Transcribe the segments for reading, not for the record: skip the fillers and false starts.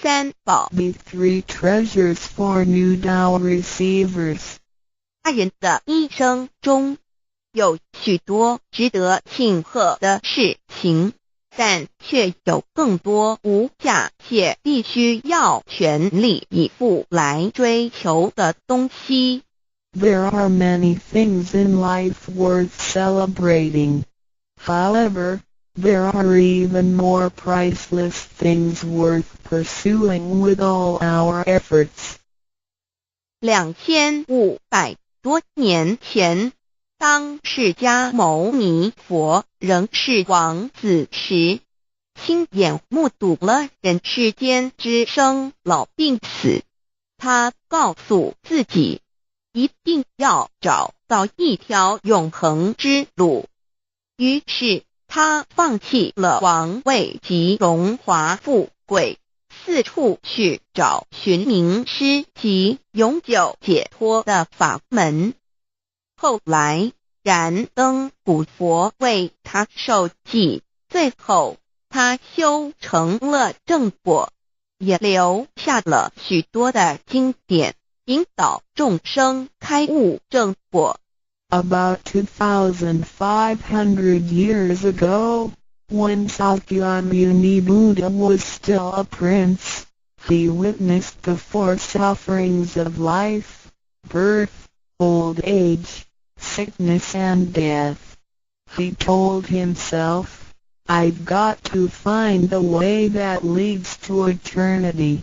三寶。 The three treasures for new Tao receivers. 人的一生中，有許多值得慶賀的事情，但卻有更多無價且必須要全力以赴來追求的東西。 There are many things in life worth celebrating. However, there are even more priceless things worth pursuing with all our efforts. 2500多年前，當釋迦牟尼佛仍是王子時，親眼目睹了人世間之生老病死。他告訴自己，一定要找到一條永恆之路。於是，他放棄了王位及榮華富貴，四處去找尋明師及永久解脫的法門。後來，燃燈古佛為他授記，最後他修成了正果，也留下了許多的經典，引導眾生開悟正果。 About 2,500 years ago, when Sakyamuni Buddha was still a prince, he witnessed the four sufferings of life: birth, old age, sickness and death. He told himself, "I've got to find the way that leads to eternity."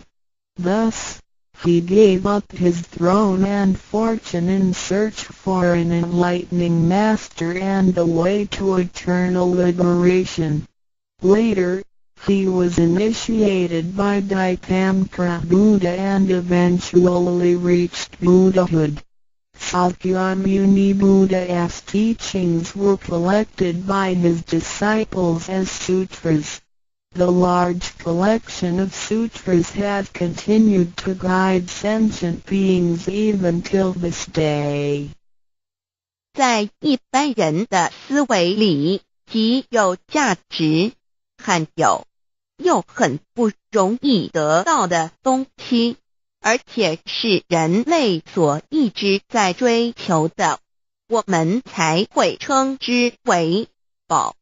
Thus, he gave up his throne and fortune in search for an enlightening master and the way to eternal liberation. Later, he was initiated by Dipamkara Buddha and eventually reached Buddhahood. Sakyamuni Buddha's teachings were collected by his disciples as sutras. The large collection of sutras has continued to guide sentient beings even till this day. 在一般人的思維裡，極有價值、罕有又很不容易得到的東西，而且是人類所一直在追求的，我們才會稱之為寶。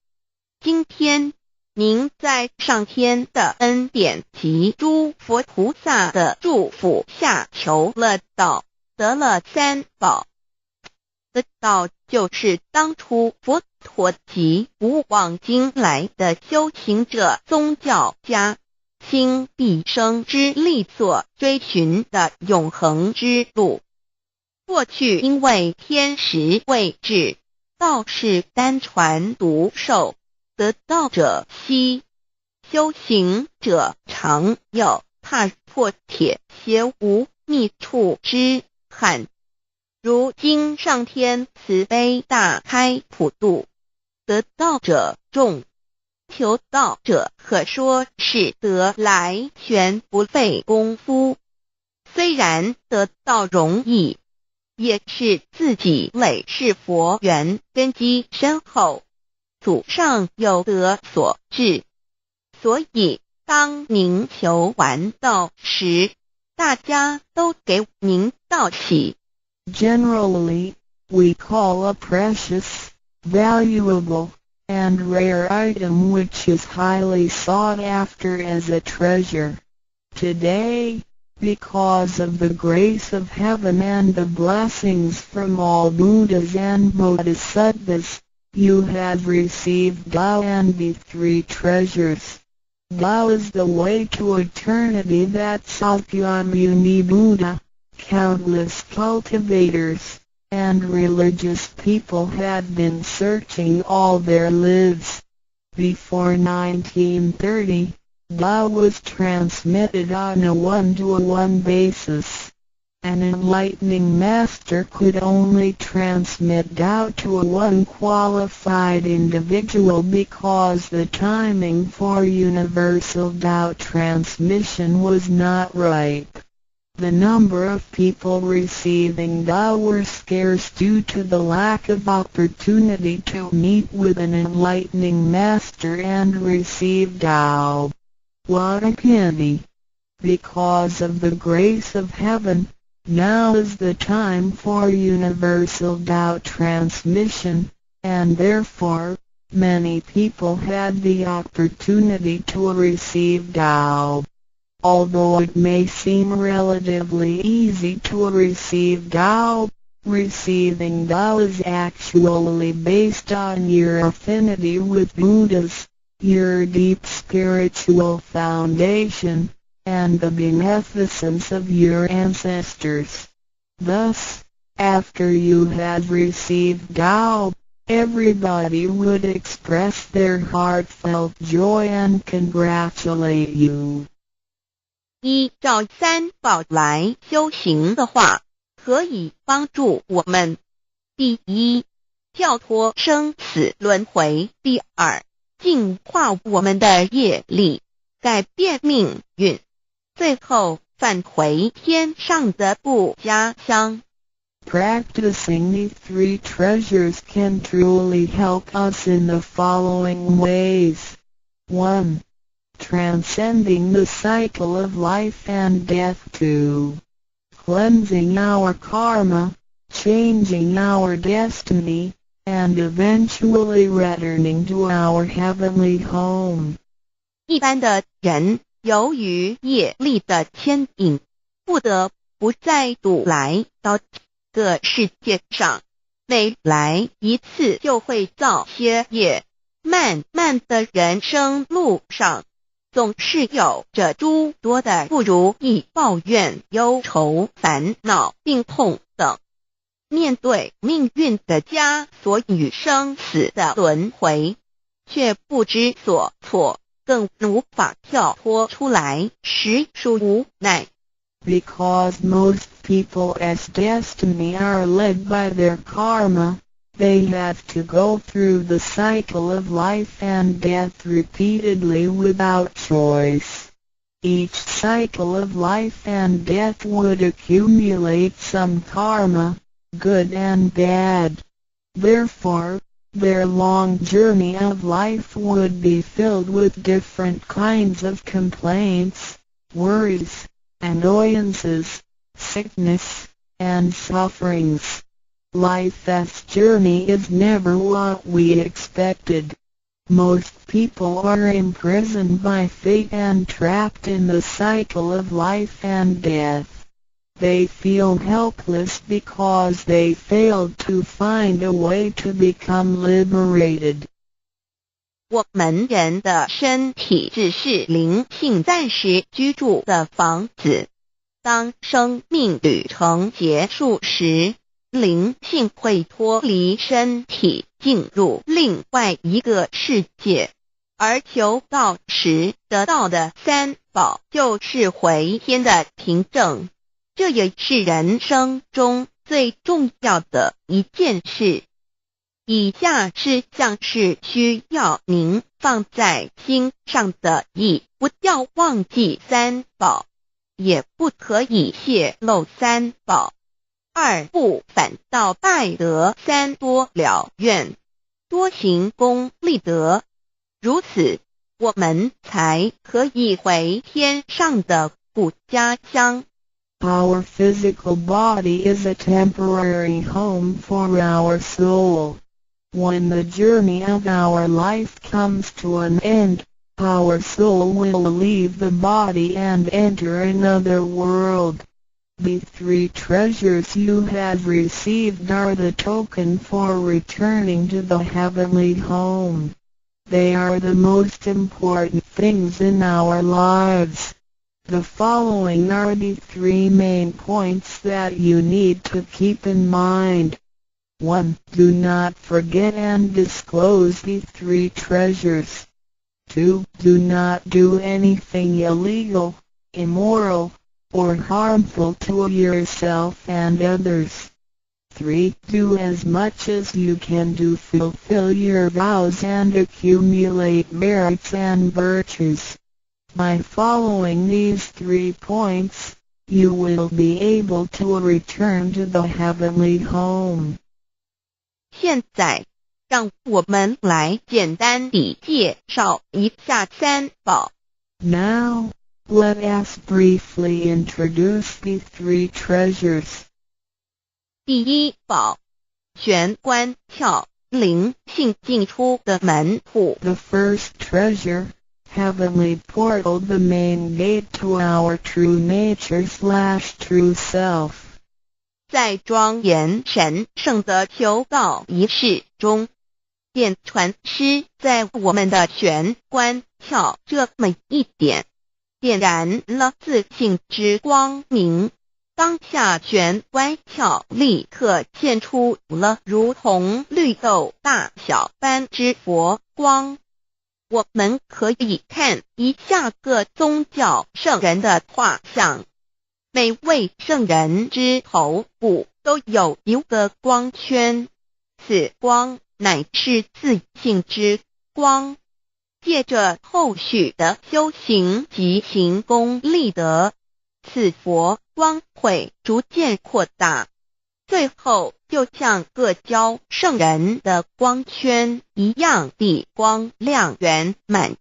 今天，您在上天的恩典及諸佛菩薩的祝福下求了道，得了三寶。得道就是當初佛陀及古往今來的修行者、宗教家，傾畢生之力所追尋的永恆之路。過去因為天時未至，道是單傳獨授，得道者稀，修行者常有踏破鐵鞋無覓處之憾。如今上天慈悲大開普度，得道者眾，求道者可說是得來全不費功夫。雖然得道容易，也是自己累世佛緣根基深厚，祖上有德所致。所以當您求完道時，大家都給您道喜。 Generally, we call a precious, valuable, and rare item which is highly sought after as a treasure. Today, because of the grace of heaven and the blessings from all Buddhas and Bodhisattvas, you have received Tao and the three treasures. Tao is the way to eternity that Sakyamuni Buddha, countless cultivators, and religious people had been searching all their lives. Before 1930, Tao was transmitted on a one-to-one basis. An enlightening master could only transmit Tao to a one qualified individual because the timing for universal Tao transmission was not ripe. The number of people receiving Tao were scarce due to the lack of opportunity to meet with an enlightening master and receive Tao. What a pity! Because of the grace of heaven, now is the time for universal Tao transmission, and therefore, many people had the opportunity to receive Tao. Although it may seem relatively easy to receive Tao, receiving Tao is actually based on your affinity with Buddhas, your deep spiritual foundation, and the beneficence of your ancestors. Thus, after you have received Tao, everybody would express their heartfelt joy and congratulate you. 依照三寶來修行的話，可以幫助我們：第一，跳脫生死輪迴；第二，淨化我們的業力，改變命運；最後返回天上的故家鄉。 Practicing the three treasures can truly help us in the following ways. 1. Transcending the cycle of life and death. 2. Cleansing our karma, changing our destiny, and eventually returning to our heavenly home. 一般的人由於業力的牽引，不得不再度來到這個世界上，每來一次就會造些業，漫漫的人生路上，總是有着諸多的不如意、抱怨、憂愁、煩惱、病痛等。面對命運的枷鎖與生死的輪迴，卻不知所措，更無法跳脫出來，實屬無奈。 Because most people's destiny are led by their karma, they have to go through the cycle of life and death repeatedly without choice. Each cycle of life and death would accumulate some karma, good and bad. Therefore, their long journey of life would be filled with different kinds of complaints, worries, annoyances, sickness, and sufferings. Life's journey is never what we expected. Most people are imprisoned by fate and trapped in the cycle of life and death. They feel helpless because they failed to find a way to become liberated. 我們人的身體只是靈性暫時居住的房子。當生命旅程結束時，靈性會脫離身體，進入另外一個世界。而求道時得到的三寶，就是回天的憑證。這也是人生中最重要的一件事。以下事項是需要您放在心上的：一，不要忘記三寶，也不可以洩露三寶；二，不反倒拜得三多了願，多行功立德，如此我們才可以回天上的故家鄉。 Our physical body is a temporary home for our soul. When the journey of our life comes to an end, our soul will leave the body and enter another world. The three treasures you have received are the token for returning to the heavenly home. They are the most important things in our lives. The following are the three main points that you need to keep in mind. 1. Do not forget and disclose the three treasures. 2. Do not do anything illegal, immoral, or harmful to yourself and others. 3. Do as much as you can to fulfill your vows and accumulate merits and virtues. By following these three points, you will be able to return to the heavenly home. 現在，讓我們來簡單地介紹一下三寶。 Now, Let us briefly introduce the three treasures. 第一寶，玄關竅，靈性進出的門戶。 The first treasure, heavenly portal, the main gate to our true nature/true self. 在莊嚴神聖的求道儀式中，點傳師在我們的玄關竅這麼一點，點燃了自性之光明。當下玄關竅立刻現出了如同綠豆大小般之佛光。我們可以看一下各宗教聖人的畫像，每位聖人之頭部都有一個光圈，此光乃是自性之光。借著後續的修行及行功立德，此佛光會逐漸擴大，最後就像各教聖人的光圈一樣地光亮圓滿，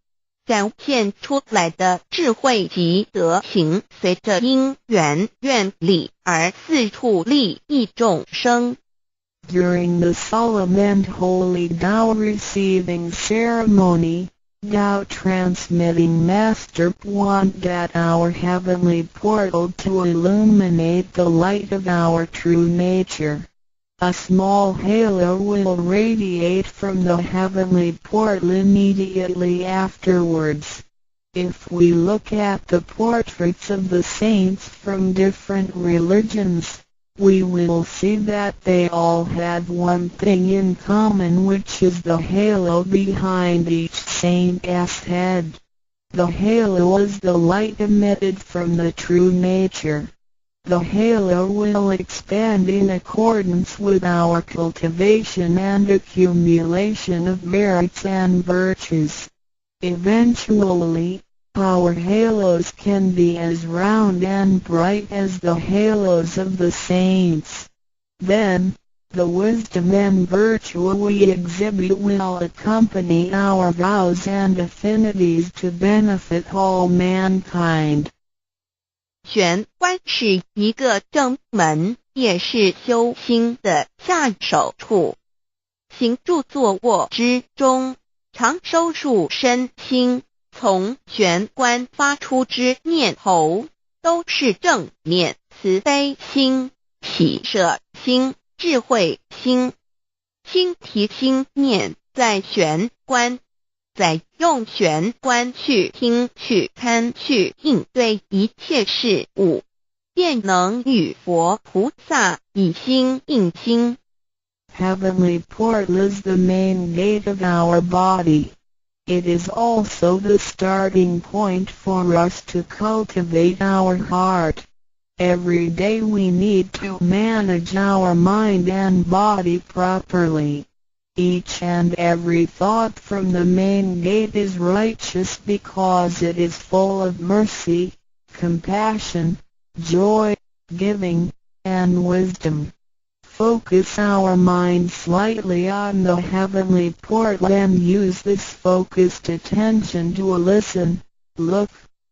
展現出來的智慧及德行，隨着因緣願力而四處利益眾生。 During the solemn and holy Tao receiving ceremony, Tao transmitting master point at our heavenly portal to illuminate the light of our true nature. A small halo will radiate from the heavenly portal immediately afterwards. If we look at the portraits of the saints from different religions, we will see that they all have one thing in common, which is the halo behind each saint's head. The halo is the light emitted from the true nature. The halo will expand in accordance with our cultivation and accumulation of merits and virtues. Eventually, our halos can be as round and bright as the halos of the saints. Then, the wisdom and virtue we exhibit will accompany our vows and affinities to benefit all mankind. 玄關是一個正門，也是修心的下手處。行住坐臥之中，常收束身心，從玄關發出之念頭，都是正念、慈悲心、喜捨心、智慧心。心提心念在玄關，再用玄關去聽、去看、去應對一切事物，便能與佛菩薩以心印心。 Heavenly portal is the main gate of our body. It is also the starting point for us to cultivate our heart. Every day we need to manage our mind and body properly. Each and every thought from the main gate is righteous because it is full of mercy, compassion, joy, giving, and wisdom. Focus our mind slightly on the heavenly portal and use this focused attention to listen, look,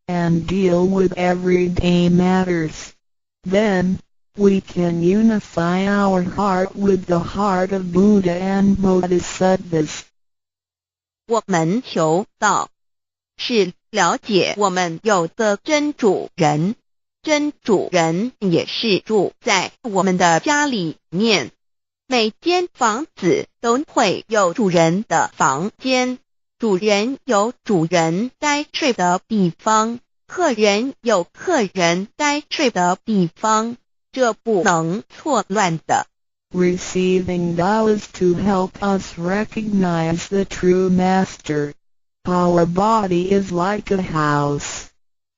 and deal with everyday matters. Then, we can unify our heart with the heart of Buddha and Bodhisattvas. 我們求道，是了解我們有個真主人，真主人也是住在我們的家裡面。每間房子都會有主人的房間，主人有主人該睡的地方，客人有客人該睡的地方，這不能錯亂的。 Receiving Tao is to help us recognize the true master. Our body is like a house.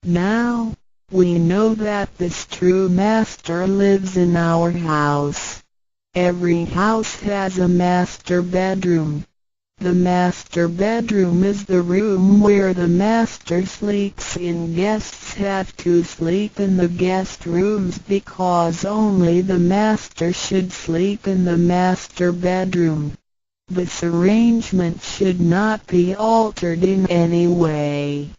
Now, we know that this true master lives in our house. Every house has a master bedroom. The master bedroom is the room where the master sleeps in. Guests have to sleep in the guest rooms because only the master should sleep in the master bedroom. This arrangement should not be altered in any way.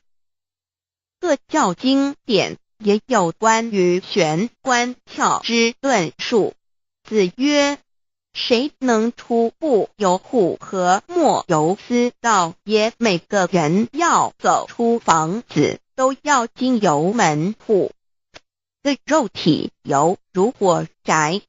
各教經典也有關於玄關竅之論述。子曰：誰能出不由戶和莫由私道耶？每個人要走出房子，都要經由門戶。的肉體猶如火宅，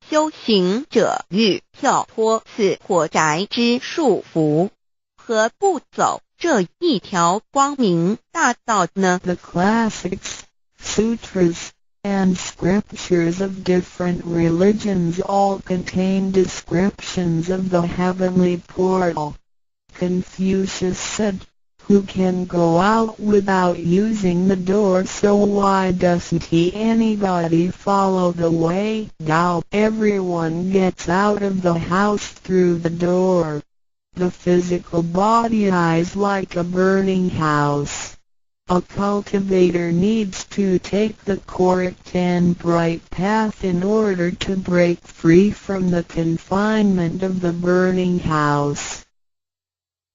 修行者欲跳脫此火宅之束縛，何不走這一條光明大道呢？ The classics, sutras, and scriptures of different religions all contain descriptions of the heavenly portal. Confucius said, "Who can go out without using the door?" So why doesn't he anybody follow the way Tao? Everyone gets out of the house through the door. The physical body is like a burning house. A cultivator needs to take the correct and bright path in order to break free from the confinement of the burning house.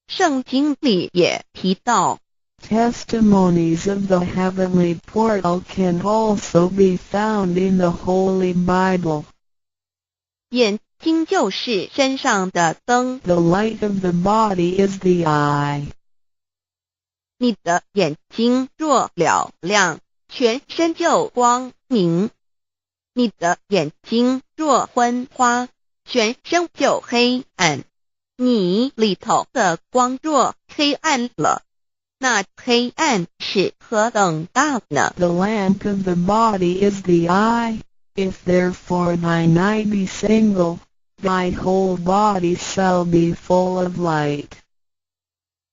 聖經裡也提到， Testimonies of the heavenly portal can also be found in the Holy Bible. 眼睛就是身上的燈。 The light of the body is the eye. 你的眼睛若嘹亮，全身就光明；你的眼睛若昏花，全身就黑暗。你裡頭的光若黑暗了，那黑暗是何等大呢？ The lamp of the body is the eye. If therefore thine eye be single, thy whole body shall be full of light.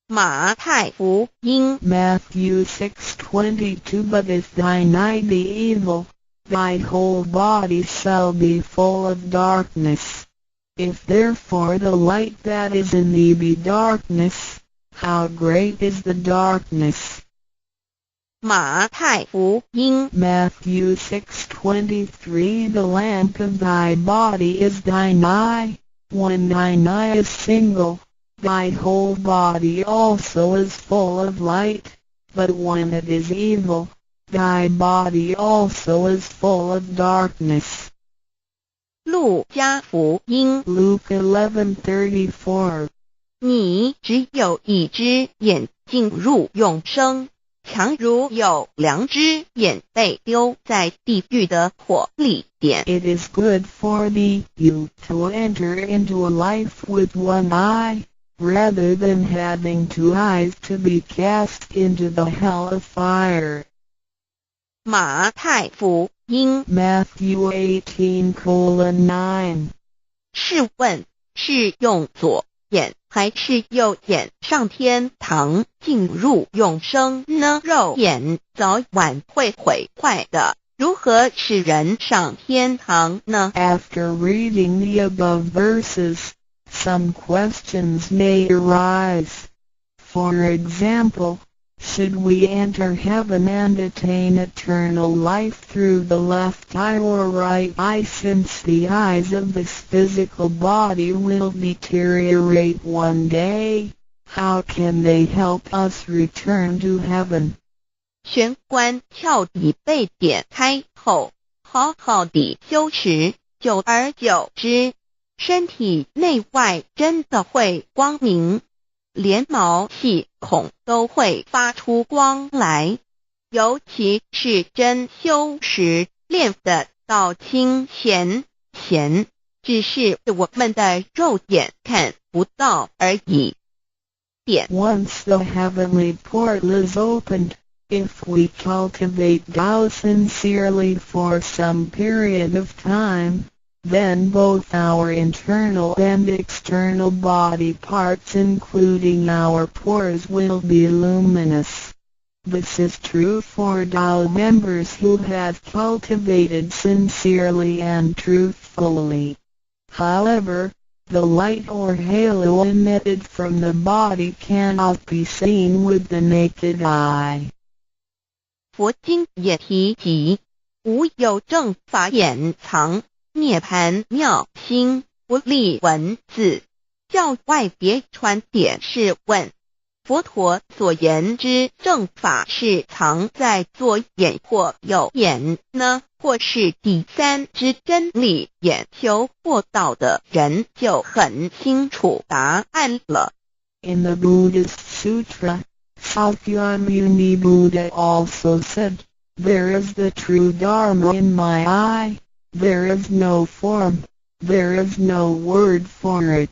馬太福音 Matthew 6:22. But if thine eye be evil, thy whole body shall be full of darkness. If therefore the light that is in thee be darkness, how great is the darkness? 馬太福音 Matthew 6:23. The lamp of thy body is thine eye. When thine eye is single, thy whole body also is full of light, but when it is evil, thy body also is full of darkness. 路加福音 Luke 11:34. 你只有一隻眼進入永生，強如有兩隻眼被丟在地獄的火裡點。 It is good for thee you to enter into a life with one eye, rather than having two eyes to be cast into the hell of fire. 馬太福音 Matthew 18:9. 試問是用左眼還是右眼上天堂進入永生呢？肉眼早晚會毀壞的，如何使人上天堂呢？ After reading the above verses, some questions may arise. For example, should we enter heaven and attain eternal life through the left eye or right eye, since the eyes of this physical body will deteriorate one day? How can they help us return to heaven? 玄關竅已被點開後，好好地修持，久而久之，身體內外真的會光明，連毛細孔都會發出光來。尤其是真修實練的到清顯顯，只是我們的肉眼看不到而已。點。 Once the heavenly portal is opened, if we cultivate Tao sincerely for some period of time, then both our internal and external body parts, including our pores, will be luminous. This is true for Tao members who have cultivated sincerely and truthfully. However, the light or halo emitted from the body cannot be seen with the naked eye. 佛經也提及，無有正法眼藏，涅槃妙心，不立文字，教外別傳點試問，佛陀所言之正法是藏在左眼或右眼呢，或是第三之真理眼？修过道的人就很清楚答案了。 In the Buddhist Sutra, Sakyamuni Buddha also said, "There is the true Dharma in my eye, there is no form, there is no word for it."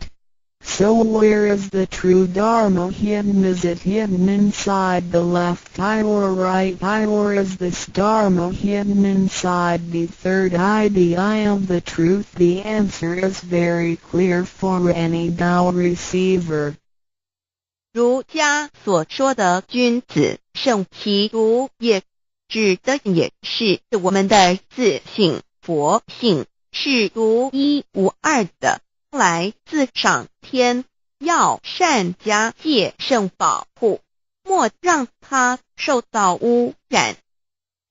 So where is the true Dharma hidden? Is it hidden inside the left eye or right eye, or is this Dharma hidden inside the third eye, the eye of the truth? The answer is very clear for any Tao receiver. 儒家所说的君子慎其独也，指的也是我们的自性佛性是独一无二的，来自上天，要善加戒慎保护，莫让它受到污染。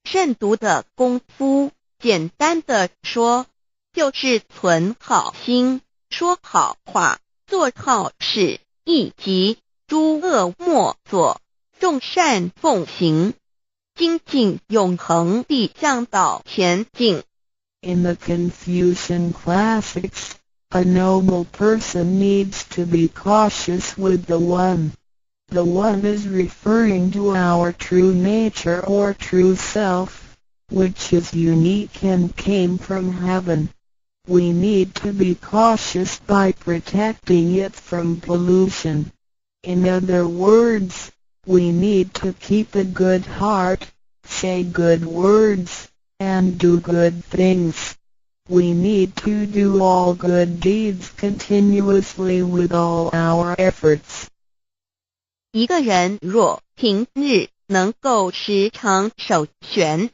慎独的功夫，简单的说，就是存好心，说好话，做好事，以及诸恶莫作，众善奉行，精进永恒地向道前进。 In the Confucian classics, a noble person needs to be cautious with the One. The One is referring to our true nature or true self, which is unique and came from heaven. We need to be cautious by protecting it from pollution. In other words, we need to keep a good heart, say good words, and do good things. We need to do all good deeds continuously with all our efforts. 一个人若平日能够时常守玄，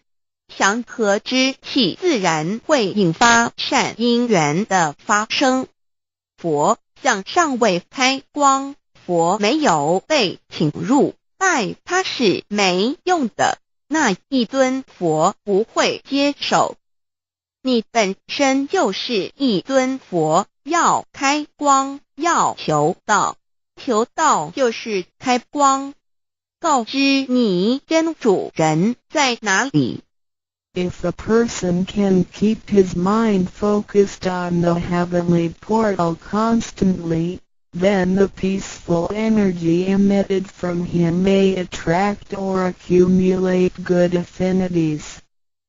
祥和之气自然会引发善因缘的发生。佛像尚未开光，佛没有被请入，拜他是没用的。那一尊佛不会接受。你本身就是一尊佛，要开光，要求道，求道就是开光，告知你真主人在哪里。 If a person can keep his mind focused on the heavenly portal constantly, then the peaceful energy emitted from him may attract or accumulate good affinities.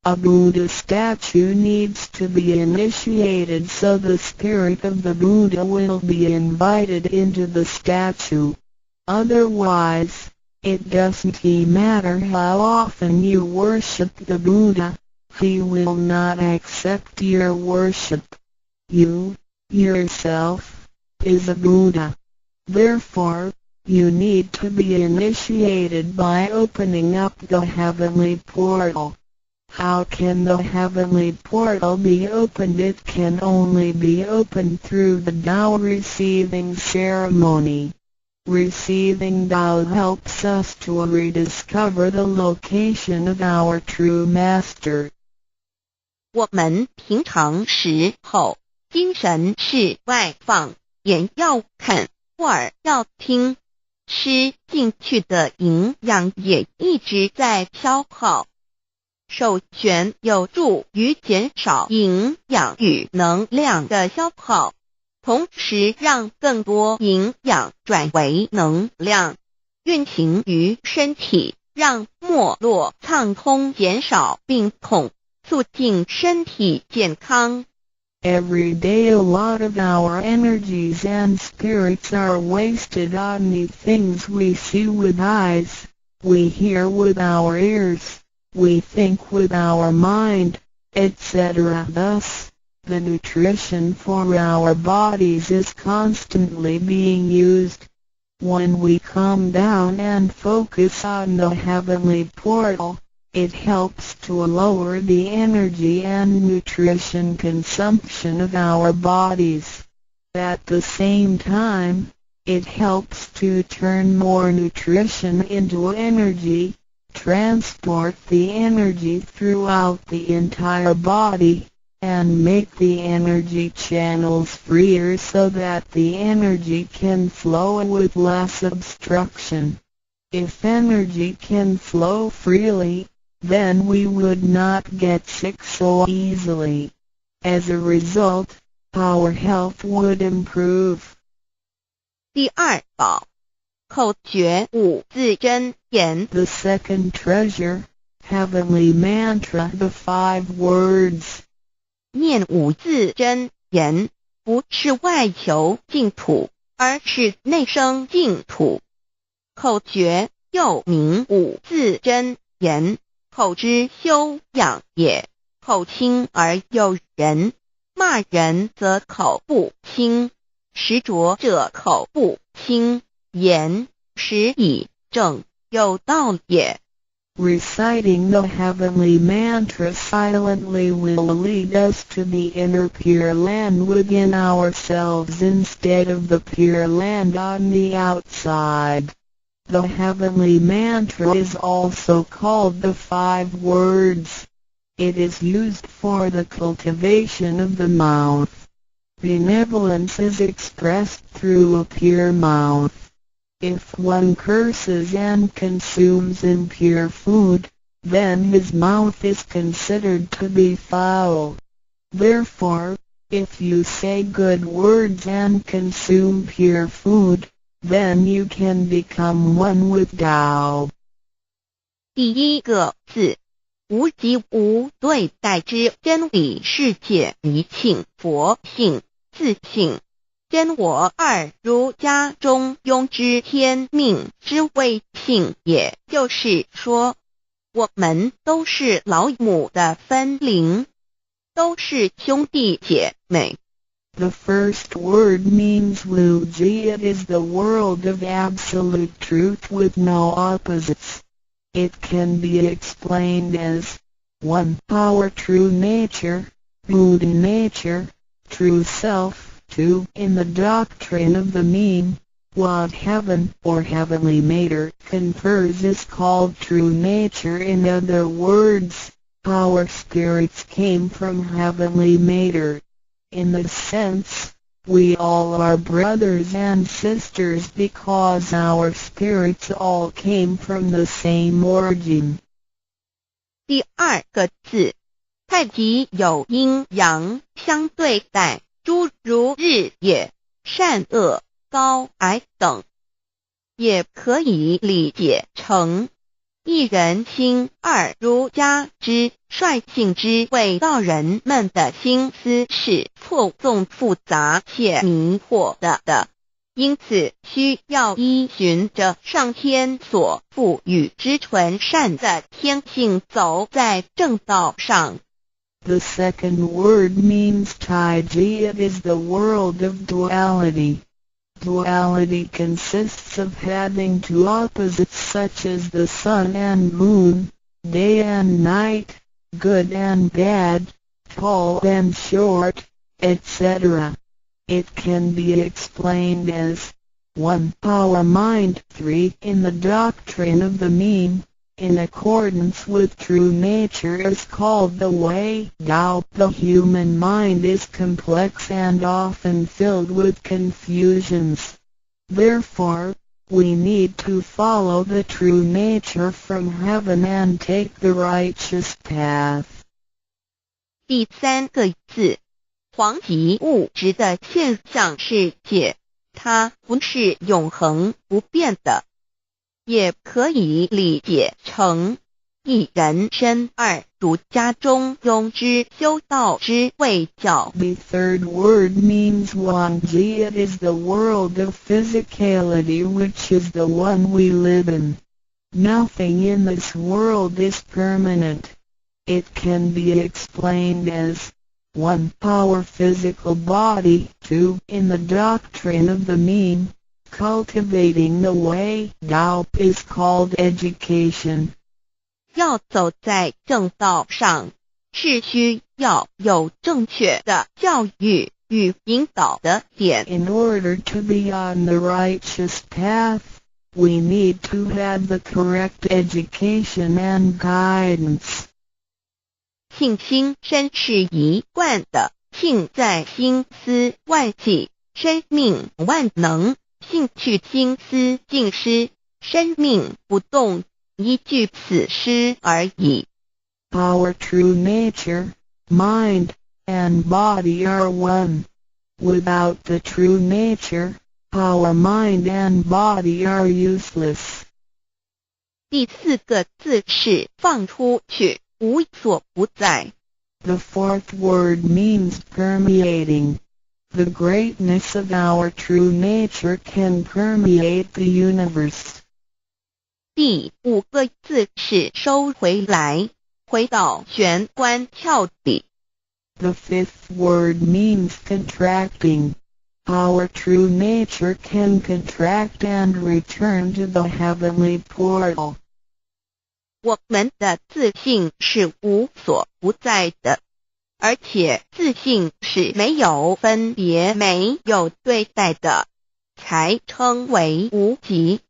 A Buddha statue needs to be initiated so the spirit of the Buddha will be invited into the statue. Otherwise, it doesn't matter how often you worship the Buddha, he will not accept your worship. You, yourself, is a Buddha. Therefore, you need to be initiated by opening up the heavenly portal. How can the heavenly portal be opened? It can only be opened through the Tao receiving ceremony. Receiving Tao helps us to rediscover the location of our true master. 我們平常時候，精神是外放，眼要看，耳要聽，吃進去的營養也一直在消耗。守玄有助於減少營養與能量的消耗，同時讓更多營養轉為能量，運行於身體，讓脈絡暢通，減少病痛，促進身體健康。 Every day a lot of our energies and spirits are wasted on the things we see with eyes, we hear with our ears, we think with our mind, etc. Thus, the nutrition for our bodies is constantly being used. When we calm down and focus on the heavenly portal, it helps to lower the energy and nutrition consumption of our bodies. At the same time, it helps to turn more nutrition into energy, transport the energy throughout the entire body, and make the energy channels freer so that the energy can flow with less obstruction. If energy can flow freely, then we would not get sick so easily. As a result, our health would improve. 第二寶，口訣五字真言。 The second treasure, heavenly mantra, the five words. 念五字真言，不是外求淨土，而是內生淨土。口訣又名五字真言，口之修養也。口清而有仁，罵人則口不清，食濁者口不清，言實以正，有道也。 Reciting the heavenly mantra silently will lead us to the inner Pure Land within ourselves instead of the Pure Land on the outside. The heavenly mantra is also called the five words. It is used for the cultivation of the mouth. Benevolence is expressed through a pure mouth. If one curses and consumes impure food, then his mouth is considered to be foul. Therefore, if you say good words and consume pure food, then you can become one with Tao. 第一個字，無即無對待之真理世界一性佛性自性真我二儒家中庸之天命之謂性，也就是說，我們都是老母的分靈，都是兄弟姐妹。 The first word means Wuji. It is the world of absolute truth with no opposites. It can be explained as 1. Our true nature, Buddha nature, true self. 2. In the doctrine of the mean, what heaven or heavenly matter confers is called true nature. In other words, our spirits came from heavenly matter. In this sense, we all are brothers and sisters because our spirits all came from the same origin. 第二個字，太極有陰陽相對待，諸如日夜、善惡、高矮等，也可以理解成一人心二儒家之率性之謂道人們的心思是錯綜複雜且迷惑的，因此需要依循着上天所賦予之純善的天性走在正道上。 The second word means Taiji. It is the world of duality. Duality consists of having two opposites such as the sun and moon, day and night, good and bad, tall and short, etc. It can be explained as 1. Our mind. 3. In the doctrine of the mean, in accordance with true nature is called the way. Tao. The human mind is complex and often filled with confusions. Therefore, we need to follow the true nature from heaven and take the righteous path. 第三個字，黃即物質的現象世界，它不是永恆不變的，也可以理解成一人身二儒家中庸之修道之謂教。 The third word means Huangji. It is the world of physicality, which is the one we live in. Nothing in this world is permanent. It can be explained as 1. Our physical body. 2. In the doctrine of the mean, cultivating the way Tao is called education. 要走在正道上，是需要有正確的教育與引導的點。 In order to be on the righteous path, we need to have the correct education and guidance. 性心身是一貫的，性在心思萬際，生命萬能，性去心思盡失，生命不動，一句此詩而已。 Our true nature, mind, and body are one. Without the true nature, our mind and body are useless. 第四個字是放出去，無所不在。 The fourth word means permeating. The greatness of our true nature can permeate the universe. 第五個字是收回來，回到玄關竅裡。 The fifth word means contracting. Our true nature can contract and return to the heavenly portal. 我們的自性是無所不在的，而且自性是沒有分別、沒有對待的，才稱為無極。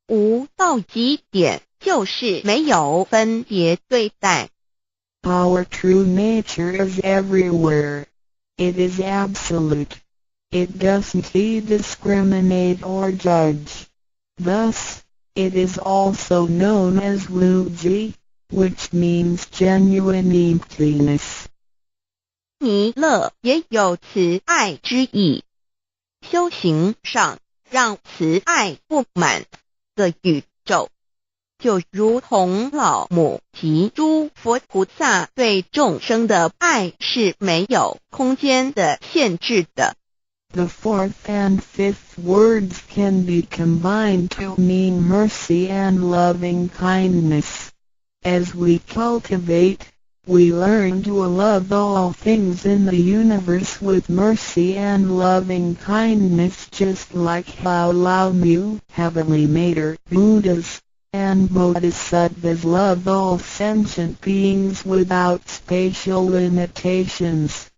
無到極點，就是沒有分別對待。 Our true nature is everywhere. It is absolute. It doesn't discriminate or judge. Thus, it is also known as Wuji, which means genuine emptiness. 彌勒也有慈愛之意。修行上，讓慈愛佈滿個宇宙，就如同老母及諸佛菩薩對眾生的愛是沒有空間的限制的。 The fourth and fifth words can be combined to mean mercy and loving kindness. As we cultivate, we learn to love all things in the universe with mercy and loving kindness, just like how 老母, Heavenly Mater, Buddhas, and Bodhisattvas love all sentient beings without spatial limitations.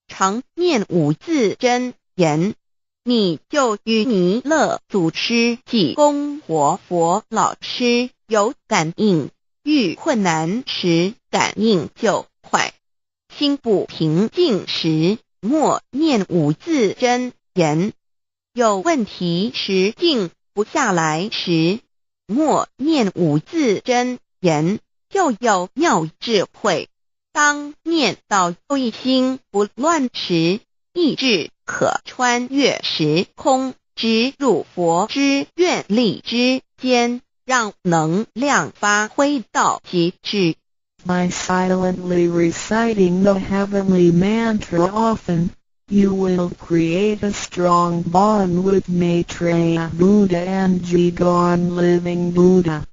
常念五字真言，你就與彌勒祖師濟公活佛老師有感應。遇困難時，感應就快；心不平靜時，默念五字真言；有問題時，靜不下來時，默念五字真言，就有妙智慧。當念到一心不亂時，意志可穿越時空，直入佛之願力之間，讓能量發揮到極致。 By silently reciting the heavenly mantra often, you will create a strong bond with Maitreya Buddha and Jigong Living Buddha.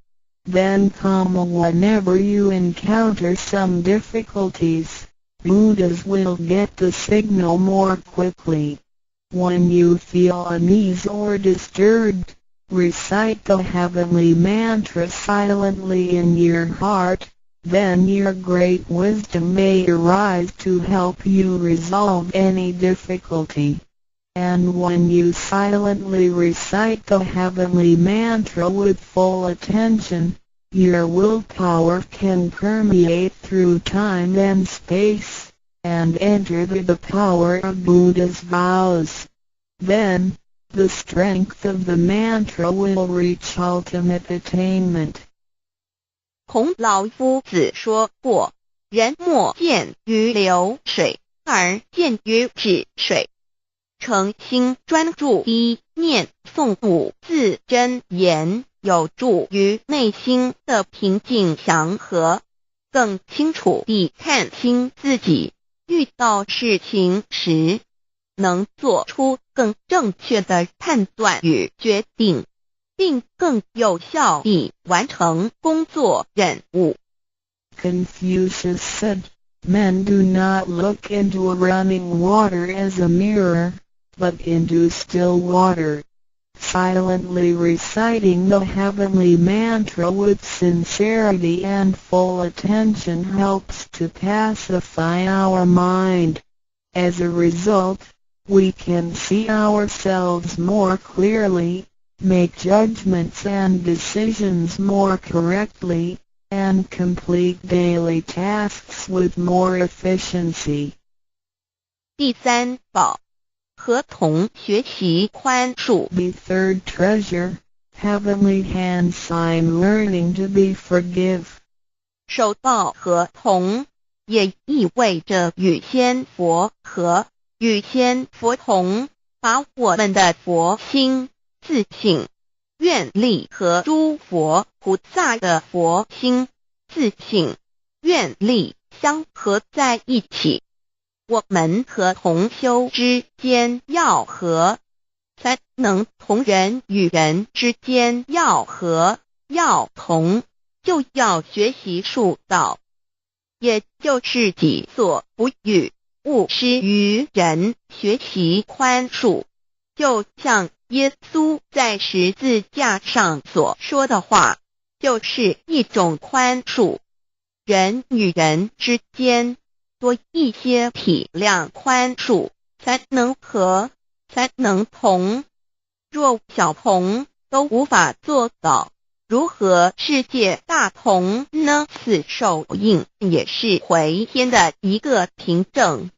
Then, whenever you encounter some difficulties, Buddhas will get the signal more quickly. When you feel unease or disturbed, recite the heavenly mantra silently in your heart. Then your great wisdom may arise to help you resolve any difficulty. And when you silently recite the heavenly mantra with full attention, your willpower can permeate through time and space, and enter the power of Buddha's vows. Then, the strength of the mantra will reach ultimate attainment. 孔老夫子說過：“人莫見於流水，而見於止水。”誠心專注地念誦五字真言，有助於內心的平靜祥和，更清楚地看清自己。遇到事情時，能做出更正確的判斷與決定，並更有效地完成工作任務。 Confucius said, "Men do not look into a running water as a mirror, but into still water." Silently reciting the heavenly mantra with sincerity and full attention helps to pacify our mind. As a result, we can see ourselves more clearly, make judgments and decisions more correctly, and complete daily tasks with more efficiency. 第三寶，合同學習寬恕。 The third treasure, Heavenly Hand Sign, learning to be forgive. 手抱合同，也意味着與仙佛合，與仙佛同，把我們的佛心、自性、願力和諸佛菩薩的佛心、自性、願力相合在一起。我們和同修之間要合，才能同人與人之間要合，要同，就要學習恕道，也就是己所不欲，勿施於人，學習寬恕。就像耶穌在十字架上所說的話，就是一種寬恕。人與人之間多一些體諒寬恕，才能合，才能同。若小同都無法做到，如何世界大同呢？此手印也是回天的一個憑證。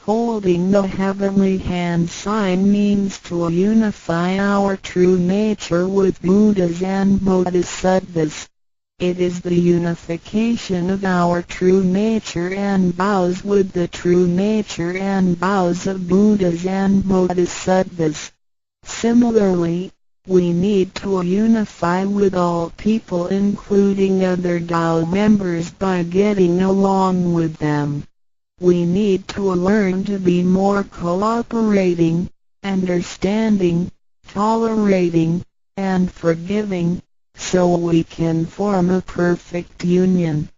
Holding the Heavenly Hand Sign means to unify our true nature with Buddhas and Bodhisattvas. It is the unification of our true nature and vows with the true nature and vows of Buddhas and Bodhisattvas. Similarly, we need to unify with all people, including other Tao members, by getting along with them. We need to learn to be more cooperating, understanding, tolerating, and forgiving, so we can form a perfect union.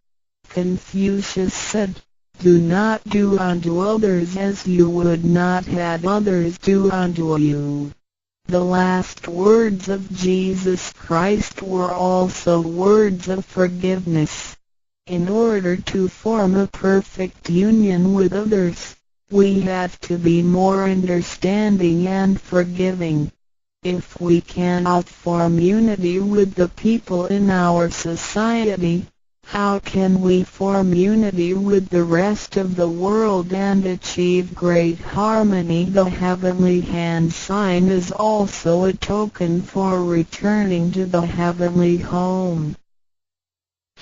Confucius said, "Do not do unto others as you would not have others do unto you." The last words of Jesus Christ were also words of forgiveness. In order to form a perfect union with others, we have to be more understanding and forgiving. If we cannot form unity with the people in our society, how can we form unity with the rest of the world and achieve great harmony? The Heavenly Hand Sign is also a token for returning to the heavenly home.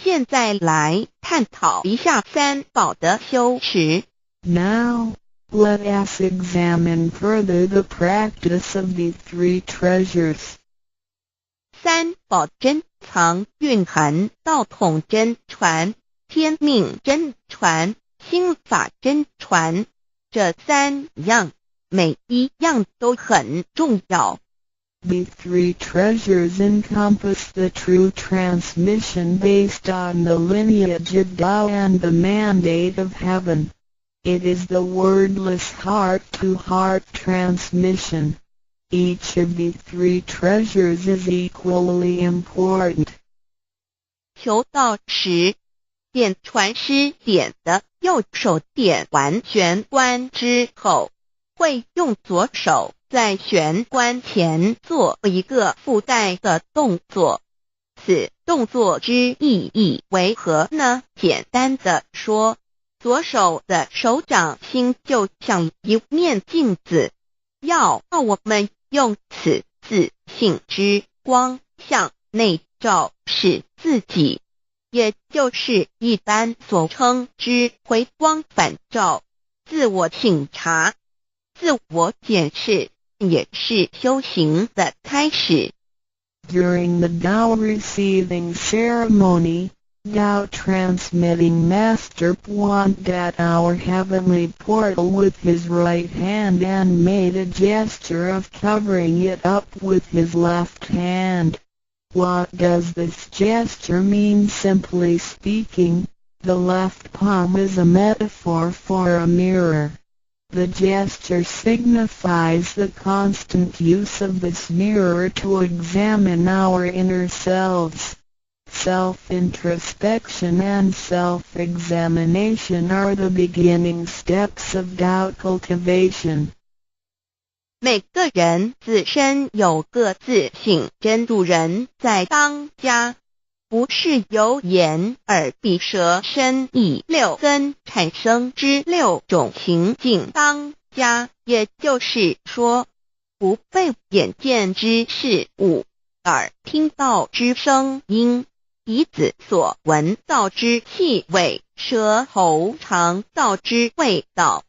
現在來探討一下三寶的修持。 Now, let us examine further the practice of the three treasures. 三寶珍藏蘊含道統真傳、天命真傳、心法真傳這三樣，每一樣都很重要。 The three treasures encompass the true transmission based on the lineage of Tao and the mandate of heaven. It is the wordless heart-to-heart transmission. Each of the three treasures is equally important. 求道時，點傳師點的右手點完玄關之後，會用左手在玄關前做一個覆蓋的動作。此動作之意義為何呢？簡單的說，左手的手掌心就像一面鏡子，要我們用此自性之光向內照視自己，也就是一般所稱之回光返照、自我省察、自我檢視，也是修行的開始。 During the Tao receiving ceremony, Tao transmitting master pointed at our heavenly portal with his right hand and made a gesture of covering it up with his left hand. What does this gesture mean? Simply speaking, the left palm is a metaphor for a mirror. The gesture signifies the constant use of this mirror to examine our inner selves. Self-introspection and self-examination are the beginning steps of Tao cultivation. 每個人自身有個自性真主人在當家，不是由眼耳鼻舌身意六根產生之六種情境當家，也就是說，不被眼見之事物、耳聽到之聲音、鼻子所聞到之氣味、舌頭嘗到之味道、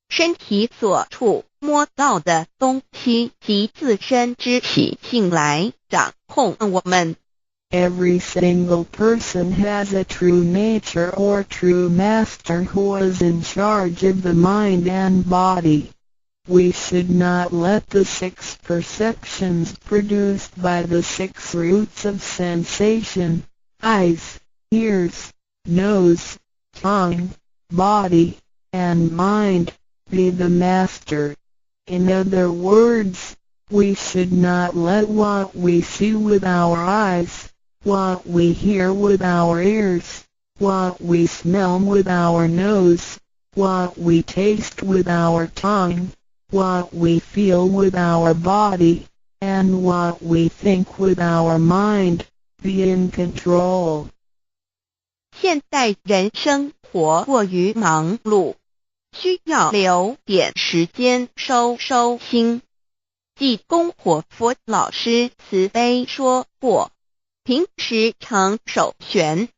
身體所觸摸到的東西及自身之習性來掌控我們。 Every single person has a true nature or true master who is in charge of the mind and body. We should not let the six perceptions produced by the six roots of sensation, eyes, ears, nose, tongue, body, and mind, be the master. In other words, we should not let what we see with our eyes, what we hear with our ears, what we smell with our nose, what we taste with our tongue, what we feel with our body, and what we think with our mind, be in control. 現代人生活過於忙碌，需要留點時間收收心。濟公活佛老師慈悲說過，平時常守玄，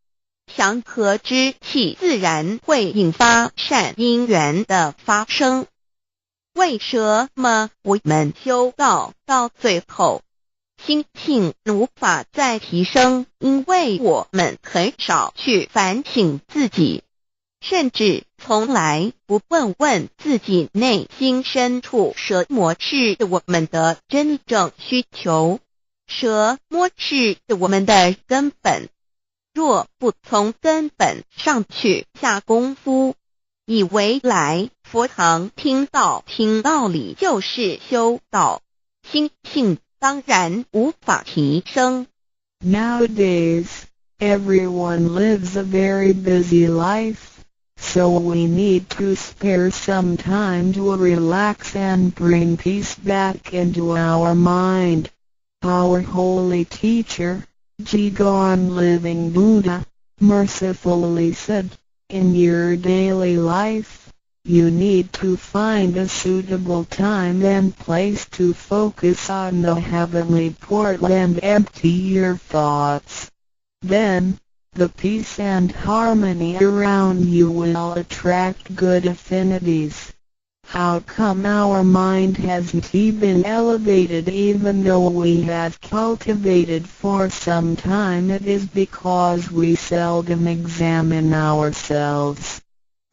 祥和之氣自然會引發善因緣的發生。為什麼我們修道到最後，心性無法再提升？因為我們很少去反省自己，甚至從來不問問自己內心深處什麼是我們的真正需求，什麼是我們的根本。若不從根本上去下功夫，以為來佛堂聽道聽道理就是修道，心性當然無法提升。 Nowadays, everyone lives a very busy life, so we need to spare some time to relax and bring peace back into our mind. Our holy teacher, Jigong Living Buddha, mercifully said, "In your daily life, you need to find a suitable time and place to focus on the heavenly portal and empty your thoughts. Then, the peace and harmony around you will attract good affinities." How come our mind hasn't been elevated even though we have cultivated for some time? It is because we seldom examine ourselves.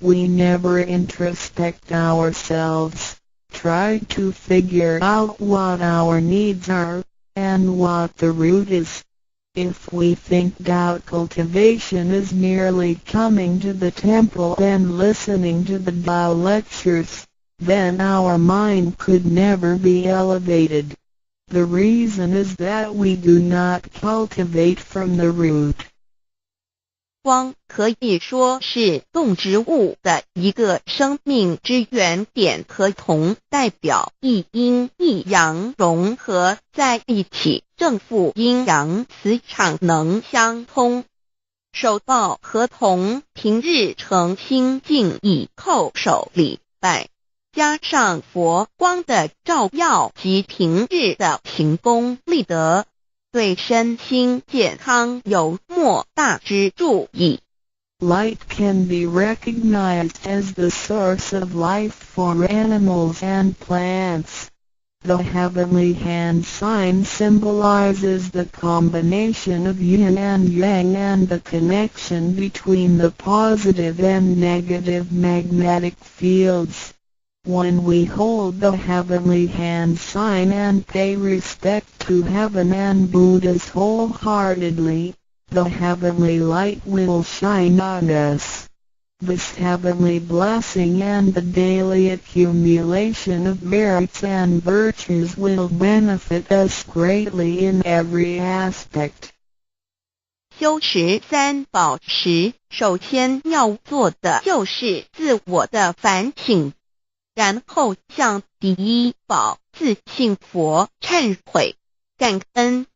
We never introspect ourselves, try to figure out what our needs are, and what the root is. If we think Tao cultivation is merely coming to the temple and listening to the Tao lectures, then our mind could never be elevated. The reason is that we do not cultivate from the root. 光可以說是動植物的一個生命之源點，和銅代表一陰一陽融合在一起，正負陰陽磁場能相通。手抱河童，平日誠心敬意叩首禮拜，加上佛光的照耀及平日的行功立德，對身心健康有莫大之助益。 Light can be recognized as the source of life for animals and plants. The heavenly hand sign symbolizes the combination of yin and yang and the connection between the positive and negative magnetic fields. When we hold the heavenly hand sign and pay respect to heaven and Buddhas wholeheartedly, the heavenly light will shine on us. This heavenly blessing and the daily accumulation of merits and virtues will benefit us greatly in every aspect. 修持三寶時，首先要做的就是自我的反省，然後向第一寶自性佛懺悔感恩。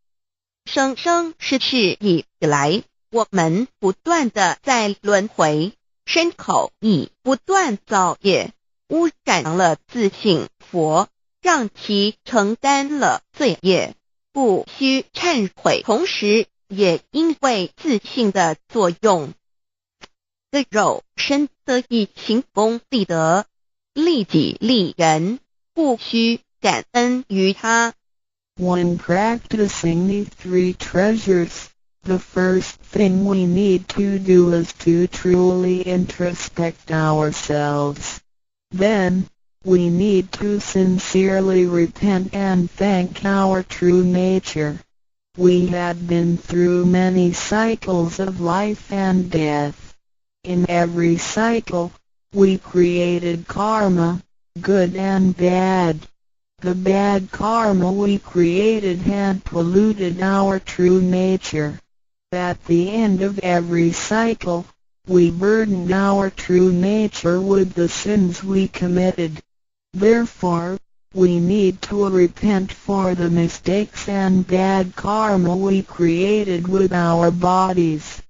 生生世世以來，我們不斷的在輪迴，身口意不斷造業，污染了自性佛，讓其承擔了罪業，故須懺悔。同時，也因為自性的作用，的肉身得以行功立德，利己利人，故須感恩於他。 When practicing the three treasures, the first thing we need to do is to truly introspect ourselves. Then, we need to sincerely repent and thank our true nature. We have been through many cycles of life and death. In every cycle, we created karma, good and bad. The bad karma we created had polluted our true nature. At the end of every cycle, we burdened our true nature with the sins we committed. Therefore, we need to repent for the mistakes and bad karma we created with our bodies.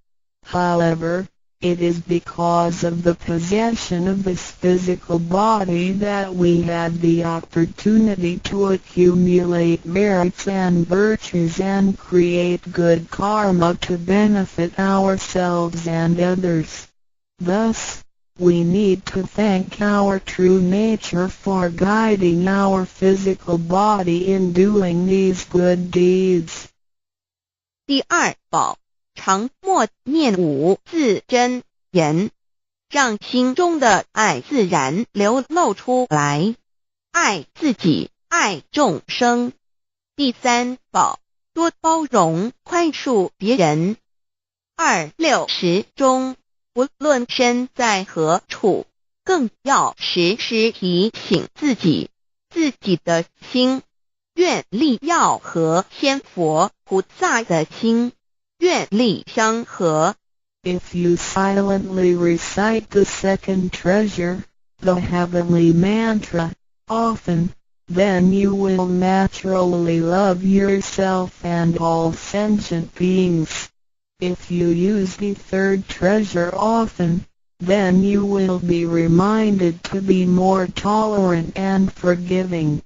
However, it is because of the possession of this physical body that we had the opportunity to accumulate merits and virtues and create good karma to benefit ourselves and others. Thus, we need to thank our true nature for guiding our physical body in doing these good deeds. 第二寶，常默念五字真言，讓心中的愛自然流露出來，愛自己，愛眾生。第三寶，多包容寬恕別人。二六時中，不論身在何處，更要時時提醒自己，自己的心願力要和仙佛菩薩的心願力相合。 If you silently recite the second treasure, the heavenly mantra, often, then you will naturally love yourself and all sentient beings. If you use the third treasure often, then you will be reminded to be more tolerant and forgiving.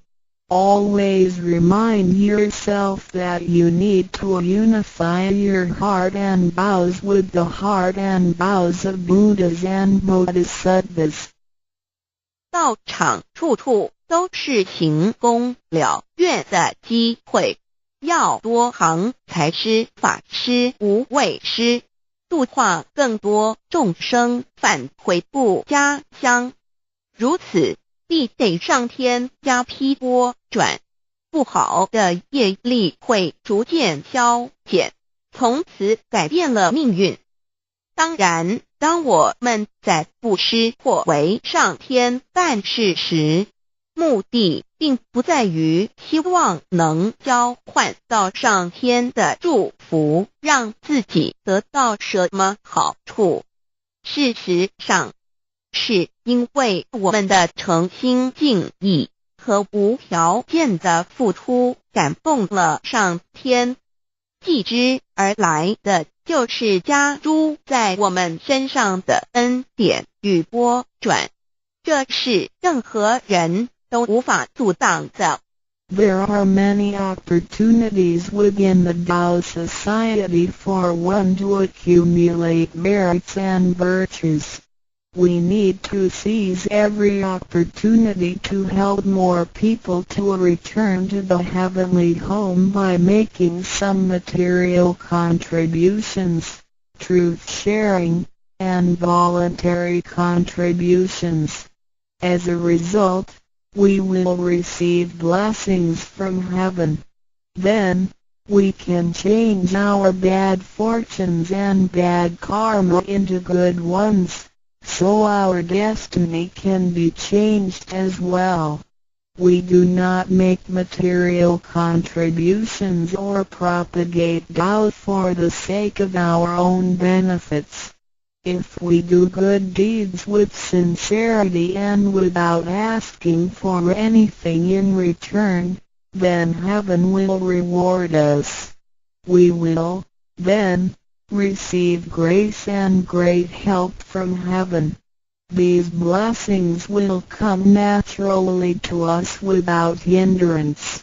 Always remind yourself that you need to unify your heart and vows with the heart and vows of Buddhas and Bodhisattvas. 道場處處都是行功了願的機會，要多行財施、法施、無畏施，度化更多眾生返回故家鄉。如此，必得上天加被撥轉，不好的業力會逐漸消減，從此改變了命運。當然，當我們在布施或為上天辦事時，目的並不在於希望能交換到上天的祝福，讓自己得到什麼好處。事實上，是因為我們的誠心敬意和無條件的付出感動了上天，繼之而來的就是加諸在我們身上的恩典與撥轉，這是任何人都無法阻擋的。 There are many opportunities within the Tao society for one to accumulate merits and virtues. We need to seize every opportunity to help more people to return to the heavenly home by making some material contributions, truth sharing, and voluntary contributions. As a result, we will receive blessings from heaven. Then, we can change our bad fortunes and bad karma into good ones, so our destiny can be changed as well. We do not make material contributions or propagate Tao for the sake of our own benefits. If we do good deeds with sincerity and without asking for anything in return, then heaven will reward us. We will, then, receive grace and great help from heaven. These blessings will come naturally to us without hindrance.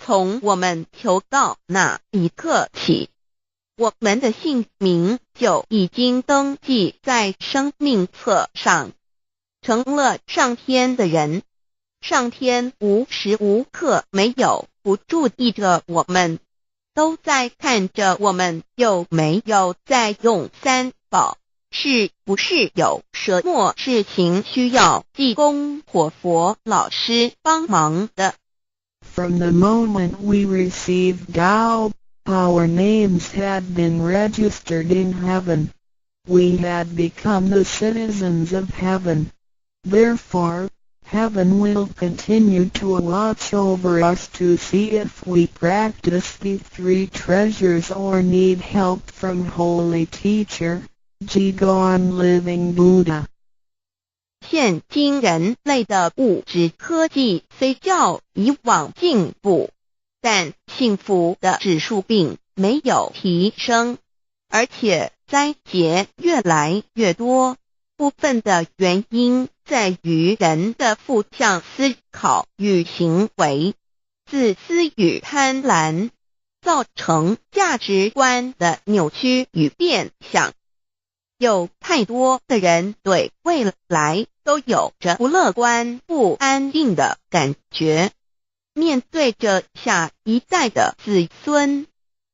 从我們求道那一刻起，我們的姓名就已經登記在生命冊上，成了上天的人。上天無時無刻沒有不注意着我們，都在看着我們有沒有在用三寶，是不是有什麼事情需要濟公活佛老師幫忙的。 From the moment we received Tao, our names had been registered in heaven. We had become the citizens of heaven. Therefore, heaven will continue to watch over us to see if we practice the three treasures or need help from Holy Teacher, Jigong Living Buddha. 現今人類的物質科技雖較以往進步，但幸福的指數並沒有提升，而且災劫越來越多。部分的原因在於人的負向思考與行為、自私與貪婪，造成價值觀的扭曲與變相。有太多的人對未來都有着不樂觀、不安定的感覺。面對着下一代的子孫，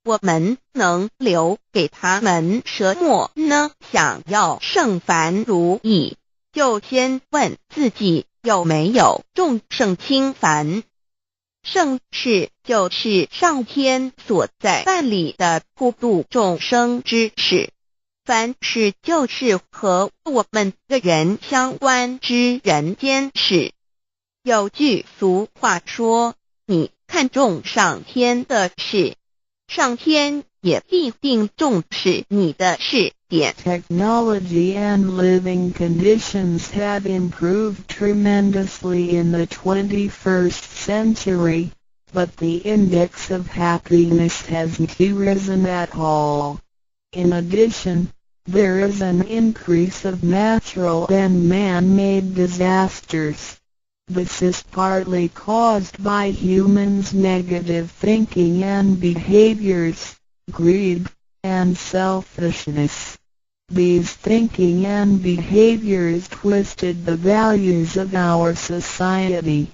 我們能留給他們什麼呢？想要聖凡如意，就先問自己有沒有重聖輕凡。聖事就是上天所在辦理的普度眾生之事。凡事就是和我們個人相關之人間事。有句俗話說：你看重上天的事，上天也必定重視你的事點。 Technology and living conditions have improved tremendously in the 21st century, but the index of happiness hasn't risen at all. In addition, there is an increase of natural and man-made disasters. This is partly caused by humans' negative thinking and behaviors, greed, and selfishness. These thinking and behaviors twisted the values of our society.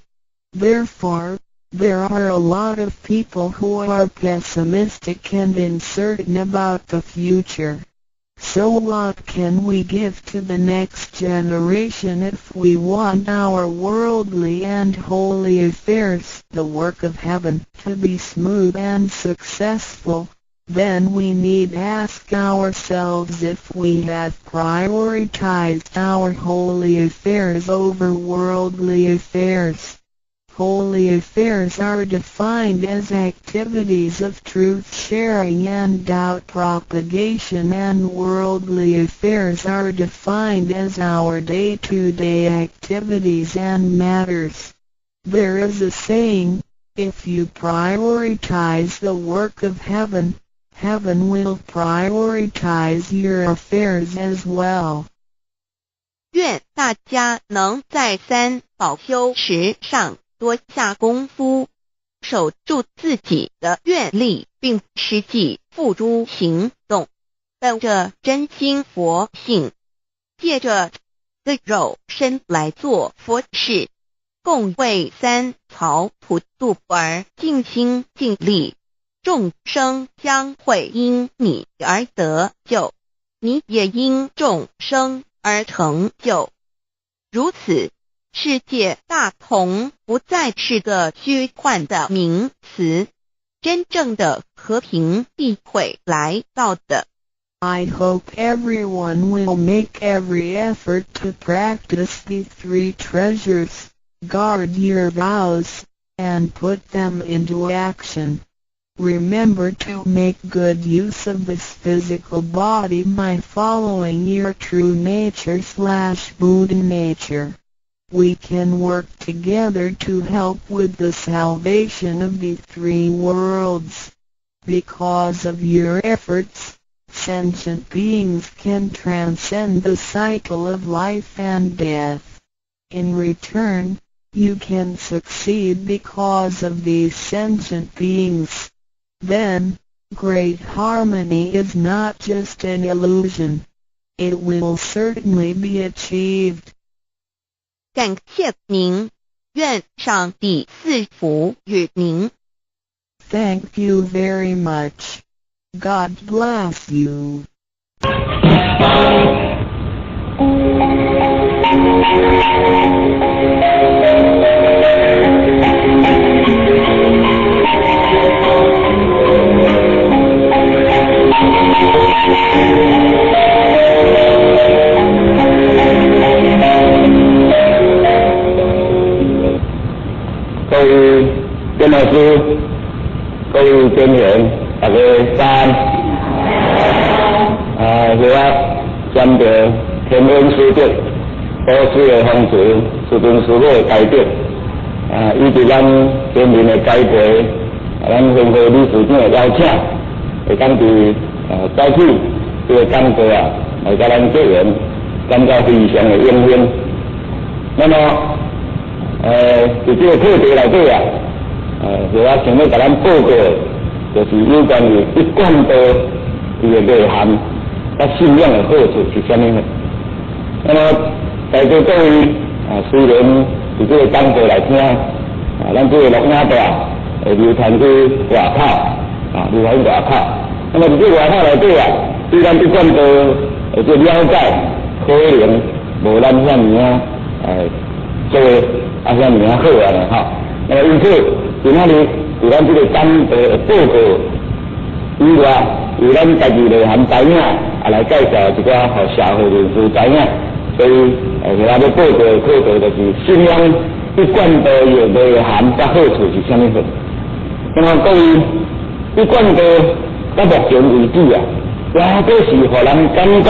Therefore, there are a lot of people who are pessimistic and uncertain about the future. So what can we give to the next generation if we want our worldly and holy affairs, the work of heaven, to be smooth and successful? Then we need ask ourselves if we have prioritized our holy affairs over worldly affairs. Holy affairs are defined as activities of truth sharing and Tao propagation, and worldly affairs are defined as our day-to-day activities and matters. There is a saying, "If you prioritize the work of heaven, heaven will prioritize your affairs as well." 願大家能在三寶修持上多下功夫，守住自己的願力，並實際付諸行動，本着真心佛性，借着這肉身來做佛事，共為三曹普度而盡心盡力，眾生將會因你而得救，你也因眾生而成就。如此，世界大同不再是個虛幻的名詞，真正的和平必會來到的。 I hope everyone will make every effort to practice the three treasures, guard your vows, and put them into action. Remember to make good use of this physical body by following your true nature/Buddha nature. We can work together to help with the salvation of the three worlds. Because of your efforts, sentient beings can transcend the cycle of life and death. In return, you can succeed because of these sentient beings. Then, great harmony is not just an illusion. It will certainly be achieved. 感謝您，願上帝賜福與您。 Thank you very much. God bless you. 各位鄭老師，各位店員，大家早安。啊，是我沾著天恩師德，祖師的風慈，師尊師母的大德，啊，以及咱先人的栽培，啊，咱分會理事長的邀請，會當佇早起這个講座啊，來佮咱結緣，感覺非常的榮幸。那麼，佇這个課題內底啊，是我想欲共咱報告的，就是有關於一貫道伊的內涵，佮信仰的好處是啥物呢？那麼在座各位啊，雖然佇這个講座來聽，啊，咱這个錄影帶會流傳去外口，啊，流傳外口。那麼佇這外口內底啊，對咱一貫道的這了解，可能無咱遐爾仔做啊遐爾仔好啊咧吼。那麼因此，今仔日佇咱這个講座的報告以外，由咱家己內涵知影，啊來介紹一寡予社會人士知影。所以，我欲報告的課題就是信仰一貫道的內涵佮好處是啥物貨。那麼各位，一貫道到目前為止啊，也閣是予人感覺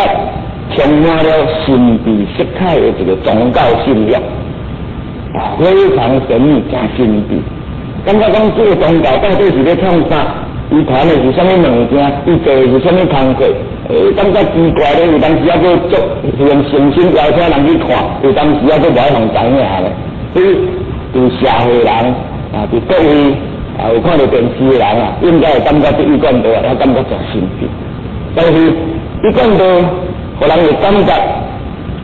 充滿了神秘色彩的一個宗教信仰，啊，非常神秘、誠神秘。感覺講這個宗教到底是咧創啥？伊傳的是啥物物件？伊做的是啥物工課？感覺奇怪咧，有當時猶閣足用誠心邀請人去看，有當時猶閣無愛予知影咧。所以，佇社會人啊，佇各位啊有看著電視的人啊，應該會感覺這一貫道啊，感覺誠神秘。但是，一貫道，予人會感覺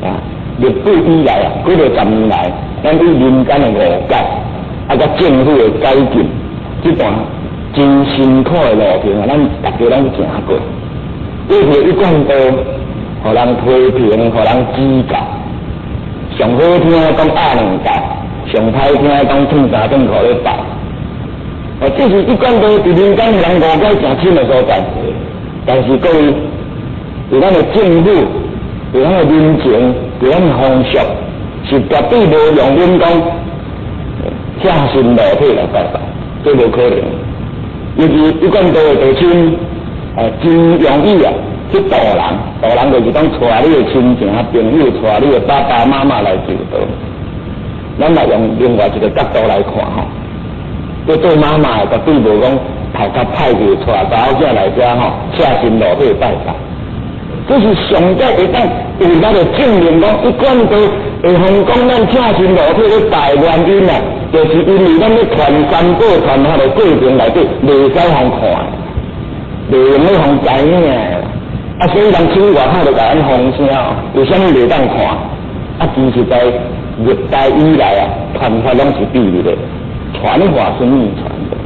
啊，歷史以來啊，幾落十年來，咱對民間的誤解，啊，佮政府的改進，這段真辛苦的路程啊，咱大家攏行過。過去一貫道，予人批評，予人指教，上好聽講鴨兩教，上歹聽講褪衫褪褲咧拜。哦，這是一貫道佇民間予人誤解誠深的所在。但是各位，佇咱的政府，佇咱的民情，佇咱的風俗，是絕對無容忍講赤身露體來拜拜，這無可能。尤其一貫道的道親，真容易啊去導人，導人就是講帶你的親情朋友，帶你的爸爸媽媽來求道。咱來用另外一個角度來看吼，這做媽媽的絕對無講頭殼歹去帶查某囝來遮吼，赤身露體拜拜。這是上帝會當為咱來證明講，一貫道會予講咱赤身露體咧拜原因啊，就是因為咱咧傳三寶傳法的過程內底，袂使予看，袂用咧予知影。啊，所以人出去外口就共咱放聲，為啥物袂當看？啊，其實在歷代以來啊，傳法攏是秘密的，傳法是秘傳的，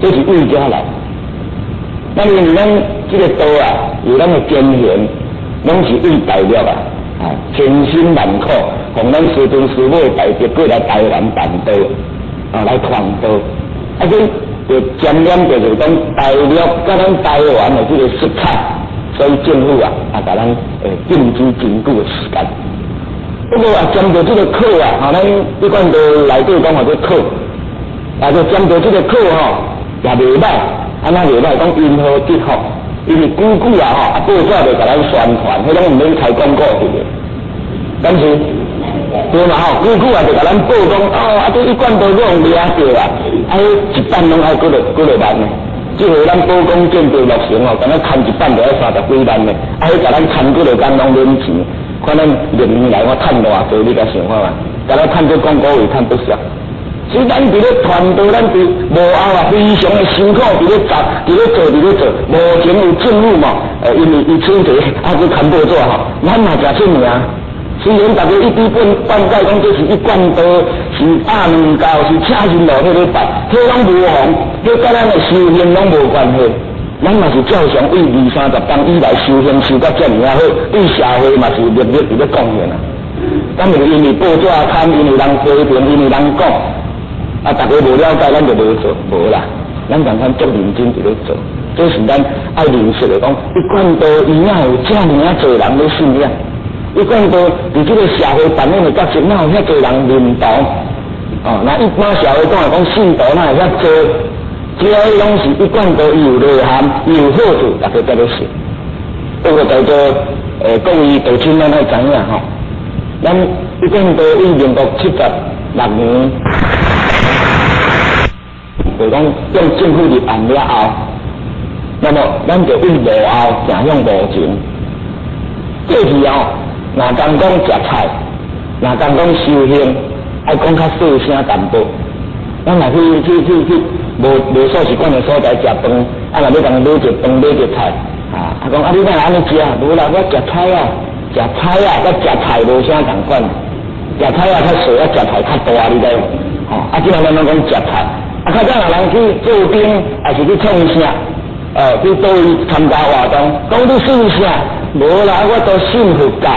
這是為遮來。咱因為咱這個道啊，有咱的根源，攏是為大陸啊，啊，千辛萬苦，予咱師尊師母大德過來台灣辦道，啊，來傳道。啊，所以就沾染著就是講大陸佮咱台灣的這個色彩，所以政府啊，啊，共咱禁止真久的時間。不過啊，針對這個課啊，哈，咱一貫道內底講話這課，啊，就針對這個課吼，也袂歹。按怎袂歹？講因禍得福，因為久久啊吼，啊報紙就共咱宣傳，彼攏毋免開廣告佇咧。但是對嘛吼，久久啊就共咱報講，哦，啊這一貫道予人掠著啊，啊彼一擺攏愛幾落幾落萬呢，這回咱寶光建築落成吼，敢若牽一擺就愛三十幾萬咧，啊，彼共咱牽幾落工攏免錢，看咱歷年來我趁偌濟，你敢想看覓？敢若趁這廣告費趁不少。所以咱佇咧傳道，咱佇幕後啊，非常的辛苦，佇咧做，佇咧做，佇咧做。目前有政府嘛，因為伊出錢，啊，閣牽報紙吼，咱嘛誠出名。雖然大家一知半半解講這是一貫道，是暗暝教，是車神路彼咧拜，彼攏無妨，彼佮咱的修行攏無關係。咱嘛是照常為二三十冬以來修行修甲遮爾仔好，對社會嘛是默默佇咧貢獻啊。咱是因為報紙刊，因為人批評，因為人講，啊，大家無了解，咱就無做，無啦。咱共款足認真佇咧做，這是咱愛認識的講，一貫道伊哪有遮爾仔濟人咧信仰？一貫道佇這個社會扮演的角色，哪有遐濟人認同？哦，那一般社會講來講，信徒哪會遐濟？這個攏是一貫道伊有內涵，伊有好處，大家才咧信。不過在座各位道親，咱愛知影吼，咱一貫道為民國76年，就講向政府入案了後，那麼咱就為幕後走向幕前。過去哦，若講講食菜，若講講修行，愛講較細聲淡薄。咱若去去去去無無素食館的所在食飯，啊若欲共買一飯買一菜，啊，啊講啊你哪會按呢食？無啦，我食菜啊，食菜啊，佮食菜無啥仝款。食菜仔較細，啊食菜較大，你知無？吼，啊，這咱攏講食菜。啊，較早若人去做兵，抑是去創啥？去佗位參加活動，講你信啥？無啦，我都信佛教。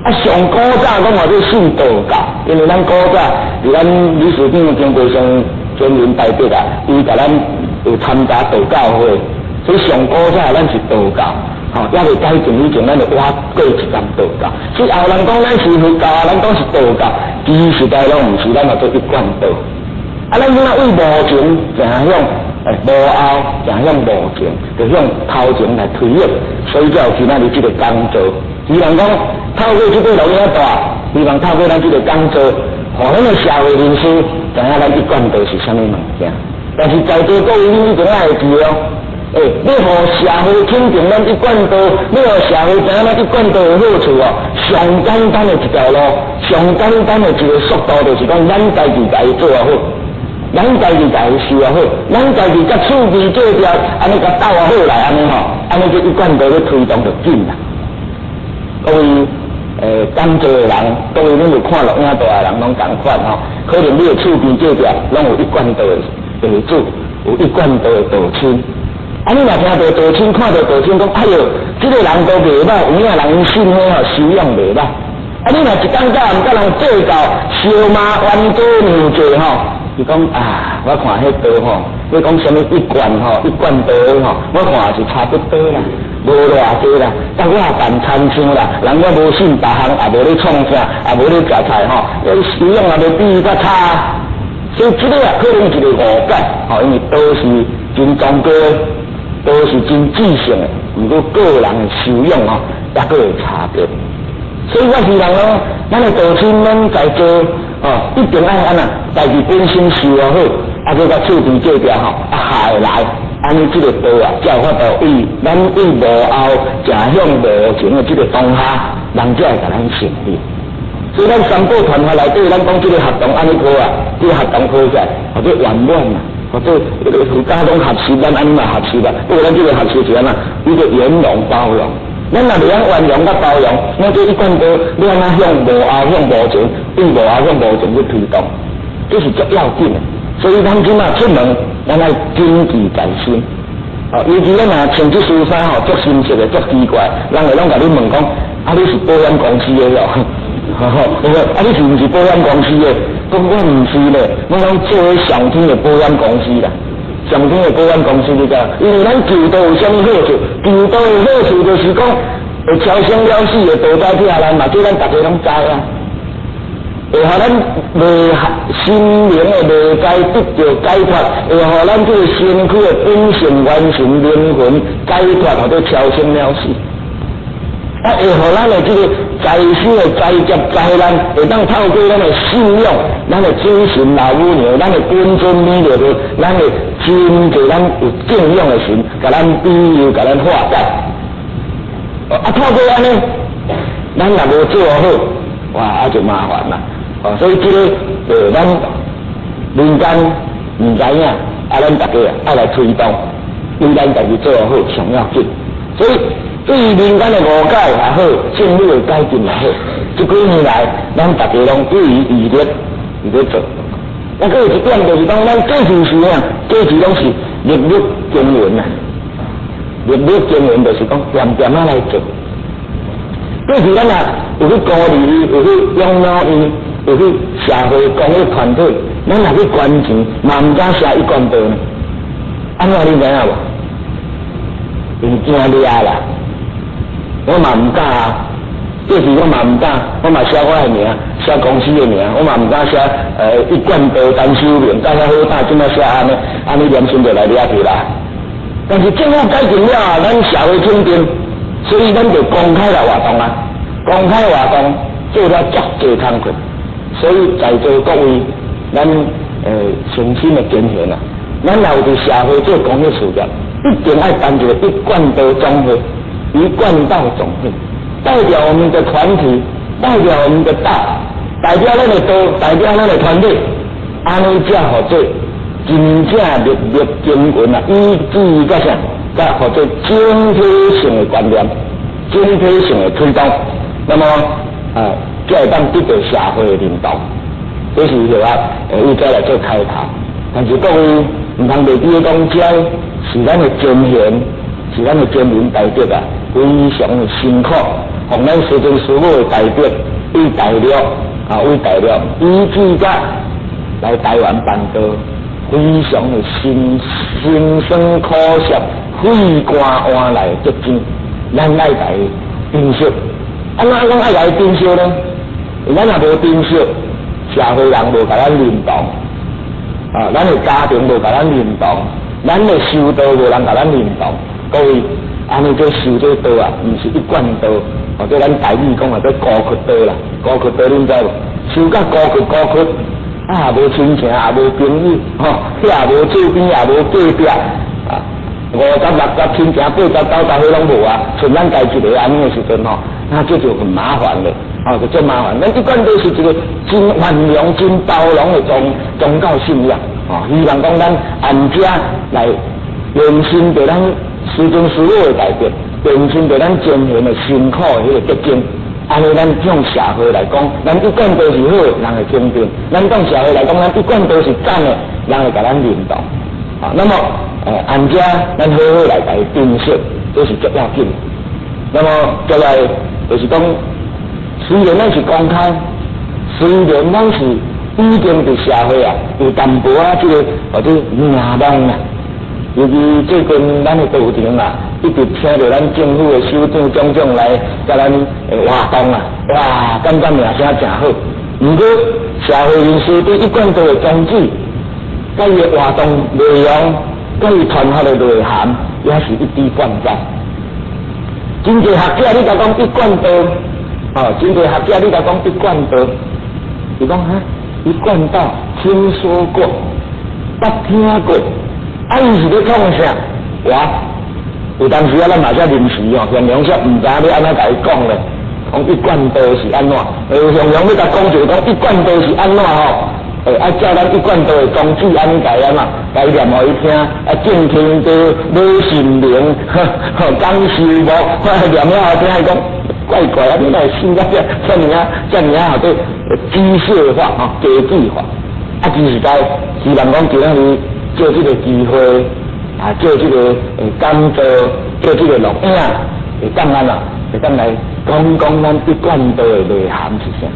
啊，上古早講話做信道教，因為咱古早佇咱理事長經過上尊榮大德啊，伊共咱有參加道教會，所以上古早咱是道教，吼，猶未改正以前，咱就倚過一工道教。所以後人講咱是佛教，咱講是道教，其實在攏毋是，咱嘛做一貫道。啊，咱這馬為幕前走向，幕後走向幕前，就向頭前來推演，所以才有今仔日這個講座。希望講透過這個錄影帶，希望透過咱這個講座，予咱的社會人士知影咱一貫道是啥物物件。但是在座各位，你一定愛會記哦，欸，你予社會肯定咱一貫道，你予社會知影咱一貫道的好處哦，上簡單的一條路，上簡單的一個速度，就是講咱家己共伊做好。咱家己共伊修好，咱家己佮厝邊隔壁，按呢共鬥好來，按呢吼，按呢這一貫道咧推動就緊啦。各位講座的人，各位恁有看錄影帶的人攏仝款吼，可能你的厝邊隔壁攏有一貫道的地主，有一貫道的道親。啊，你若聽著道親，看著道親，講哎喲，這個人都袂歹，有影人信彼吼修養袂歹。啊，你若一工到晚佮人計較，相罵冤家娘濟吼，伊講啊，我看彼道吼，你講啥物一貫吼，一貫道吼，我看也是差不多啦，無偌濟啦，但我也辦親像啦，人我無信別項，也無咧創啥，也無咧食菜吼，修養也無比伊較差，所以這個也可能一個誤解，吼，因為道是真崇高，道是真至聖的，毋過個人的修養吼，抑閣會差別。所以我希望講，咱的道親，咱在座哦，一定愛按怎，家己本身修好，啊，閣佮厝邊隔壁吼，啊，合會來，按呢這個道啊，才有法度為咱為幕後走向幕前的這個當下，人才會共咱承認。所以咱三寶傳法內底，咱講這個活動按呢好啊，這個活動好起來，或者圓滿啊，或者佛家攏學習，咱按呢嘛學習啦。不過咱這個學習是按怎，一個圓融包容。咱若袂曉圓融佮包容，咱這一貫道欲按怎向幕後向幕前，對幕後向幕前去推動，這是足要緊的。所以咱這馬出門，咱愛謹記在心。哦，尤其咱若穿這身衫吼，足深色的，足奇怪，人會攏共你問講：啊，你是保險公司的哦？啊，你是毋是保險公司的？講我毋是咧，我攏做上天的保險公司啦。上天的保險公司你知？因為咱求道有啥物好處？求道的好處就是講，會超生了死的道在疼咱嘛，這咱逐家攏知啊。會予咱內心靈的內在得著解脫，會予咱這個身軀的本性完成靈魂解脫，或者超生了死。啊，會予咱的這個財生的災劫災難，會當透過咱的信仰、咱的主神老母娘、咱的本尊彌勒佛、咱的真濟咱有敬仰的神，共咱庇佑，共咱化解。啊，透過按呢，咱若無做好，哇，啊就麻煩啦。哦，所以這个咱民間毋知影，啊，咱大家愛來推動，為咱家己做好上要緊。所以對於民間的誤解也好，政府的改進也好，這幾年來，咱大家攏不遺餘力佇咧做。啊，閣有一點就是講，咱過去時啊，過去攏是日日耕耘啊，日日耕耘就是講恬恬仔來做。過去咱若有去孤兒院，有去養老院，有去社會公益團體，咱若去捐錢，嘛毋敢寫一貫道呢。按怎你知影無？因驚掠啦，我嘛毋敢啊。過去我嘛毋敢，我嘛寫我的名，寫公司的名，我嘛毋敢寫一貫道陳秀明，甲遐好膽，這麼寫按呢，按呢良心就來掠去啦。但是政府改進了後，咱社會肯定，所以咱就公開來活動啊，公開活動做了足濟工課，所以在座各位，咱誠心的建議啊，咱若有佇社會做公益事業，一定愛辦一個一貫道總會，一貫道總會。代表我們的團體，代表我們的道，代表咱的道，代表咱的團隊，按呢才號做真正日日耕耘啊，以至於啥？才號做整體性的觀念，整體性的推動，那麼啊，才會當得到社會的認同。這是就話，以這來做開頭。但是各位毋通袂記講，這是咱的前賢，是咱的先人大德啊，非常的辛苦。予咱師尊師母的大德，為大陸啊，為大陸，以至甲來台灣辦道，非常的辛辛酸苦澀，血汗換來的結晶，咱愛來珍惜。按怎講愛來珍惜呢？咱若無珍惜，社會人無共咱認同，啊，咱的家庭無共咱認同，咱的修道無人共咱認同。各位，按呢這修這道啊，毋是一貫道。或者咱台語講啊，做孤窟道啦，孤窟道恁知無？修甲孤窟孤窟，啊，無親情，也無朋友，吼，遐也無厝邊，也無隔壁，啊，五十六十親情，八十九十彼攏無啊，剩咱家一个按呢的時陣吼，那這就很麻煩了，哦，就足麻煩。咱一貫道是一個真寬容、真包容的宗教信仰，哦，希望講咱按這來延伸著咱師尊師母的大德。延伸著咱前賢的辛苦的彼个結晶，按呢咱向社會來講，咱一貫道是好，人會肯定；咱向社會來講，咱一貫道是讚的，人會共咱認同。啊，那麼，按這咱好好來共伊珍惜，這是足要緊。那麼，再來就是講，雖然咱是公開，雖然咱是已經佇社會啊有淡薄仔這個或者名望啊。尤其最近咱的道場啊，一直請著咱政府的首長種種來共咱活動啊，哇，感覺名聲誠好。毋過社會人士對一貫道的宗旨，佮伊的活動內容，佮伊傳發的內涵，也是一知半解。真濟學者你共講一貫道，哦，真濟學者你共講一貫道，伊講哈，一貫道聽說過，捌聽過。啊！伊是咧創啥？我有當時啊，咱嘛才臨時哦，形容說毋知影欲按怎共伊講咧。講一貫道是按怎？形容欲共講就講一貫道是按怎吼？啊，照咱一貫道的宗旨按呢共伊按怎？共伊念予伊聽，啊，正天道、老神明、講修木，念了予聽，伊講怪怪啊！你哪會信甲遮遮爾仔遮爾仔號做機械化吼，機器化。啊，其實在希望講今仔日。借這個機會啊，借這個講座，借這個錄影，會當按怎？會當來講講咱一貫道的內涵是啥？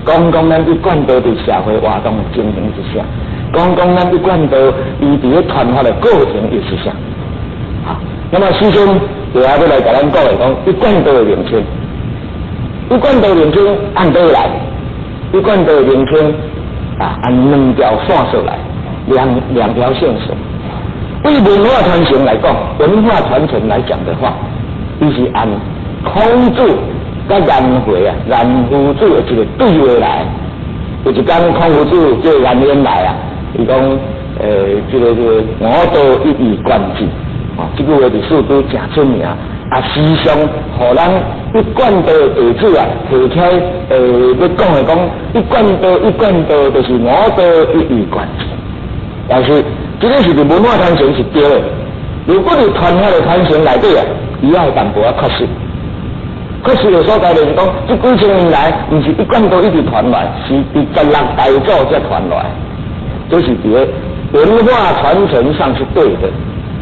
講講咱一貫道佇社會活動的情形是啥？講講咱一貫道伊佇咧傳發的過程又是啥？好，那麼師尊就要來共咱講的講一貫道的名稱，一貫道名稱按佗來？一貫道的名稱啊，按兩條線索來。兩條線索。對文化傳承來講，文化傳承來講的話，伊是按孔子佮顏回啊，顏夫子的一個對話來。有一工孔夫子叫顏淵來啊，伊講這個五道一以貫之，啊，這句話佇四都誠出名，啊，時常予咱一貫道弟子啊，提起來欲講的講，一貫道一貫道就是五道一以貫之。但是這個是佇文化傳承是對的，如果佇傳法的傳承內底啊，伊也有淡薄仔缺失。缺失的所在就是講，這幾千年來，毋是一貫道一直傳來，是佇十六大祖才傳來，這是佇個文化傳承上是對的，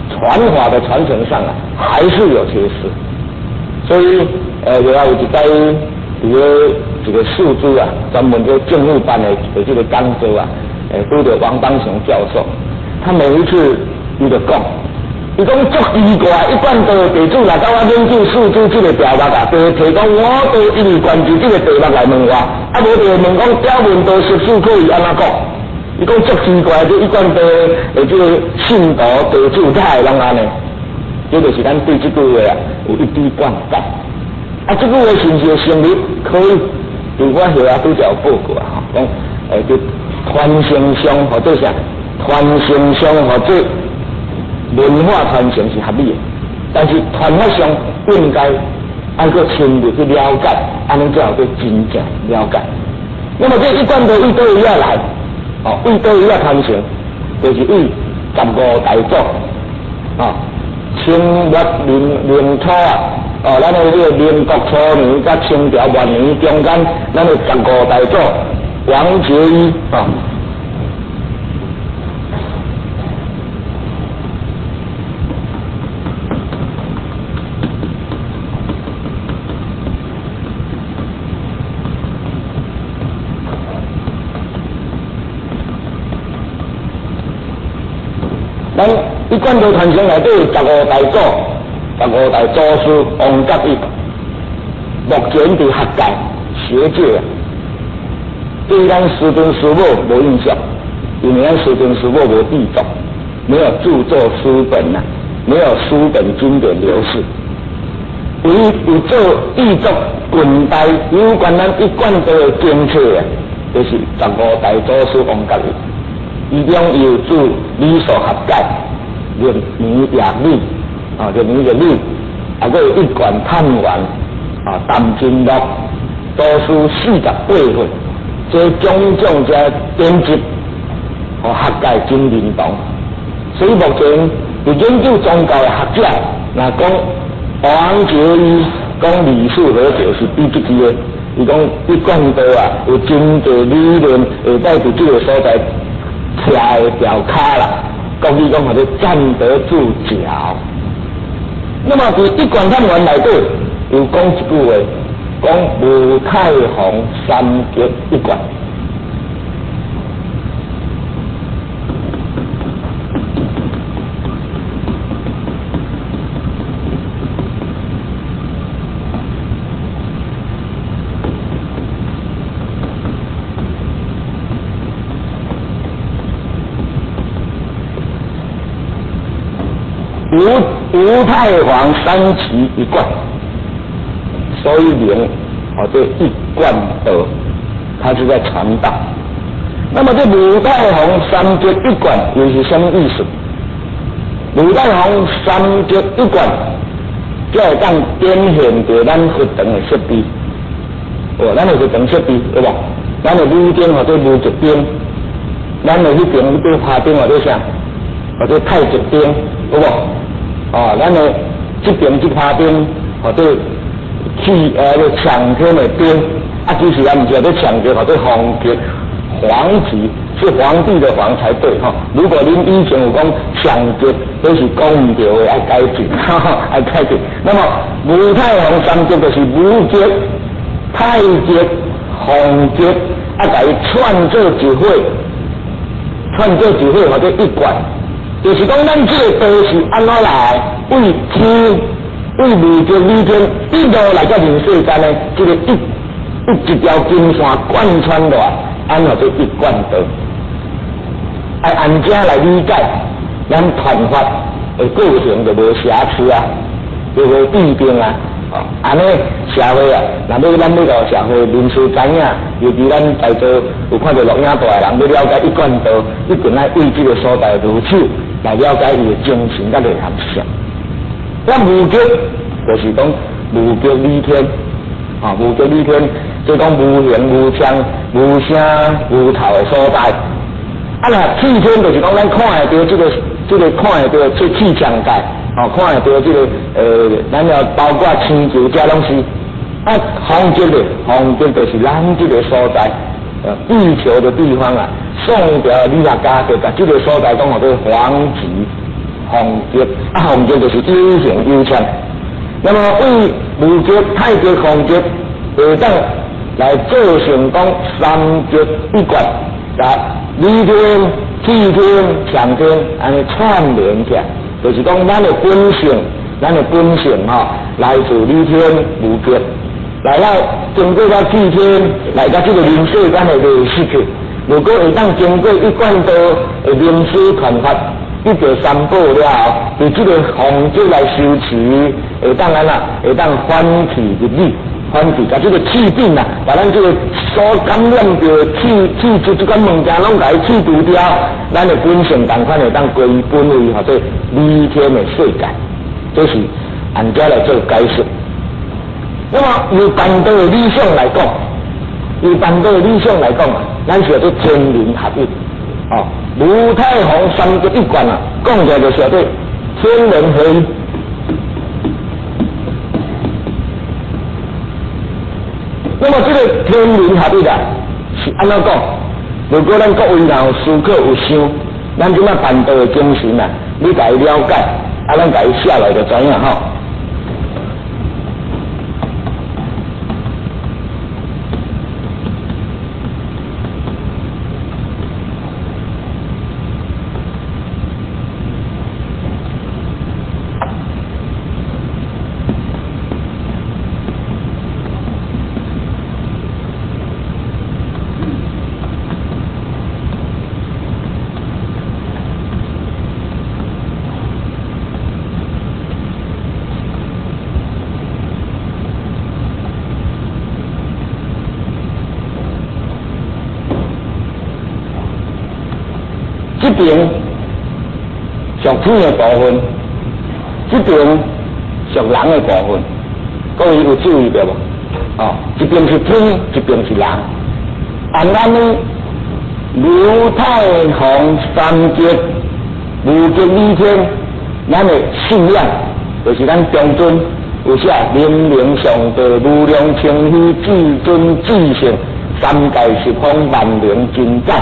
傳法的傳承上啊，還是有缺失。所以，就有一擺佇個一個四都啊，專門做政府辦的這個講座啊，拄著王邦雄教授，他每一次伊就講，伊講足奇怪，一貫道弟子來到我研究四都這個題目啊，就提講五道一以貫之這個題目來問我，啊，無就問講表面道十四可以按怎講？伊講足奇怪，這一貫道的這個信徒弟子才會攏按呢？這就是咱對這句話啊有一知半解。啊，這句話是毋是會成立？可以，佇我後啊拄則有報告啊，吼，講佇傳承上或者啥，傳承上或者文化傳承是合理的，但是傳法上應該愛閣深入去了解，按呢才有閣真正了解。那麼這一貫道對佗位仔來？哦，對佗位仔傳承，就是對十五大祖，啊，清末民民初啊，哦，咱的這個民國初年佮清朝末年中間，咱的十五大祖王覺一啊。咱一貫道傳承內底十五大祖、十五大祖師王覺一，目前佇學界、學界啊，對咱師尊師母無印象，因為咱師尊師母無著作，沒有著作書本啊，沒有書本經典流失。唯一有做著作近代有關咱一貫道的經冊啊，就是十五大祖師王覺一。伊中有著理數學解、入門入理，啊，入門入理，啊，閣有一貫探源，啊，談經錄，祖師48歲，這種種這典籍，予學界真認同。所以目前佇研究宗教的學者，若講王覺一講理數和解是比這個，伊講一貫道啊，有真濟理論會當佇這個所在。徛會牢跤啦，國語講號做站得住腳。那麼佇一貫探源內底有講一句話，講吳太皇三極一貫。吳太皇三期一貫，所以名號做一貫道，他是在傳道。那麼這吳太皇三極一貫又是什麼意思？吳太皇三極一貫，才會當展現著咱佛堂的設備。哦，咱的佛堂設備對無？咱的武燈號做無極燈，咱的彼邊彼拍燈號做啥？號做太極燈，有無？哦，咱的這邊這拍燈號做氣搶天的燈，啊，其實也毋是號做搶極，號做皇極，皇極是皇帝的皇才對吼。如果恁以前有講搶極，都是講毋對的，愛改進，愛改進。那麼吳太皇三極就是無極、太極、皇極，啊，共伊串做一伙，串做一伙，號做一貫。就是講，咱這個道是按怎來？為天、為無極、理天一路來到人世間呢？這個一條金線貫穿落來，按怎做一貫道？愛按這來理解，咱傳法的過程就無瑕疵啊，就無弊病啊。哦，按呢社會啊，若欲咱欲予社會人士知影，尤其咱在座有看著錄影帶的人，欲了解一貫道，一定愛對這個所在入手來了解伊的精神佮內涵是啥。咱無極就是講無極理天，啊，無極理天，就講無形無相無聲無頭的所在。啊，若氣天就是講咱看會著這個看會著這氣象界，哦，看會著這個咱要包括星球這攏是。啊，方極咧，方極就是咱這個所在，地球的地方啊。宋朝理學家就共這個所在講號做方極，方極啊，方極就是有形有相。那麼對無極、太極、方極會當來做成講三極一貫，共理天、氣天、象天按呢串聯起來，就是講咱的本性，咱的本性吼，來自理天無極，來了經過了氣天，來到這個人世間的歷史去。如果會當經過一貫道的明師傳法，得到三寶了後，佇這個方極來修持，會當按怎？會當反氣入理，反氣，共這個氣病啊，共咱這個所感染著的氣氣質這款物件攏共伊去除掉，咱的本性仝款會當歸本位，號做理天的世界，這是按這來做解釋。那麼由辦道的理想來講，由辦道的理想來講啊，咱是叫做天人合一，哦，無太行三極一貫啊，講起來就是叫做天人合一。那麼這個天人合一啊，是按怎講？如果咱各位若有思考有想，咱這馬辦道的精神啊，你共伊了解，啊，咱共伊寫落就知影吼。這邊屬天的部分，這邊屬人的部分，各位有注意著無？哦，一邊是天，一邊是人。按咱呢，劉太行三極無極理天，咱的信仰就是咱中尊有寫明明上帝無量清虛至尊至聖三界十方萬能真宰。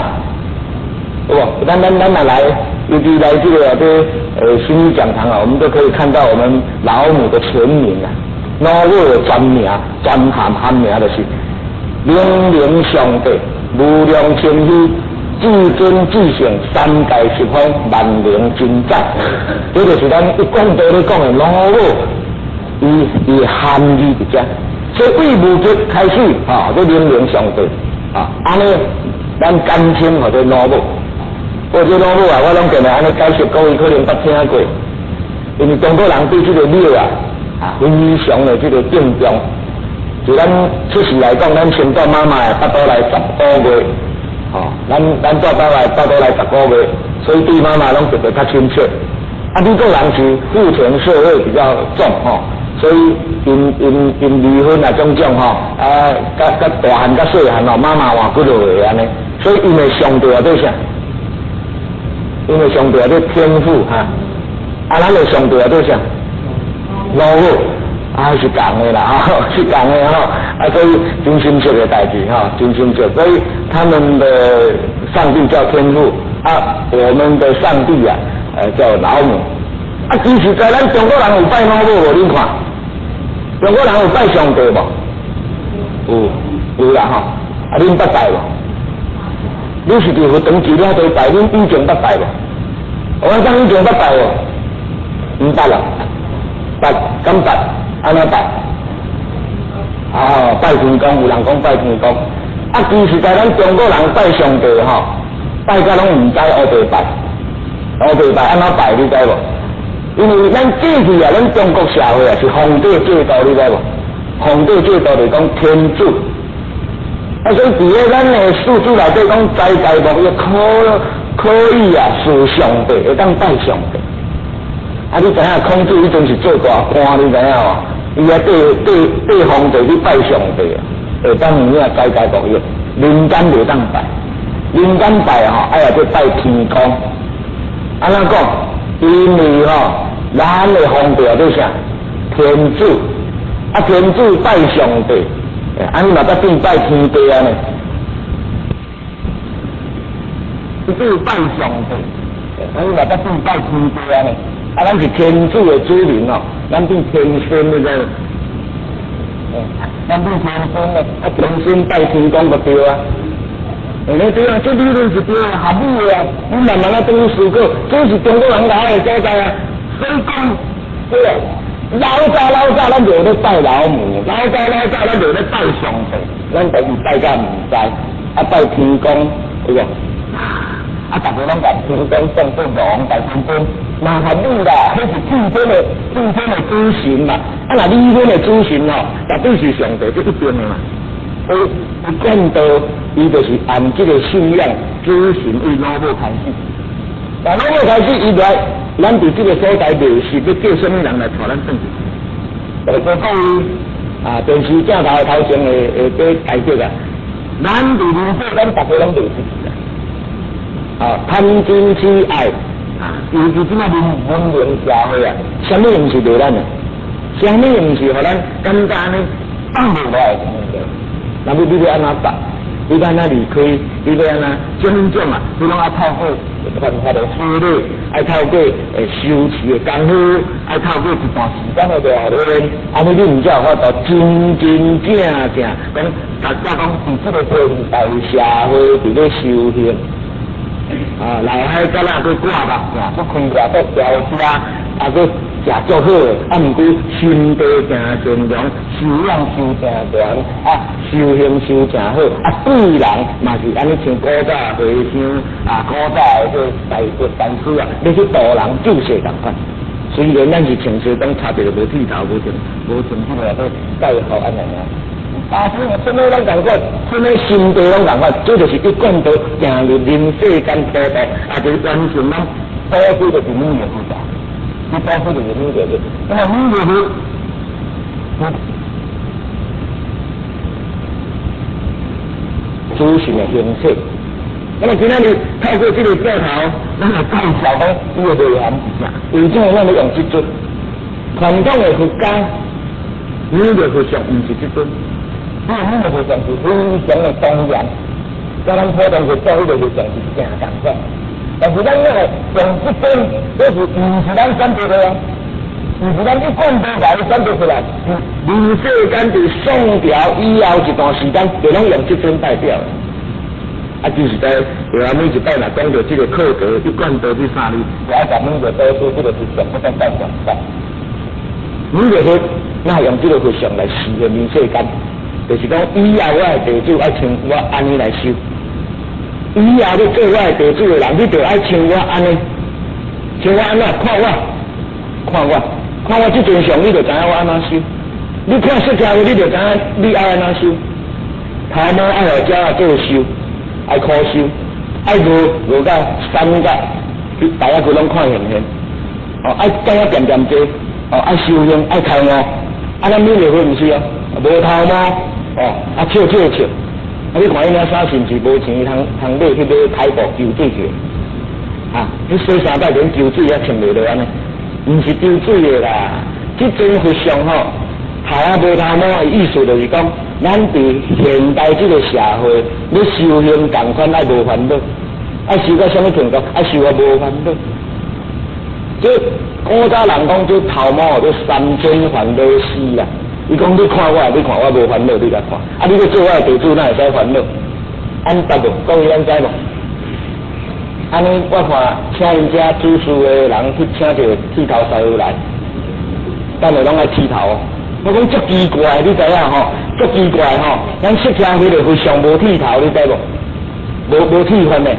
有無？咱若來，尤其來這個心理講堂啊，我們都可以看到我們老母的全名啊，老母的全名、全含含名就是明明上帝無量清虛至尊至聖三界十方萬能真宰，這就是咱一貫道咧講的老母，伊含義佇遮。所以對無極開始，吼，做明明上帝，啊，按呢，咱簡稱號做老母。我這老母啊，我攏定定按呢解釋，各位可能捌聽過，因為中國人對這個廟啊，啊，非常的這個敬重。就咱出世來講，咱先蹛媽媽的腹肚內10個月，吼，咱蹛肚內腹肚內10個月，所以對媽媽攏特別較親切。啊，美國人是父權社會比較重，吼，所以𪜶離婚啊種種吼，啊，佮大漢佮細漢吼，媽媽換幾落個按呢，所以𪜶的上帝啊做啥？因為上帝啊做天父哈，啊，咱的上帝啊做啥？老母啊是仝的啦，吼，是仝的吼，啊，所以真親切的代誌吼，真親切。所以他們的上帝叫天父，啊，我們的上帝啊，叫老母。啊，其實在咱中國人有拜老母無？恁看，中國人有拜上帝無？有啦吼，啊，恁捌拜無？你是佇佛堂寺了都拜，恁以前捌拜無？我講以前捌拜無？毋捌啦，捌敢捌？按怎拜？啊，拜天公，有人講拜天公。啊，其實在咱中國人拜上帝吼，拜甲攏毋知烏白拜，烏白拜按怎拜你知無？因為咱過去啊，咱中國社會啊是皇帝制度，你知無？皇帝制度就講天子，啊，所以佇咧咱的四書內底講齋戒沐浴可以啊，事上帝，會當拜上帝。啊，你知影孔子彼陣是做大官，你知影無？伊啊對皇帝去拜上帝啊，會當有影齋戒沐浴，民間袂當拜，民間拜吼，愛來去拜天公。按怎講？因為吼，咱的皇帝叫啥？天子，啊天子拜上帝，按呢嘛才變拜天地按呢。天子拜上帝，按呢嘛才變拜天地按呢。啊，咱是天子的子民哦，咱變天孫，你知無？咱變天孫的，啊天孫拜天公就對啊。欸，對啊，這理論是對的，合理的啊。你慢慢仔轉去思考，這是中國人來的所在啊。所以講，對啊，老早老早咱就咧拜老母，老早老早咱就咧拜上帝，咱家己拜甲毋知，啊拜天公，對無？啊，逐家攏共天公當做王大天君，嘛合理啦，彼是天的主神嘛。啊，若你阮的主神吼，絕對是上帝，這一定的嘛。一貫道，伊就是按這個信仰主神為老母開始。但老母開始，伊來，咱佇這個所在袂是欲叫啥物人來帶咱轉去？就是講啊，電視鏡頭頭前會會改革啊。咱佇人世間，逐家攏袂識啊，貪嗔癡愛啊，尤其這馬文明社會啊，啥物毋是袂咱的，啥物毋是予咱簡單呢放落來的。那麼你欲按怎放？你欲按怎離開？你欲按怎種種啊？你攏愛透過辦法的處理，愛透過修持的功夫，愛透過一段時間的磨練，按呢你毋才有法度真真正正講，大家講佇這個現代社會佇咧修行。啊，內海敢若閣掛目鏡，閣開架閣調車，啊，閣食足好的，啊，毋過心地誠善良，修養修誠懸，啊，修行修誠好，啊，對人嘛是按呢像古早和尚啊，古早的這個大德大師啊，欲去度人救世仝款。雖然咱是穿西裝，插一個無剃頭，無穿彼個做介號按呢爾。啊，啥物攏仝款，啥物心地攏仝款，這就是一貫道行入人世間普渡，啊，就是完成咱布施就是彌勒佛，你布施就是彌勒佛，那麼彌勒佛，主神的形式。那麼今仔日透過這個鏡頭，咱來介紹講伊的內涵是啥？為什麼咱欲用這尊？傳統的佛家彌勒佛像毋是這尊。這個彌勒佛像是非常的莊嚴，佮咱普通佛祖彼個佛像是誠仝款。但是咱那個用這尊，這是毋是咱選擇的啊？毋是咱一貫道來選擇出來，是人世間佇宋朝以後一段時間，就攏用這尊代表。啊，就是在後來每一擺若講著這個課題，一貫道這三字，就愛共彌勒佛這個佛像，不當代表拜。彌勒佛，那用這個佛像來示現人世間。就是講，以後我的弟子愛像我按呢來修，以後欲做我的弟子的人，你就愛像我按呢，像我按怎看我，看我，看我這尊像，你就知影我按怎修。你看釋迦牟尼，你就知影你愛按怎修。頭毛愛予鳥仔做修，愛苦修，愛餓餓到三角，大家佢攏看現現。哦，愛講啊恬恬坐，哦，愛修行，愛開悟。啊，咱彌勒佛毋是哦，無頭毛。哦，啊笑笑笑，啊你看伊領衫是毋是無錢通通買去買開布抽水去？啊，你洗三擺連抽水也穿袂落按呢？毋是抽水的啦，這尊佛像吼，頭仔無頭毛的意思就是講，咱佇現代這個社會，欲修行仝款愛無煩惱，愛修到啥物程度？愛修到無煩惱。這古早人講這頭毛叫三千煩惱絲啦。伊講你看我，你看我無煩惱，你來看。啊，你欲做我的弟子，哪會使煩惱？按答無？各位咱知無？按呢，我看請𪜶遮主事的人去請一個剃頭師傅來，等下攏愛剃頭。我講足奇怪，你知影吼？足奇怪吼！咱釋迦牟尼佛上無剃頭，你知無？無剃髮的，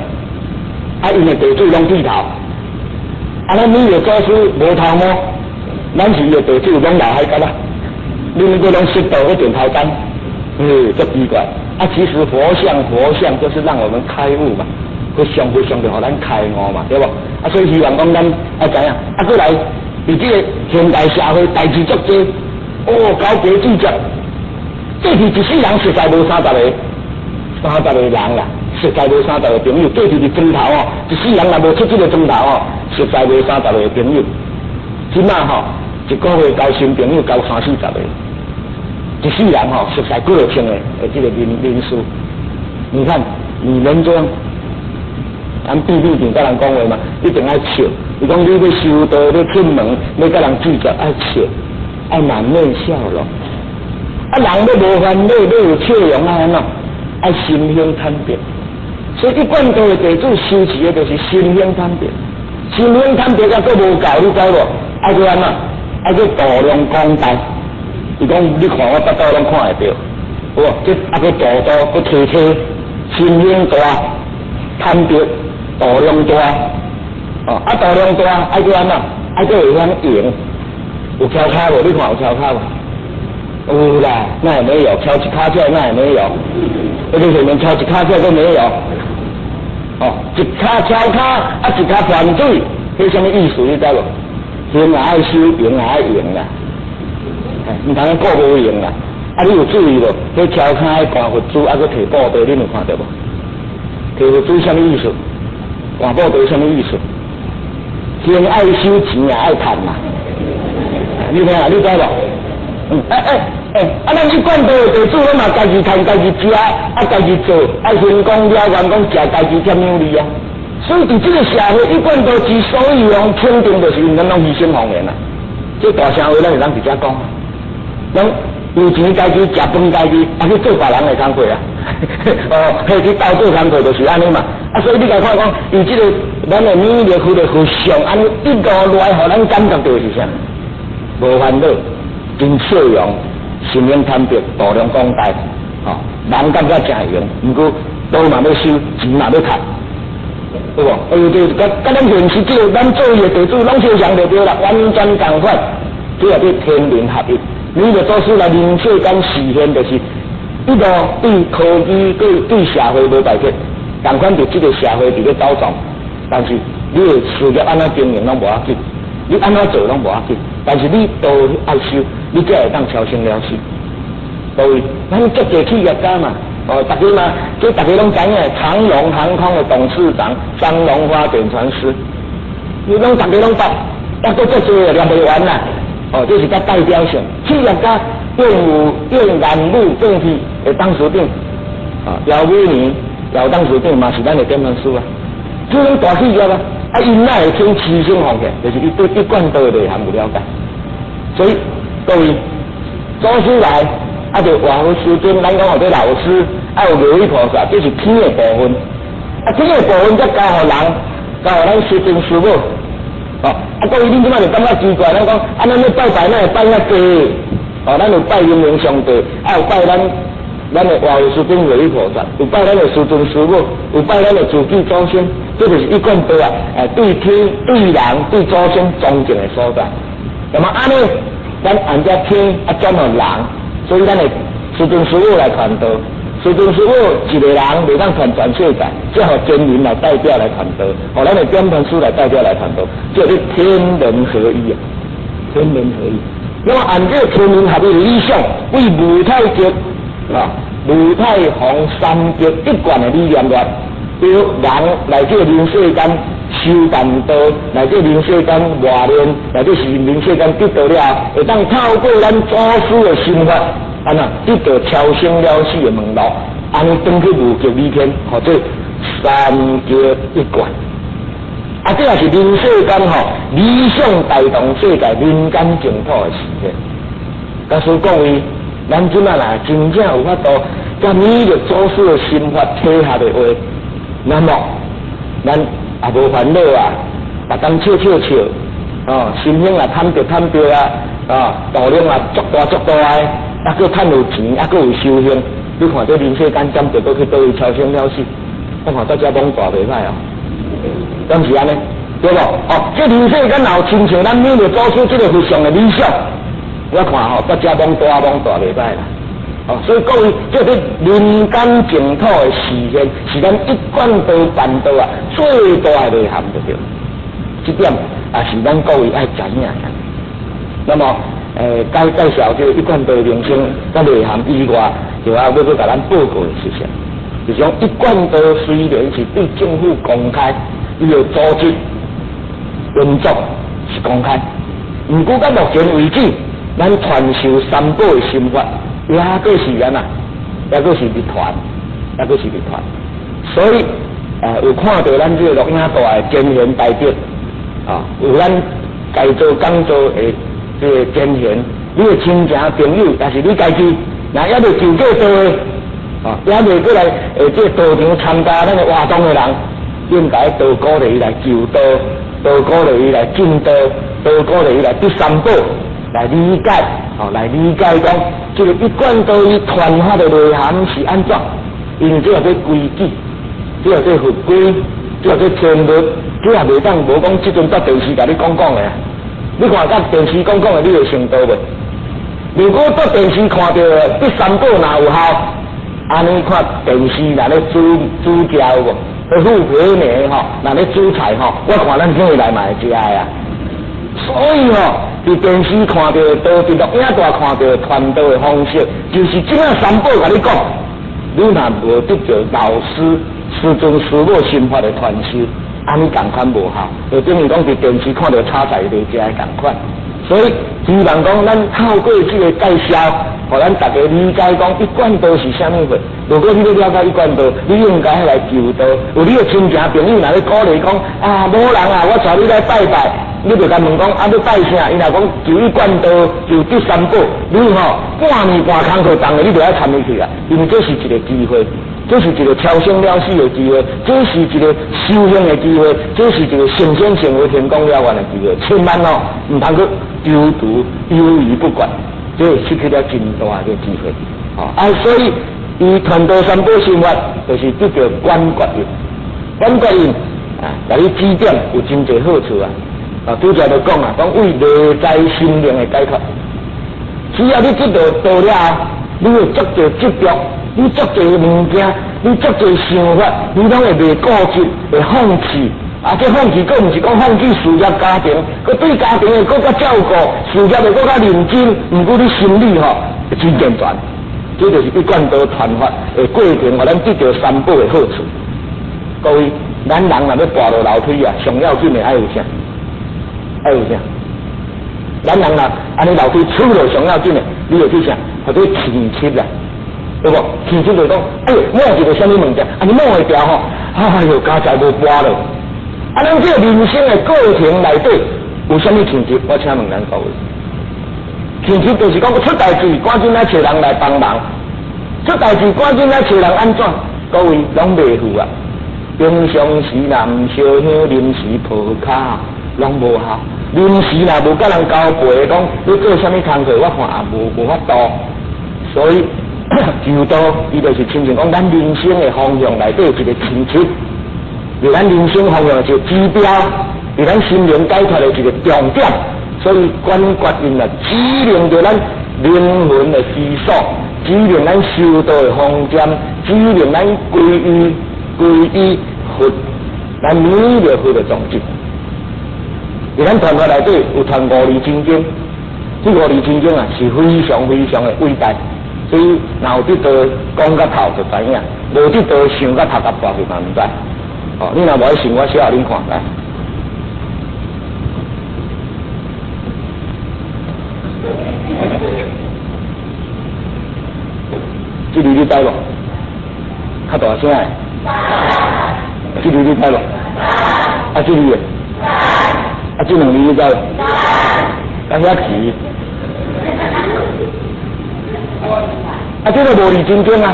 啊，𪜶的弟子攏剃頭。啊，咱每個祖師無頭毛，咱是伊的弟子攏老海角啦。恁個攏識到一點頭鬃，嗯，足奇怪。啊，其實佛像佛像就是讓我們開悟嘛，佛像佛像就予咱開悟嘛，對無？啊，所以希望講咱愛知影，啊，過來佇這個現代社會代誌足濟，哦，交雞煮食，過去一世人實在無三十个，三十個人啦，實在無三十個朋友。過去佇磚頭哦，一世人若無出這個磚頭哦，實在無三十個朋友。這馬吼，一個月交新朋友交三四十個，一世人吼，熟似幾落千個的這個人人數。你看，你能這樣？咱秘密定佮人講話嘛，一定愛笑。伊講你欲修道，欲出門，欲佮人聚集，愛笑，愛滿面笑容。啊，人欲無煩惱，欲有笑容，愛按怎？愛心胸坦白。所以一貫道的弟子修持的就是心胸坦白。心胸坦白猶閣無夠，你知無？愛閣按怎？愛閣度量廣大。伊講你看我腹肚攏看會著，有無？這啊閣度度閣提提，心胸大，坦白，度量大。哦，啊度量大，愛閣按怎？愛閣會曉用。有蹺跤無？你看有蹺跤無？有啦，那也沒有，蹺一跤腳那也沒有，那個前面蹺一跤腳都沒有。哦，一跤蹺跤，啊一跤噴水，彼啥物意思？你知無？行也愛修，用也愛用啦。毋通顧無用啦。啊，你有注意無？彼蹺跤的觀佛珠，啊，閣提布袋，恁有看著無？提佛珠啥物意思？觀布袋啥物意思？先愛收錢也愛趁嘛。你聽啊，你知無？嗯，欸欸欸，啊，咱一貫道的地主，攏嘛家己趁、家己食，啊，家己做，啊，先講了完講食家己添養利啊。所以佇這個社會，一貫道之所以用肯定，就是因為咱攏犧牲奉獻啊。這大聲話，咱會當直接講，攏有錢家己食飯家己，啊去做別人的工課啊。哦，彼去鬥做工課就是按呢嘛。啊，所以你共看講，伊這個咱的彌勒佛的佛像，按呢一路來，予咱感覺著是啥？無煩惱，真笑容，心胸坦白，度量廣大，吼，人感覺誠會用，毋過道嘛欲修，錢嘛欲趁，對無？哎呦，對，佮佮咱現實這個，咱做伊的地主，攏相像就對啦，完全仝款，這也叫天人合一。彌勒祖師來人世間示現，就是一路對科技、對對社會無排斥，仝款佇這個社會佇咧走動，但是你的事業按怎經營攏無要緊，你按怎做攏無要緊，但是你都愛修，你才會當超生了死。各位，咱足濟企業家嘛，哦，大家嘛，這大家攏知影，長榮航空的董事長張榮發點傳師，你攏大家攏捌，抑閣足濟念袂完啦。哦，這是較代表性，企業家燕武燕南路電器的董事長，啊，姚美妮姚董事長嘛是咱的點傳師啊。這種大企業啊，啊，𪜶哪會肯犧牲奉獻？就是伊對一貫道的內涵有了解。所以各位祖師來，啊，就活佛師尊，咱講號做老師，啊，有如意菩薩，這是天的部分。啊，天的部分才交予人，交予咱師尊師母。哦，啊，各位恁這擺就感覺奇怪，咱講，啊，咱欲拜拜，哪會拜遐濟？哦，咱有拜陰陽上帝，啊，有拜咱咱的活佛師尊如意菩薩，有拜咱的師尊師母，有拜咱的自己祖先，這就是一貫道啊！對天、對人、對祖先尊敬的所在。那麼按呢，咱按照天啊轉予人，所以咱的師尊師母來傳道。師尊師母一個人袂當傳全世界，只予天人來代表來傳道，予咱的點傳師來代表來傳道，這是天人合一啊！天人合一。那麼按這個天人合一的理想，為無太極啊、無太洪三極一貫的理念來，對人來這人世間修道，來這人世間磨練，來這是人世間得道了，會當透過咱祖師的心法，按怎得到超生了死的門路，按呢轉去無極理天，號做三極一貫。啊，這也是人世間吼理想帶動世界人間淨土的事件。假使各位，咱這擺若真正有法度，佮彌勒祖師的心法契合的話，那麼咱也無煩惱啊，逐工笑笑笑，哦，心胸也坦白坦白啊，啊，度量也足大足大的，啊，閣趁有錢，啊，閣有修行，你看這人世間占著閣去佗位超生了死，我看大家罔大袂歹哦，敢是按呢？對無？哦，這人世間若有親像咱彌勒祖師這个佛像的理想，我看吼，國家罔大罔大袂歹啦。哦，所以各位，這個人間淨土的實現，是咱一貫道辦道啊最大的內涵就對。這點也是咱各位愛知影的。那麼，介紹這個一貫道名稱佮內涵以外，就還欲閣共咱報告的是啥？就是講一貫道雖然是對政府公開，伊的組織運作是公開，毋過到目前為止，咱傳授三寶的心法，也閣是按怎？也閣是秘傳，也閣是秘傳。所以，有看著咱這个錄影帶的真賢大德，啊，有咱該做講座的這个真賢，你的親情朋友，也是你家己，若猶未求過道的，啊，猶未過來這个道場參加咱的活動的人，應該多鼓勵伊來求道，多鼓勵伊來進道，多鼓勵伊來得三寶，來理解，哦，來理解講，這个一貫道伊傳法的內涵是按怎？因為這個做規矩，這個做佛規，這個做天律，這也袂當無講這陣佇電視共你講講的。你看佮電視講講的，你會成道袂？如果佇電視看著得三寶若有效，按呢看電視若咧煮煮食有無？彼富婆娘吼，若咧煮菜吼，我看咱起來嘛會食的啊。所以吼，佇電視看著，倒佇錄影帶看著傳道的方式，就是這仔三寶共你講，你若無得著老師師尊師母心法的傳授，按呢仝款無效，就等於講佇電視看著炒菜袂食的仝款。所以希望講咱透過這个介紹，予咱大家理解講一貫道是啥物貨。如果你欲了解一貫道，你應該來求道。有你的親情朋友若咧鼓勵講啊，某人啊，我帶你來拜拜，你就共問講啊，欲拜啥？伊若講求一貫道，求得三寶，你吼半暝半空課動的，你就愛參伊去啊，因為這是一个機會。這是一个超生了死的機會，這是一个修行的機會，這是一个成仙成佛天公了願的機會。千萬哦，毋通閣猶豫猶豫不決，這失去了真大的機會。啊，所以伊傳道三寶心法，就是得著觀覺印，觀覺印啊，共你指點有真濟好處啊。啊，拄才就講啊，講為內在心靈的解脫。只要你得著道了後，你會足濟執著。你足濟物件，你足濟想法，你攏會袂固執，會放棄。啊，這放棄，閣毋是講放棄事業家庭，閣對家庭會閣較照顧，事業會閣較認真。毋過你心理吼會真健全。這就是一貫道傳法的過程，予咱得著三寶的好處。各位，咱人若欲跋落樓梯啊，上要緊的愛有啥？愛有啥？咱人若按呢樓梯出落上要緊的，你會去啥？或者天漆啦。對無？天漆就講，哎喲，摸一个啥物物件，啊你摸會牢吼，哎喲，佳哉無跋落。啊，咱這个人生的過程內底有啥物天漆？我請問咱各位，天漆就是講出代誌，趕緊來揣人來幫忙；出代誌，趕緊來揣人按怎？各位攏袂赴啊！平常時若毋燒香，臨時抱跤，攏無效。臨時若無佮人交陪，講欲做啥物工課，我看也無法度。所以求道，伊就是親像講咱人生的方向內底一个天漆，是咱人生方向的一个指標，是咱心靈解脫的一个重點。所以觀覺印啊，指明著咱靈魂的歸宿，指明咱修道的方針，指明咱歸依佛，咱彌勒佛的宗旨。佇咱傳法內底有傳五字真經，這五字真經啊是非常非常的偉大。所以，若有得道講甲透就知影，無得道想甲頭殼破去嘛毋知。哦，你若無愛信，我寫予恁看來。這字你知無？較大聲的。這字你知無？啊，這字咧？啊，這兩字你知無？啊，遐齊。啊，這个無字真經啊，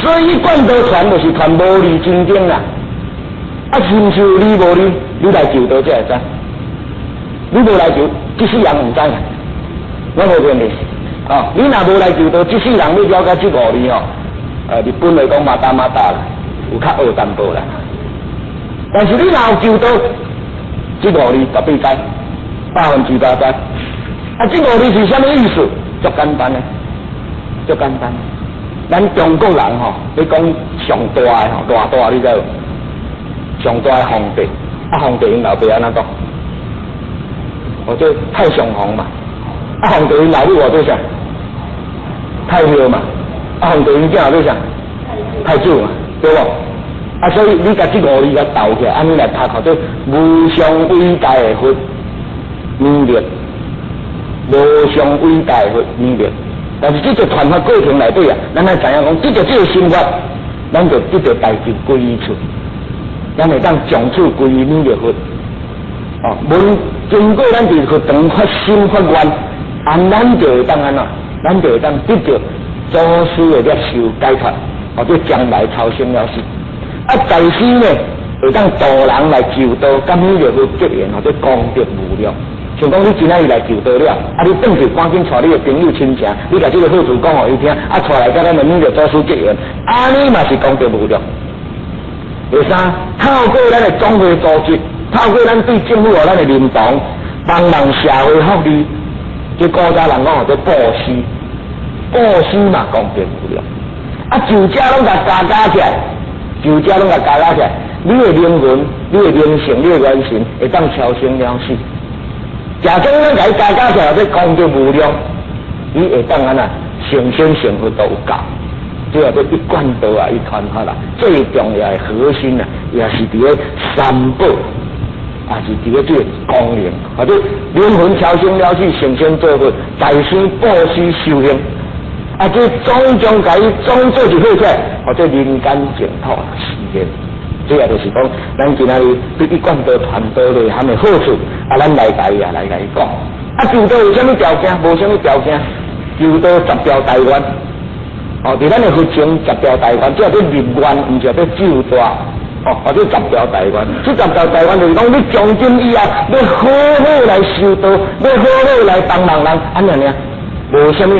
所以一貫道傳就是傳無字真經啦。啊，是毋是有字無字？你來求道才會知。你無來求，這世人毋知啊。我無騙你，哦，你若無來求道，這世人欲了解這五字吼，日本話講まだまだ啦，有較學淡薄啦。但是你若有求道，這五字絕對知，100%知。啊，這五字是啥物意思？足簡單的，足簡單。咱中國人吼，你講上大的吼，偌大你知無？上大的皇帝，啊，皇帝𪜶老爸按怎講？號做太上皇嘛。啊，皇帝𪜶老母號做啥？太后嘛。啊，皇帝𪜶囝號做啥？太子嘛，對無？啊，所以你共這五字共鬥起來，按呢來讀，號做無上偉大的佛彌勒，無上偉大的佛彌勒。但是這個傳法過程內底啊，咱愛知影講，得著這個心法，咱就得著代誌歸依處，咱會當從此歸依彌勒佛。哦，無經過咱佇佛堂發心發願，按咱就會當按怎？咱就會當得著祖師的攝受解脫，或者將來超生了死。啊，在世呢，會當度人來求道，佮彌勒佛結緣，或者功德無量。像講你今仔日來求道了，啊，你轉去趕緊帶你的朋友親情，你共這個好處講予伊聽，啊，帶來佮咱的彌勒祖師結緣，按呢嘛是功德無量。第三，透過咱的總會組織，透過咱對政府予咱的認同，幫忙社會福利，這古早人講號做布施，布施嘛功德無量。啊，就這攏共加加起來，就這攏共加加起來，你的靈魂、你的靈性、你的元神會當超生了死。假裝咱共伊加加起來，這功德無量，你會當按怎成仙成佛都有夠。這個一貫道啊，伊傳法啦，最重要的核心啊，也是佇咧三寶，也是佇咧這個功能，或者靈魂超生了死，成仙做佛，在世布施修行，啊，這種種共伊總做一伙起來，或者人間淨土實現。這個就是講，咱今仔日對一貫道傳道內涵的好處，啊，咱來共伊啊，來共伊講。啊，求道有啥物條件？無啥物條件，求道十條大願。哦，佇咱的佛經十條大願，這叫入願，毋是叫咒大。哦，或者十條大願，這十條大願就是講，你從今以後欲好好來修道，欲好好來幫忙人，按呢爾。無啥物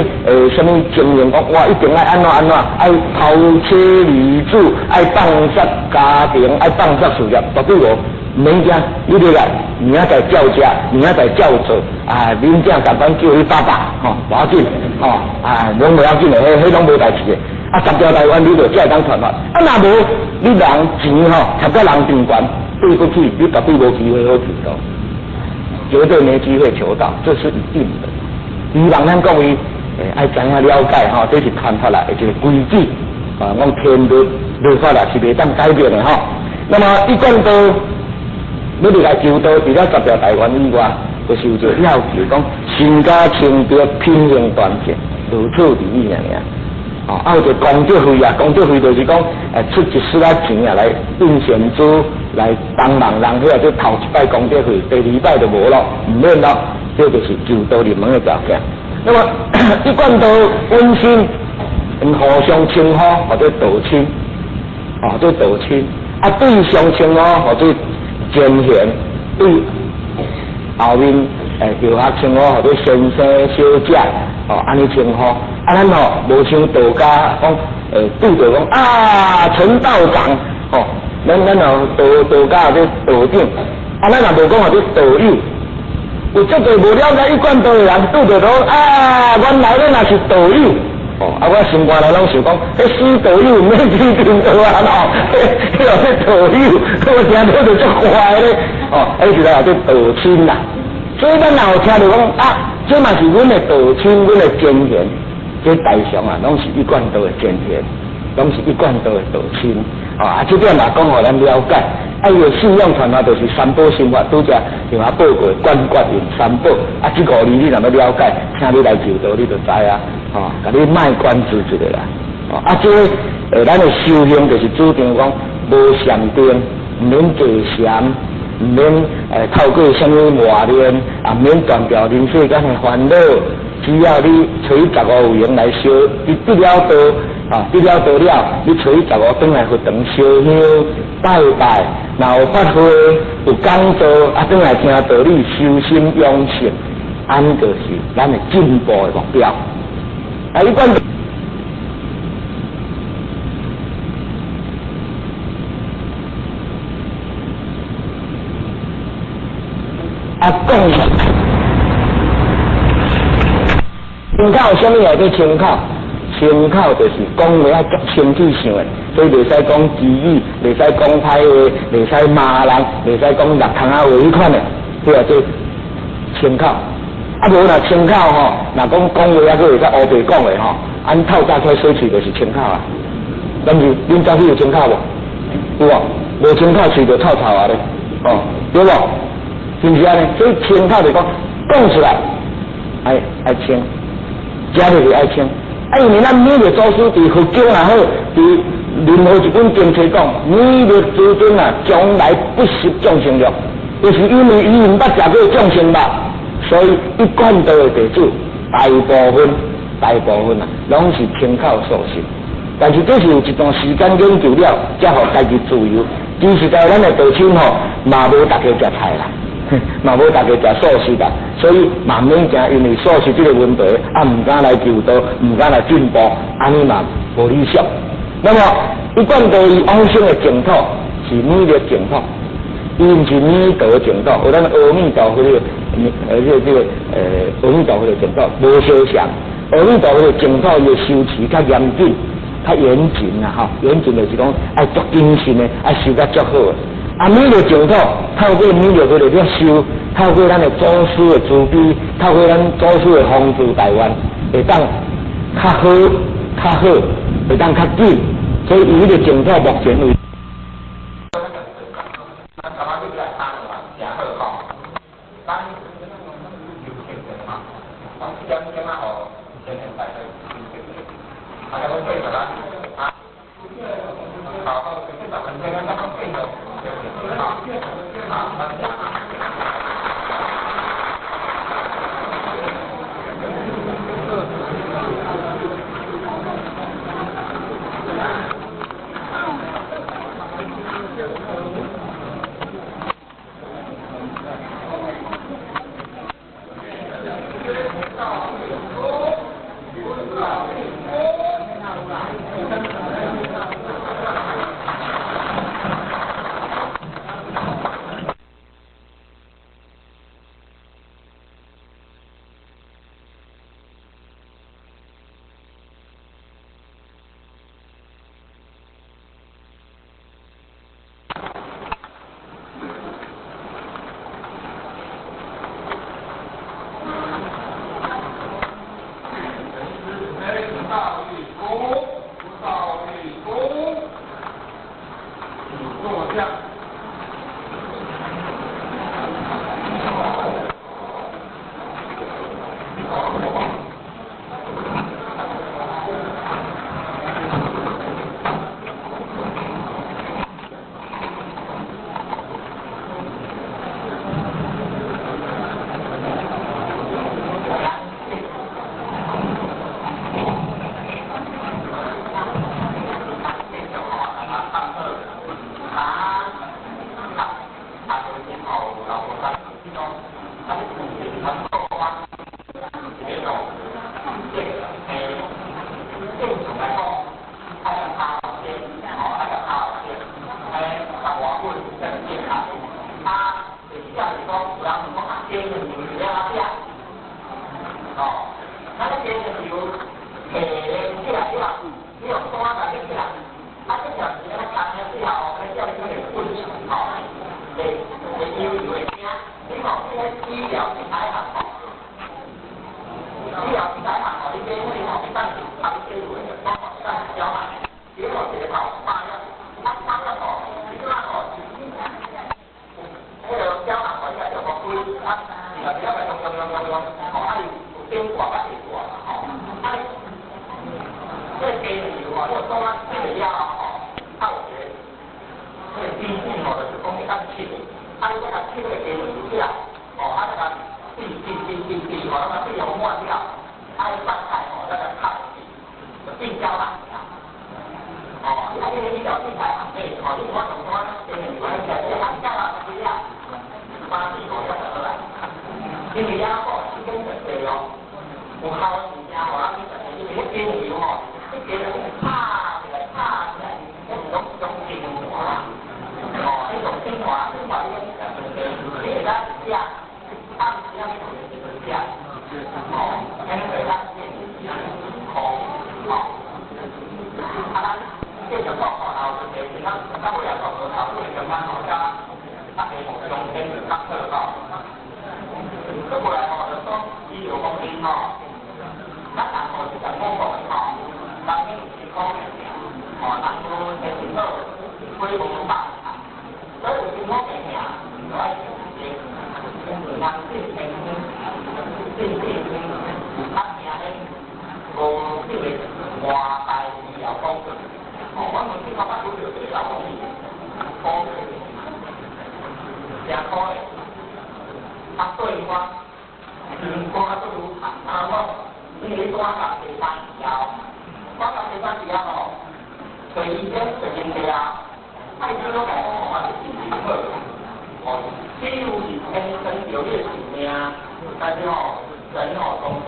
啥物經驗，講我一定愛按怎按怎，愛拋妻離子，愛放捨家庭，愛放捨事業，絕對無，毋免驚，你入來，明仔載照食，明仔載照做，啊，恁囝共款叫你爸爸，吼，無要緊，吼，啊，攏無要緊的，彼彼攏無代誌的。啊，十條大願你就才會當傳法，啊，若無你人錢吼，貼甲人貧窮，對不起，你絕對無機會好求道，絕對沒機會求道，這是一定的。希望咱各位愛知影了解吼，這是傳法來的一個規矩啊。講天律律法啦是袂當改變的吼。那麼一貫道欲入來求道，除了十條大願以外，就是有一個要求，講身家清白，品行端正，如此而已爾爾。哦，啊有一個功德費啊，功德費就是講，出一絲仔錢啊來印善資來幫忙人，彼個做頭一擺功德費，第二擺就無咯，毋免咯。這就是求道入門的條件。那麼一貫道溫馨，互相稱呼號做道親，號做道親。啊，對上稱呼號做前賢，對後面後學稱呼號做先生、小姐，哦，按呢稱呼。啊，咱吼無像道家講，對著講啊，陳道長，吼，咱吼道家號做道長，啊，咱也無講號做道友。有足濟無了解一貫道的人，拄著講啊，原來恁也是道友，哦，啊，我心肝內攏想講，彼死道友毋免去聽道啊，吼，彼號做道友，我聽著就足壞咧，哦，彼時陣號做道親啦。所以咱若有聽著講啊，這嘛是阮的道親，阮的前賢，這大常啊，攏是一貫道的前賢，攏是一貫道的道親，哦，啊，這點嘛講予咱了解。啊，伊的信仰傳法就是三寶心法，拄才像我報告的觀覺用三寶。啊，這五字你若欲了解，請你來求道，你就知啊。吼，共你賣關子一下啦。哦，啊，這個咱的修行就是主張講無禪定，毋免坐禪，毋免透過啥物磨練，也毋免斷掉人世間的煩惱。只要你揣十五有閒來修，你得了道，啊，得了道了，你揣十五轉來佛堂燒香拜拜，若有法會有講座，啊，轉來聽道理，修心養性，按呢就是咱的進步的目標。啊，你管。啊，講清口，啥物叫做清口？清口就是講話愛足清氣想的，所以袂使講機語，袂使講歹話，袂使罵人，袂使講六窗仔話彼款的，這叫做清口。啊，無若清口吼，若講講話猶閣會使烏白講的吼，按透早起來洗喙就是清口啊。但是恁早起有清口無？有無？無清口喙就臭臭啊咧，哦，對無？是毋是按呢？所以清口就講講出來愛愛清，食落去愛清。啊，因為咱彌勒祖師佇佛經也好，佇任何一本經冊講，彌勒至尊啊，從來不食眾生肉，就是因為伊毋捌食過眾生肉，所以一貫道的弟子大部分大部分啊，攏是清口素食。但是這是有一段時間研究了，才予家己自由。其實在咱的道親吼，嘛無逐家食菜啦，嘛無逐家食素食啦，所以嘛免驚，因為素食這個問題，啊，毋敢來求道，毋敢來進步，按呢嘛無理想。那麼一貫道伊往生的淨土是彌勒淨土，伊毋是彌陀淨土，有咱阿彌陀佛的，這個阿彌陀佛的淨土無相像。阿彌陀佛的淨土伊的修持較嚴謹。較嚴謹啦，吼，嚴謹就是講愛足謹慎的，愛修甲足好的。啊，彌勒淨土透過彌勒佛的咧修，透過咱的祖師的慈悲，透過咱祖師的風度大願，會當較好、較好，會當較緊。所以伊彼個淨土目前為。咱吼遮大家互相间较好吼。閣過來吼，就講醫療方面吼，咱人吼是講我講的吼，人免有辛苦病痛，吼，人無精神好，血無飽，所以有辛苦病痛，就愛食醫生，人進天進進較驚咧，無這個外來醫療廣告。哦，我問你，我捌拄著一個老公，講誠苦的，啊對我心肝都愈痛啊！我因為我甲第三時候，我甲第三時候吼，找醫生找真濟啊，啊伊叫我講我是心情好，哦，幾乎是天生就這個性命，但是吼，人吼總是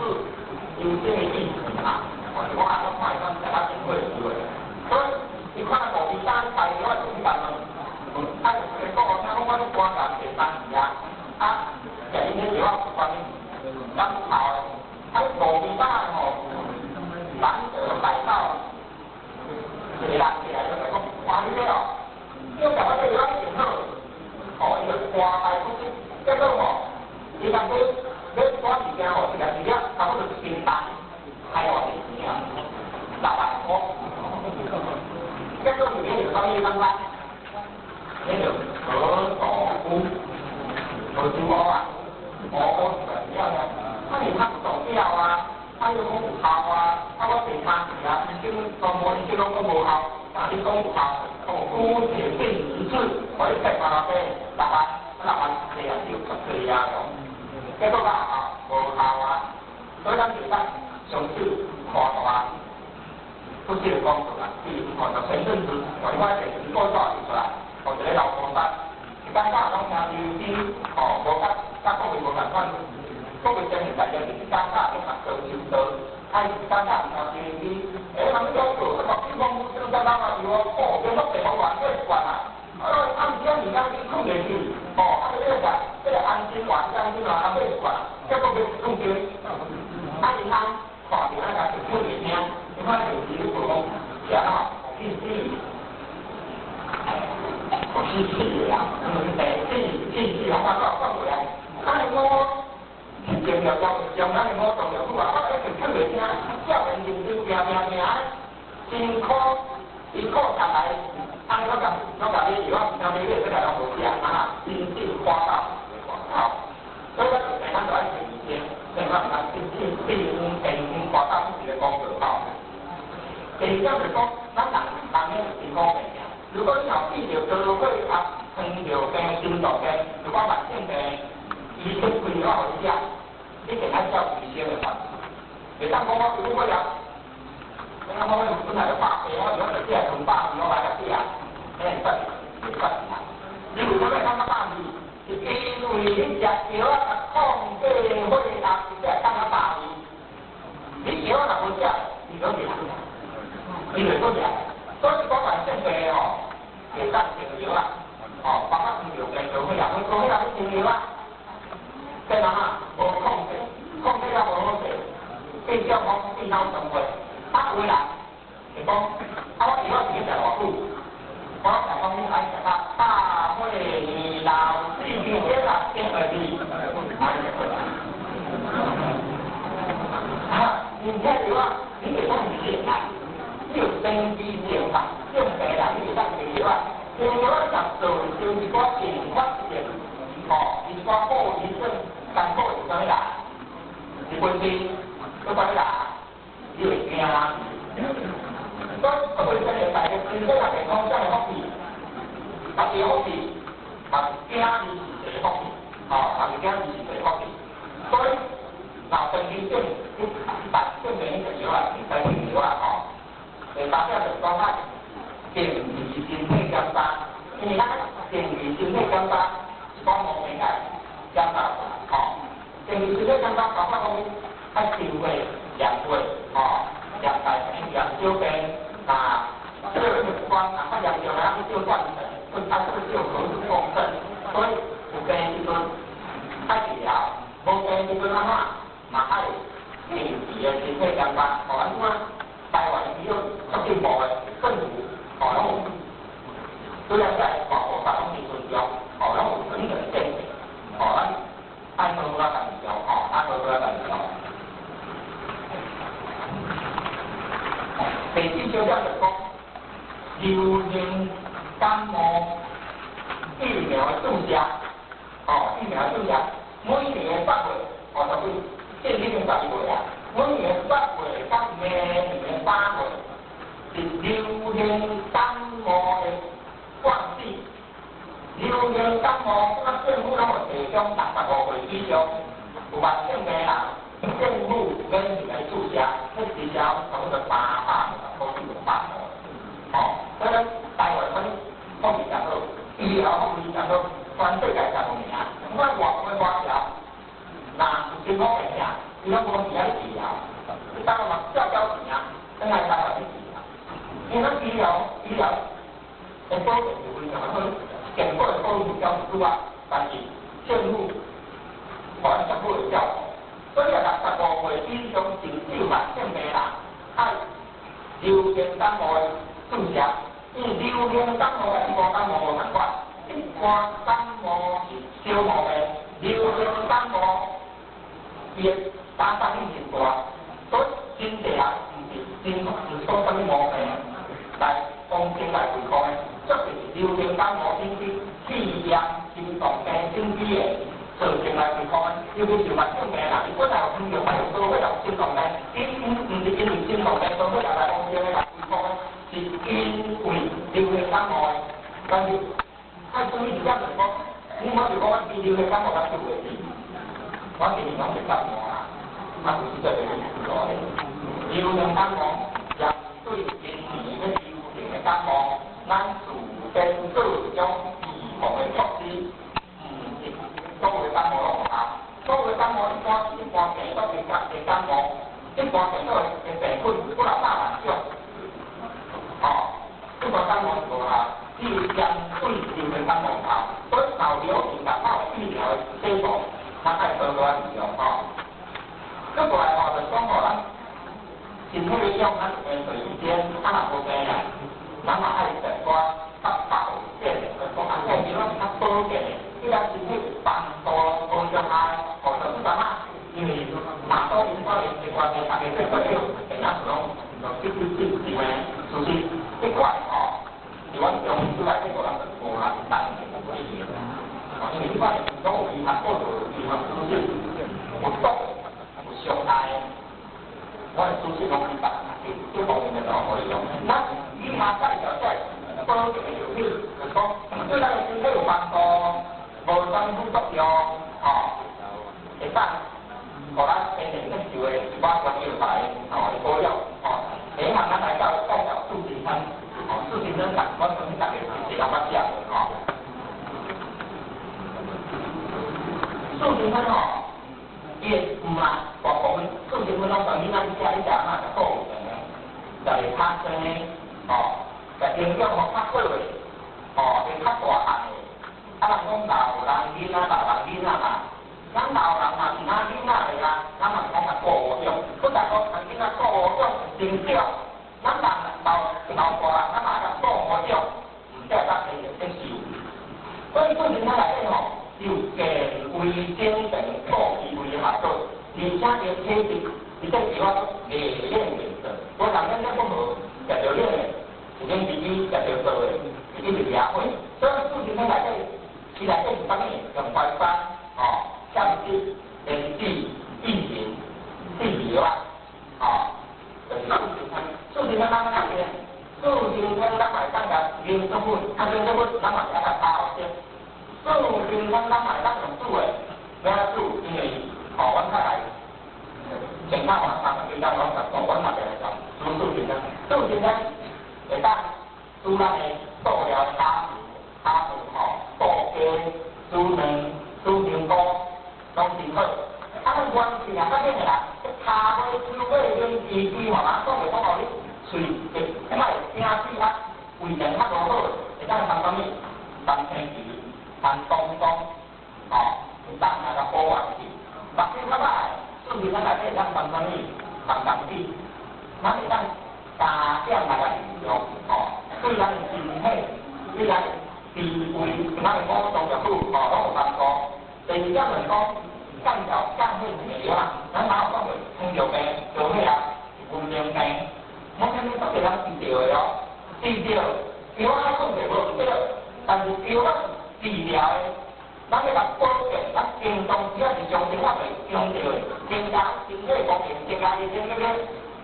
有這個意志嘛，哦，我阿公看伊講食較真好的機會，所以伊看路邊攤開，我就去問問，啊，就講我聽講我咧肝癌第三期啊，啊，食𪜶彼藥仔有關敢有效的，啊，路邊攤吼，難得來到一個人起來就來講，哇，你這哦，你食我這藥仔真好，哦，伊就肝癌不是，結果吼，伊講買買物件吼，一粒一粒，差不多一斤重，開偌濟錢啊？10萬塊。結果是買著啥物感覺？買著何道夫，何酒烏啊，烏烏是了了，啊你較不懂了啊，啊又講有效啊，啊我第三次啊，醫生講無醫生攏講無效，啊你講有效，講姑且信一次，我一百萬買6萬，6萬四啊，就十四啊，結果啊無效啊，所以咱就當上手看大，不這個講出來，哦，就前陣子，哦，我電視報紙出來，哦，一個老菩薩，一感覺攏聽有啲，哦，無甲甲各位無仝款，各位真係大家是感覺咧較高修道，啊，伊感覺聽有啲，欸，人咧講做，啊，講講這個老啊，是哦，變做地方亂過慣啊，啊，暗時啊，物件你睏袂去，哦，啊，你個這個安心丸、安心丸啊，買一罐，結果欲睏著，啊，伊通看著啊，家就睏袂聽，你看電視你講，是啊，去死，去死啊！嗯，死死死，我講講過來，啊，我重要重重，咱我重要句話，我一直睏袂聽，少年認真拼拼拼，辛苦辛苦下來，啊，我共買藥，我聽買買，這個攏無食，啊，真正花到好，所以我就咱就愛食醫生，另外啊，真正病病花到一個工作吼。第二點就是講，咱人人咧有辛苦病。如果你若變著高血壓、糖尿病、心臟病，如果慢性病，醫生開藥予你食，你一定愛照醫生的話。袂當講我如果要，你講我本來就百病，我如果就只係用百病，我來個食，那會算會算啊？你為啥物感覺百病？是因為你食藥仔控制血壓，才會感覺百病。你藥仔若無食，你攏袂好，你袂好食。所以講慢性病吼，會當停藥啊，哦，包括糖尿病、高血壓、高血壓要停藥啊，對嘛哈？無控制，控制了無好勢，變相講變腦生活。啊，有的人會講，啊，我藥是咧食偌久？我講講你愛食到百歲老死這啦，變二字，啊，你這藥啊，你會講是啊？你有生機症嘛？種病人你會當停藥啊？停藥啊，就做就一寡併發症，吼，一寡後遺症，艱苦是啥物啦？是分泌，閣啥物啦？你會驚啊？所以，各位真係大家身體若健康，才會福氣，家己福氣，嘛是囝兒是一個福氣，吼，嘛是囝兒是一個福氣。所以，若長期症，你慢性病你食藥啊，會使停藥啊，吼。第三點就是講啊，定期身體檢查，因為咱定期身體檢查是講無病愛檢查，吼。定期身體檢查包括講愛抽血、驗血，吼，驗大便、驗小便，啊，這個有關，啊，較嚴重的，去照斷層，去啊，去照核磁共振，所以有病時陣愛治療，無病時陣按怎嘛愛定期的身體檢查，吼，按怎台灣醫藥足進步的政府，吼，攏有，雖然在大菩薩攏聽流行感冒疫苗的注射，哦，疫苗注射，每年8月，哦，就是建立12月啊，每年8月到明年3月是流行感冒的季节。流行感冒，啊，政府攏會提供65歲以上有慢性病人，政府免費來注射，彼注射差不多350塊至500塊。哦，所以咱台灣啥物福利上好，醫療福利上好，全世界上有名。不管外國外僑，若有真好病啊，伊攏無佇遐咧治療，你等下嘛照交錢啊，轉來台灣去治療。因為咱醫療的保障是非常好，健保的保險較拄啊，但是政府予咱較好的照顧，所以啊，65歲以上真少慢性病人，愛流行感冒的注射，因為流行感冒佮一般感冒無仝款，一般感冒是小毛病，流行感冒伊的打擊性真大，所以真濟人毋是真是說啥物毛病來講真來健康的，特別是流行感冒引起肺炎、心臟病引起的造成來健康的，尤其是慢性病啦，伊本來有糖尿病、有高血壓、心臟病，伊毋是因為心臟病、高血壓來講真來健康的，是因為流行感冒的關係。啊，所以而家就講，你莫就講我流行感冒才救袂死，我建議攏是感冒啦，啊，有時這個是錯的。流行感冒針對今年的流行的感冒，咱事先做一種預防的措施，毋是所有的感冒攏有效。所有的感冒一般病毒的感冒，一般病毒的病菌幾若百萬種，哦，一般感冒是無效，只有針對流行感冒有效。所以受流行感冒疫苗的劑數，咱愛多多利用吼。閣過來吼，就講吼咱身體的養，咱有病就醫生，啊若無病啊，咱嘛愛食寡較保健的，就講啊，這是攏較保健的，對咱身體有幫助、保障啊，哦，就是啥啊？因為納多因果的關係，大家對對對，電腦攏攏這這這的，事實這塊吼，是阮中醫師內底個人就無人當的意見。哦，因為這塊攏有醫學報道、醫學知識，有毒、有傷害，我的知識攏去別，這方面的攏可以用。咱以下介紹這保健的藥品，就講對咱的身體有幫助，無啥物副作用，吼，會當予咱天然接受的一寡中藥材，吼，的保養，吼。下一項咱來到介紹四神湯，吼，四神湯，我相信大家是攏捌食過，吼。四神湯吼，伊的毋啦，大部分四神湯攏當囡仔食，你食哪食素的，食會較生的，吼，食營養吼較好的，吼，會較大漢的。啊，人講老人囡仔，老人囡仔嘛，咱老人嘛是咱囡仔的啊，咱嘛是講較顧五種，不但講囡仔顧五種成長，咱人老老大人，咱嘛愛顧五種，毋才會當天然接受。所以四神湯內底吼，有健胃精神、補脾胃的效果，而且伊體質，伊這藥啊袂冷袂熱，無人咱咱講無食著冷的，有冷滋滋；食著熱的，伊一直惹火。所以四神湯內底，伊內底是啥物？用白山吼、香脂、蓮子、薏仁、四味藥啊，吼，就是四神湯。四神湯咱咱個，四神湯咱嘛會當共濃縮粉，啊濃縮粉咱嘛是愛共加學生。四神湯咱嘛會當用煮的，欲按怎煮？因為吼，阮較來健康嘛，30幾工攏十度，阮嘛就來講煮四神湯。四神湯會當煮咱的素料蝦蝦子吼，素雞、煮卵、煮香菇，攏真好。啊，咱原性啊，較緊的啦，跤尾、手尾、冷滋滋吼，人講袂講予你喙會歹聽死啊，胃腸較無好，會當放啥物？放青皮、放冬冬，吼，會當來共補元氣。目睭較歹，四神湯內底會當放啥物？放枸杞，咱會當加減來共利用，吼，對咱的身體、對咱的脾胃、咱的五臟六腑，吼，攏有幫助。第二點就是講，降調降血壓藥啊，咱哪有講過糖尿病、高血壓、糖尿病，我啥物都袂當治著的哦，治著藥仔控制無對，但是藥仔是治療的，咱欲共保健，咱平常時啊是常常我會強調的，增加身體功能，增加醫生那個，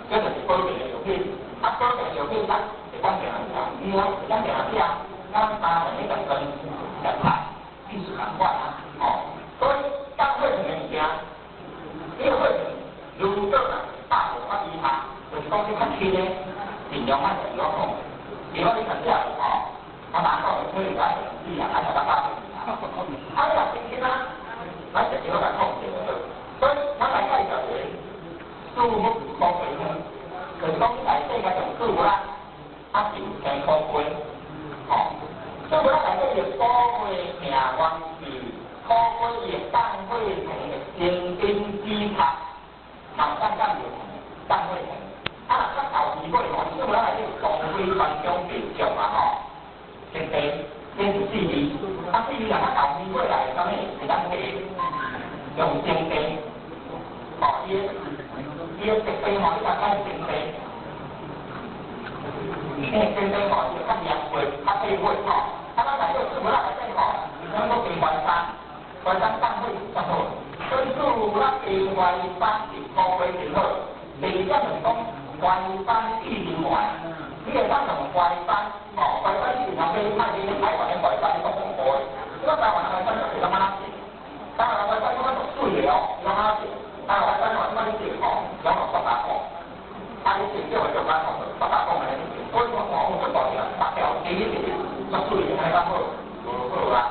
這就是保健的藥品。啊，保健藥品咱會當定定食，伊講會當定定食，咱三頓一頓食菜，意思仝款啊，吼。所以當血糖的物件，你個血糖如果若150或以下，就是講你較輕的，盡量莫食藥控。如果你食食吼，我哪講會吹來，你也愛食到百啊，啊，你若輕輕啊，咱食藥來控制就好。所以，咱來介紹一個四物苦瓜湯，就是講內底較上四物仔，啊是有青苦瓜，吼。四物仔內底是苦瓜命源是苦瓜伊會降血糖的精準指法，嘛有當降尿糖、降血糖。啊，若較後期尾吼，四物仔內底當歸、番薑、白芍啊吼，生地，這是四味。啊，四味若較後期尾來，啥物是咱茶用生地，吼，伊的特色吼，你若講生地，因為生地吼，伊會較涼血、較退火吼。啊，咱內底四物仔內底吼，咱閣加淮山，淮山降火較好。所以四物仔加淮山是苦瓜真好。第二點就是講淮山薏仁丸，你會當用淮山，吼，淮山是人買賣恁台灣的淮山，你講紅的。你講台灣的淮山就是感覺哪台灣的淮山感覺足水的哦，感覺哪台灣淮山吼，你講你種吼，攏用北加講，啊，你種叫做咱吼，北加講安尼種，所以講吼，有足大條，白條第一是足水的，按呢較好，無好啊，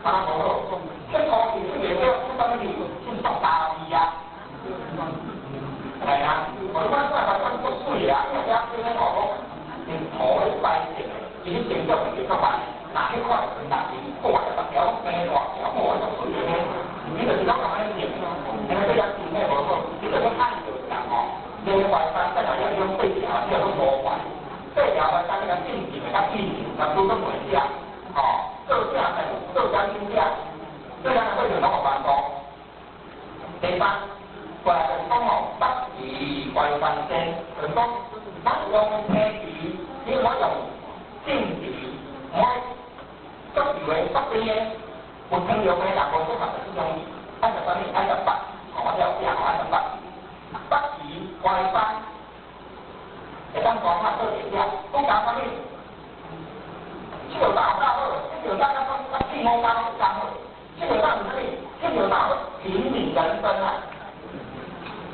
啊無好。這土地出袂了，出啥物事？出塑膠味啊！係啊，我講這淮山足水的啊，因為遐這個吼，用土咧栽種的，伊咧成長會較慢，若彼款若是看來白條平大條，看來足水的呢，你就是講按呢種，因為這樣身體無好，你就是愛著人吼，買淮山，再來要用八條，你要攏五塊，八條淮山你共浸浸的，較浸浸，若拄閣袂食，吼，做正的，做正緊食，這兩個會有攏有幫助。第三，過來就是講吼，北芪淮山煎，就是講咱用青芪，你莫用正芪，莫足油的、足甜的，有糖尿病的人無適合食這種，愛食啥物？愛食白，吼，我了解，愛食白。北芪淮山會當講啊，做一隻，講講啥物？七條大有夠好，七條大甲甲四五加攏共好。七條大是啥物？七條大平民人參啊，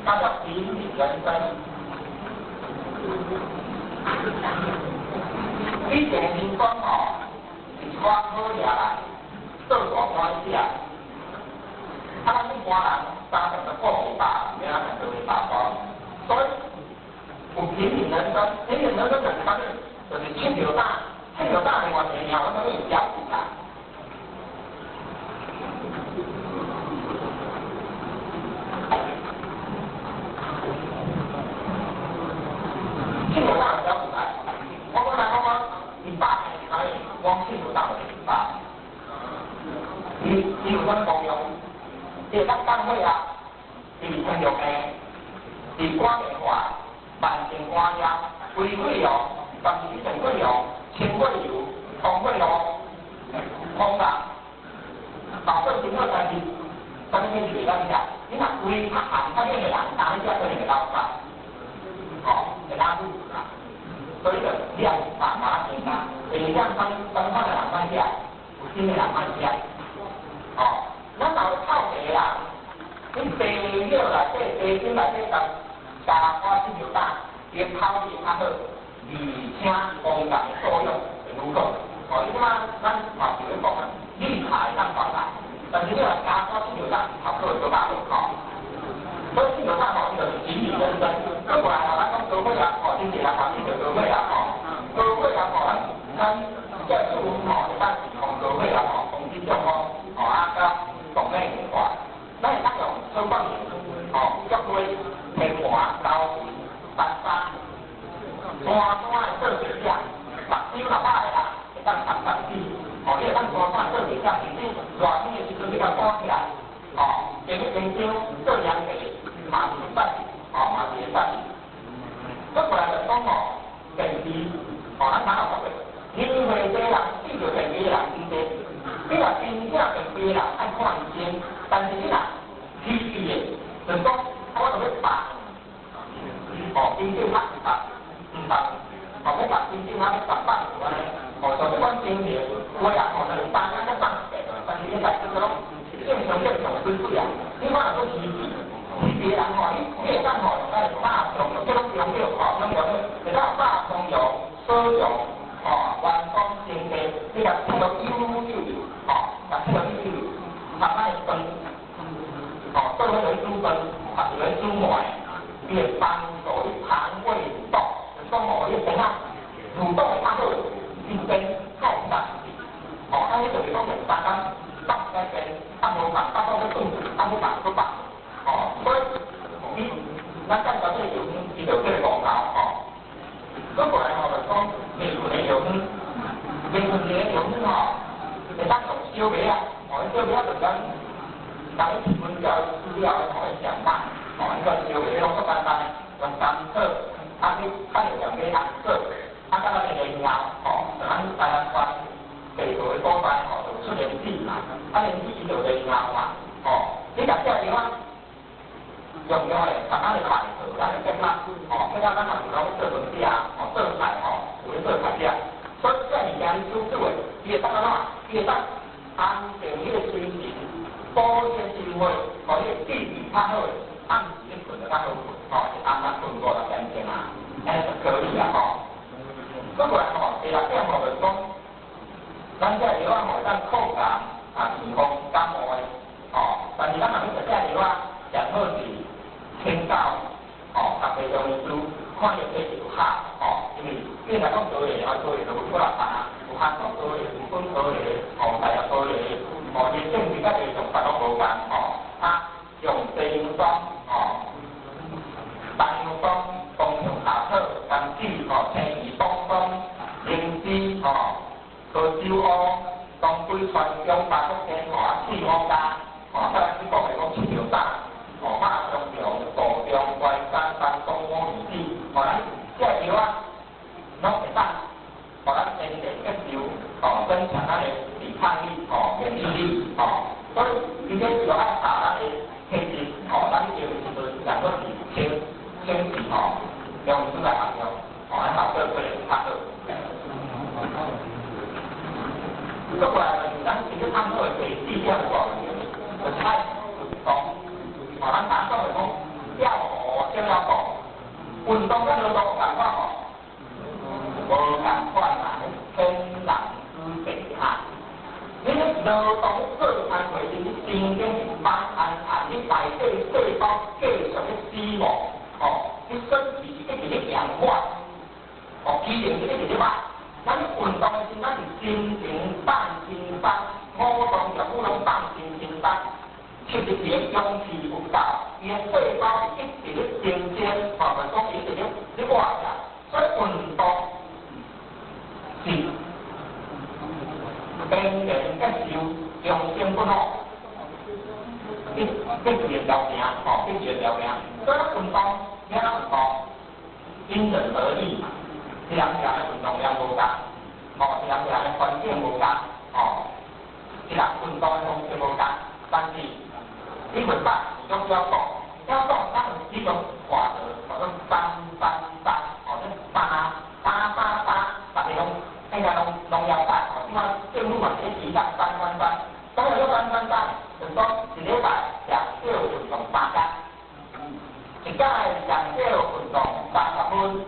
它叫平民人參。以前聽講吼，是一寡好野人做大官者，啊，咱一般人30十個袂飽，免啊食做袂飽所以有平民人參，平民人參就是啥物？就是七條大，七條大另外一個名，我啥物小芪啊。七條大小芪來，我講來講我100是啥物？講七條大就是100。伊有啥物功用？伊會當降血壓，治糖尿病，治肝硬化、慢性肝炎、胃潰瘍、慢性胃潰瘍、清血油、通血路、通人、保證真好，但是啥物物事袂當食？你若胃較寒較冷的人，當你食可能會流汗，吼，會拉肚子啦。所以就你也是慢慢增加，第二點，啥物啥物款的人莫食，有心的人莫食，吼。咱若有臭茶啦，你茶葉內底、茶精內底加加寡七條大，伊的口味較好，而且防癌的作用會愈好。哦，你即擺咱嘛是咧講啊，綠茶會當防癌，但是你若加寡七條大，效果會閣較好吼。所以七條大吼，伊就是平民人參。閣過來吼，咱講高血壓吼，真濟人嘛得著高血壓吼，高血壓吼，咱這處吼會當預防高血壓吼，防止中風吼啊，佮動脈硬化。咱會當用草本吼，菊花、天麻、高芩、丹參，单单的做茶者，目睭若歹的人會當送捌屎，吼，你會當單單做茶者，甚至熱天的時陣你共裹起來，吼，加去冰箱做涼茶，嘛是會使，吼，嘛是會使。閣過來就講吼，電池，吼，咱哪有講過？年歲濟人對著病危的人真濟，你若真正病危的人愛看醫生，但是你若虛偽的，就是講我就欲放，哦，真正較毋放，毋放，哦，欲放真正較欲放放安呢，哦，就這款情形，有的人吼，兩三工才放一遍，但是你來這個攏正常正常水水啊，你看若閣虛偽，虛偽的人吼，你會當吼用咱百香油，這攏中藥吼，中藥會當百香油、鎖油、吼，元方生地，你共切落幼幼幼，吼，共切落幼幼，慢慢飯，吼，做伙來煮飯，或是來煮糜，伊會幫助你腸胃蠕動，就是講吼，你腸仔蠕動會較好，心便較會當，吼，啊，彼就是講兩三工放在邊，啊無放，啊講欲轉，啊欲放閣放，吼，所以伊咱介紹這個藥方，伊就這個五頭，吼。閣過來吼，就講未睏的藥方，未睏的藥方吼，會當用小麥仔，吼，小麥仔就咱人咧溫療資料吼，咧上網，吼，彼個小麥攏足簡單，用甘草，啊去較會用買紅棗，啊佮咱的蓮藕，吼，就咱台南縣地圖的所在吼，就出蓮子嘛，啊蓮子伊就蓮藕嘛，吼，你共這個藥仔用用咧，慢慢咧排除咱的血壓，吼，血壓咱若有攏做飯食，吼，做菜吼，有咧做菜食，所以這物件你煮煮的，伊會當按怎？伊會當安定你的心情，補你的心血，予你的記憶較好，暗時你睏得較好睏，吼，一暗仔睏5、6點鐘啊，按呢就可以啊，吼。閣過來吼，第六點吼就是講，咱這個藥仔吼會當抗癌啊、預防感冒的，吼，但是咱若欲食這個藥仔，上好是請教吼，逐個中醫師看伊體質有合，吼，因為你若講高的，啊高的就有幾若種，有韓國高的，有日本高的，吼，大陸高的，吼，伊性質佮地種別攏無仝，吼，啊，用西洋霜，吼，東洋霜、冬蟲夏草、柑橘，吼，青魚、東風、靈芝，吼，高酒烏、當歸、川芎、白術天，吼，啊，四五加，吼，啊，咱講的講七條膽，吼，馬上強、杜仲、淮山、山東、五味子，吼，咱這個藥仔攏會當，予咱天然吸收，吼，增強咱的抵抗力，吼，免疫力，吼，所以伊這就愛查咱的體質，吼，咱用的時陣上好是清清氣，吼，用出來服用，吼，按效果可能較好。閣過來就是咱直接探討的第四點個問題，就是愛運動。吼，咱常講的講跳舞、跳了步，運動佮勞動有仝款無？無仝款啦，天人之別哈。你咧勞動做工課時，你神經是放安安，你內底細胞繼續咧死亡，吼，你身體是一直咧氧化，哦，機能是一直咧歹。咱運動的時陣，咱是心情放輕鬆，五臟六腑攏放輕輕鬆，其實伊的氧氣有夠，伊的細胞是一直咧增生，吼，就是講伊一直咧咧活起來。所以運動是天然吸收中性不好，必必然條命，吼，必然條命。所以咱運動，你按怎運動？因人而異嘛。一人一人的運動量無仝，吼，一人一人的環境無仝，吼，一人運動的方式無仝，但是你袂擺，總要講，要講，咱有幾種法則，叫做三三三，吼，這三三三三，逐个攏應該攏攏了解，吼，這擺政府嘛是咧提倡三三三，當然說三三三，就是講一禮拜上少運動三工，一工上少運動30分。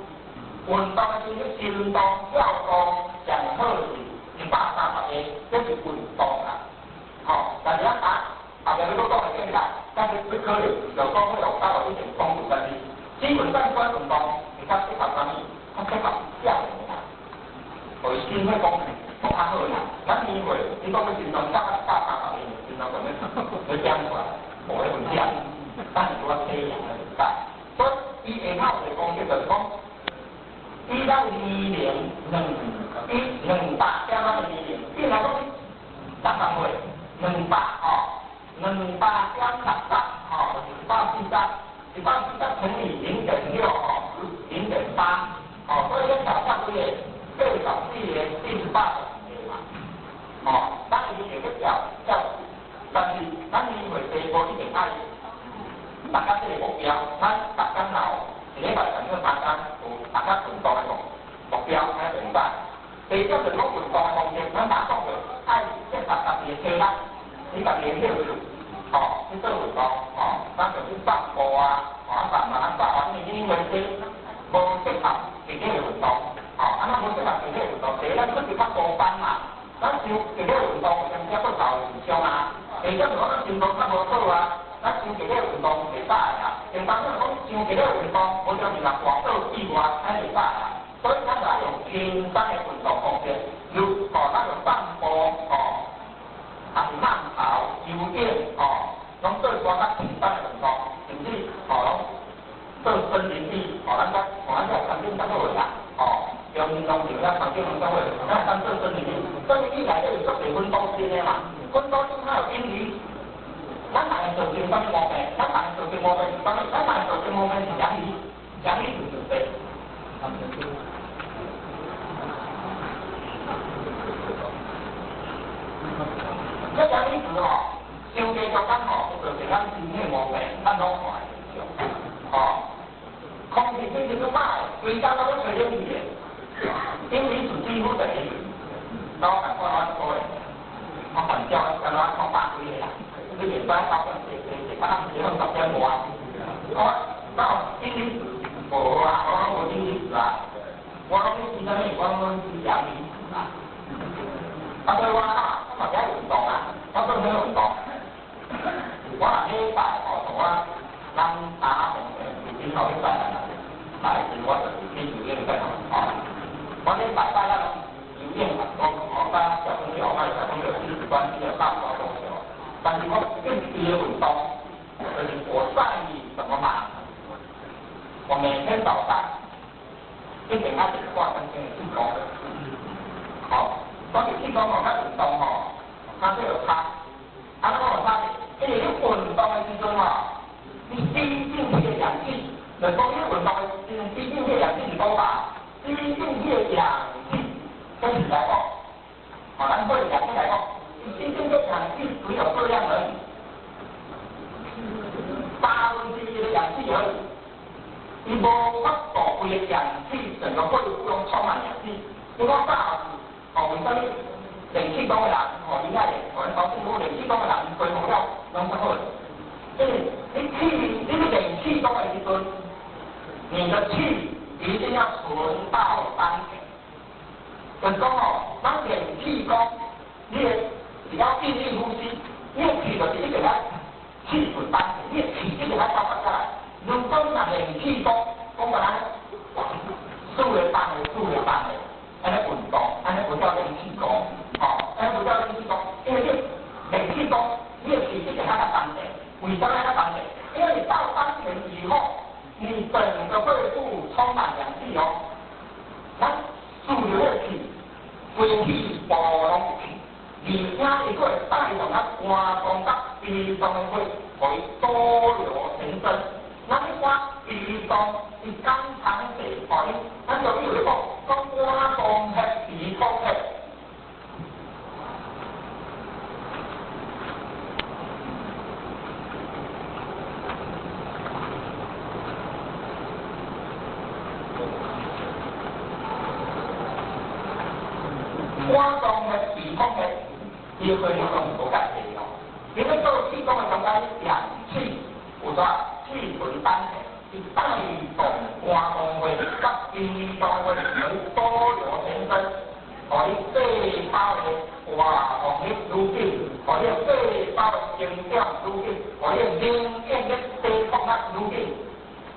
運動的時陣，心動跳動上好是130下，這是運動啦。吼，但是咱啊，後壁欲閣講會更較，但是不可能就講會用到一定講有關係。基本上關運動會較適合啥物？較適合少年人，予伊心血功能較好啦。咱年歲，你講欲心動跳130下，心動就欲欲點出來，無彼危險。咱是拄仔體驗的就所以伊下口一個公式就是講。以咱年齡兩以兩百點仔的年齡，比如來講，60歲兩百吼，200.60吼，就是140，140乘以0.6吼，0.8，吼，所以你跳跳幾個？84個、44哦，咱一定會去跳跳，但是咱因為第一步一定愛達到這個目標，咱逐工若有一禮拜上少三工有達到運動的目標，按呢就會使。第二點就是講運動的方式，咱若講著愛結合家己的體力，你家己的興趣，哦，去做運動，哦，咱就去散步啊，哦，慢慢走啊，因為這無適合自己的運動，哦，啊，咱無適合自己的運動，第一咱出去較孤單嘛，咱想自己的運動，有陣時閣受傷啊。第二點就是講咱心臟較無好啊，咱傷劇烈運動袂使啊。第三點講傷劇烈運動，無條件若跋倒意外，按呢袂使啊。所以咱就愛用輕鬆的運動方式，如哦，咱用散步哦，抑是慢跑、游泳哦，攏做一寡較輕鬆的運動，甚至哦，攏做森林浴哦，咱講哦，咱這環境較好啦，哦，中央農場遐環境攏較好，咱當做森林浴，森林浴內底有足濟芬多精的嘛，芬多精它有陰離子，咱人會造成啥物毛病？咱人會造成毛病是啥物？咱人會造成毛病是陽離子，陽離子就濟。這陽離子吼，傷濟就講吼，會造成咱身體毛病，咱攏看會著。哦，空氣品質都歹，規工攏咧吹冷氣的，陰離子幾乎等於零。我共看我一個月，我反正敢若看百幾个啦，你袂使包括坐坐坐，啊，咱是講10點外，我哪有陰離子？無啊，我攏無陰離子啊，我攏咧吃啥物？我攏吃陽離子啊。啊，所以我啊，我嘛愛運動啊，我做啥運動？我若禮拜吼，像我咱打紅的，有頂後禮拜來時，我就是去游泳去吼。我禮拜拜咱游泳啊，我吼甲小朋友，我小朋友親子關係的大活動但是我更別運動，就是我在什麼嘛？我每天早上一定愛一掛身邊的氣功，好，講起氣功吼，較運動吼，較這有差，啊，怎有差？因為你運動的時陣吼，你吸進去的氧氣，就是講你運動的時陣吸進去的氧氣是多少？吸進去的氧氣，這是來講，好，咱對氧氣來講，你吸進去氧氣只有這樣而已，1/8的氧氣而已。伊無法度規個氧氣，整個肺部攏充滿氧氣。你講早時，哦，為啥物練氣功的人，哦，伊愛練，哦，咱講政府練氣功的人，伊恢復了攏較好。因為你氣，你練氣功的時陣，你的氣一定要存到丹田。就是講哦，咱練氣功，你的只要盡力呼吸，你的氣就是一直來氣存丹田，你的氣一直來爆發出來。如果若練氣功，講個咱四個八個，四個八個，按呢運動，按呢不叫練氣功，吼，按呢不叫練氣功，因為你練氣功，你的氣一直喺較丹田，為啥喺較丹田？因為你到丹田以後，你整個肺部充滿氧氣哦，咱注入的氣，規氣部攏是氣，而且伊閣會帶動咱肝臟佮脾臟的血，予伊多流全身。咱你看脾臟伊肝腸肺，吼，伊咱就比如咧講，講肝臟血、脾臟血。肝臟血、脾臟血，伊個血流攏無共濟哦。你欲做氣功的中間，氧氣有啥？氣存丹田，伊帶動肝臟血、佮脾臟血，予多流全身，予你細胞的活動力愈緊，予你細胞的成長愈緊，予你免疫力抵抗力愈緊。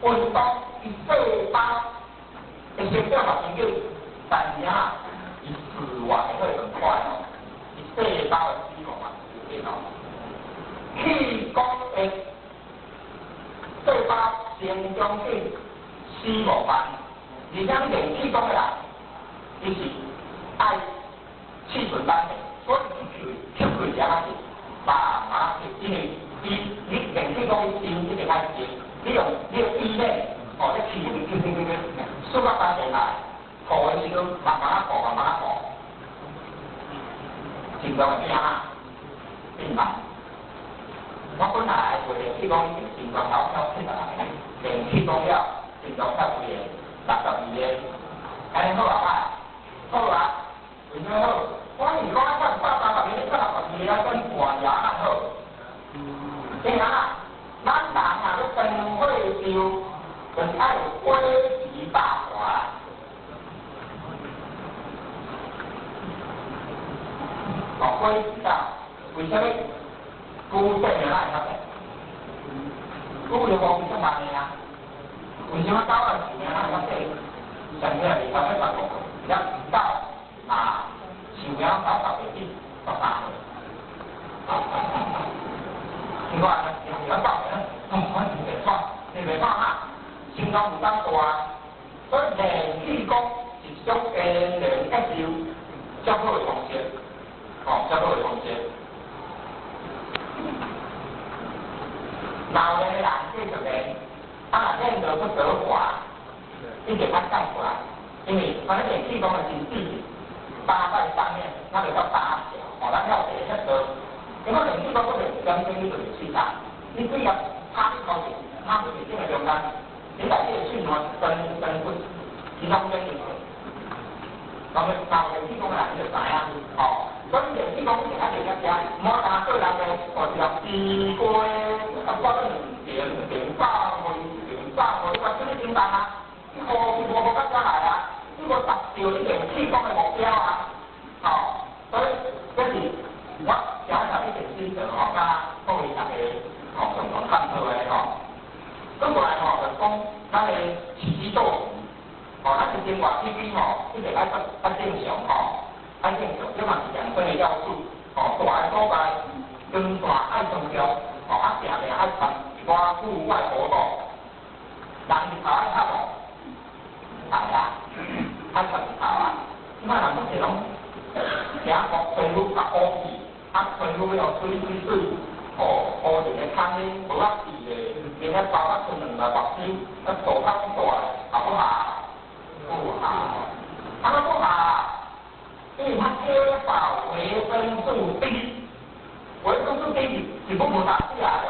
運動伊細胞的成長嘛真緊，但是啊，伊死亡的會很快哦，伊細胞的死亡嘛真緊哦。氣功的細胞成長緊，死亡慢，而且練氣功的人，伊是愛氣存丹田，所以吸氣吸氣也是慢慢吸，因為伊你練氣功，伊心一定愛靜，你用你的意念，哦，你氣一直吸吸吸吸，輸到丹田來，吐的時陣慢慢吐，慢慢吐。心臟會變啊，變慢。我本來為練氣功，心臟頭跳70個，練氣功了，心臟跳幾個？62個。按呢好啊歹？好啊，為啥好？我是講啊，跳132個，你跳62個，啊，算半夜較好。因為啊，咱人啊，欲長歲壽，就是愛有果皮百華。哦，果皮大，為啥物？古典的咱會較濟，古的無比較慢的啊。為啥物九萬壽命咱會較濟？上尾也袂到75歲，了九嘛壽命到90歲13歲。你看，用兩百年，我是袂喘，你袂喘哈？心臟負擔大，所以練氣功是一種延年益壽較好的方式，哦，較好的方式。老年人繼續練，啊，若練到去得滑，一定較改過來，因為反正練氣功的真子搭在上面，那個叫搭橋，哦，咱要學遐多。因為練氣功不是點鐘你就是喙焦，你對啊，拍你頭前，拍袂這個中間，你內底的喙瀾分分骨，其中間就老老練氣功的人就知影，哦。所以練氣功一定愛練遐遮，莫單對人的哦，一粒地瓜，啊，我兩邊邊百五，邊百五，你話啥物簡單啊？你無無無到遮來啊？你無達到你練氣功的目標啊！哦，所以這是我小小一點心得吼，佮各位大家吼共同探討的吼。轉過來吼，就講咱的起居作息，吼，咱的生活起居吼，一定愛愛正常吼。愛正常，這嘛是養生的要素。吼，大个所在，光線愛充足，吼，啊，定定愛穿一寡戶外活動。人日頭愛曬無？愛啊，愛曬日頭啊。這擺人足濟攏行步皮膚較烏去，啊，皮膚又水水水，吼，烏一個空咧，無法治的，面仔包啊剩兩塊目睭，啊，肚較大，也不下，不下，啊，不下。因為它缺少維生素 D，維生素 D 是不無達死啊哦。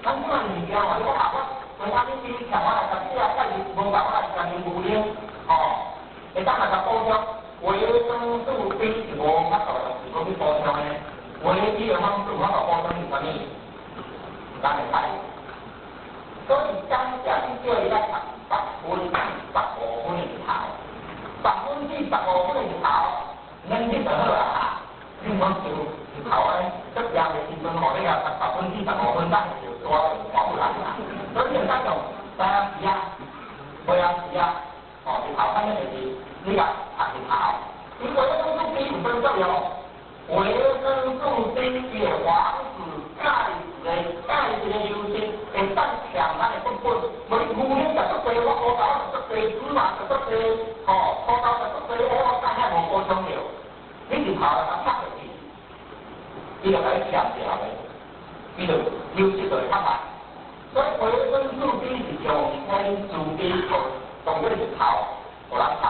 咱這擺物件吼，你講啊，我維他命 D 強我來食死啊，钙無夠我來食牛奶，吼，會當來甲補充維生素 D 是無法度是講去補充的，唯一的方式有法度補充是啥物？咱的太陽。所以講者你叫伊來讀15%的日頭，15%的日頭。兩日就好啊！你毋講就日頭咧，足炎的時陣吼，你若讀45%，咱就多看不來啦。所以你會使用早時啊，暝時啊，吼，日頭反正就是你若讀日頭，因為維生素 D 有啥物作用？維生素 D 伊會防止鈣質的流失，會當強咱的骨本。無你牛奶食足濟，我烏豆食足濟，芝麻食足濟，吼，土豆食足濟，我肝遐無補充著。你日頭來甲拍落去，伊就共你強調的，伊就流失就會較慢。所以維生素 D 是上天慈悲，當做日頭，予咱讀，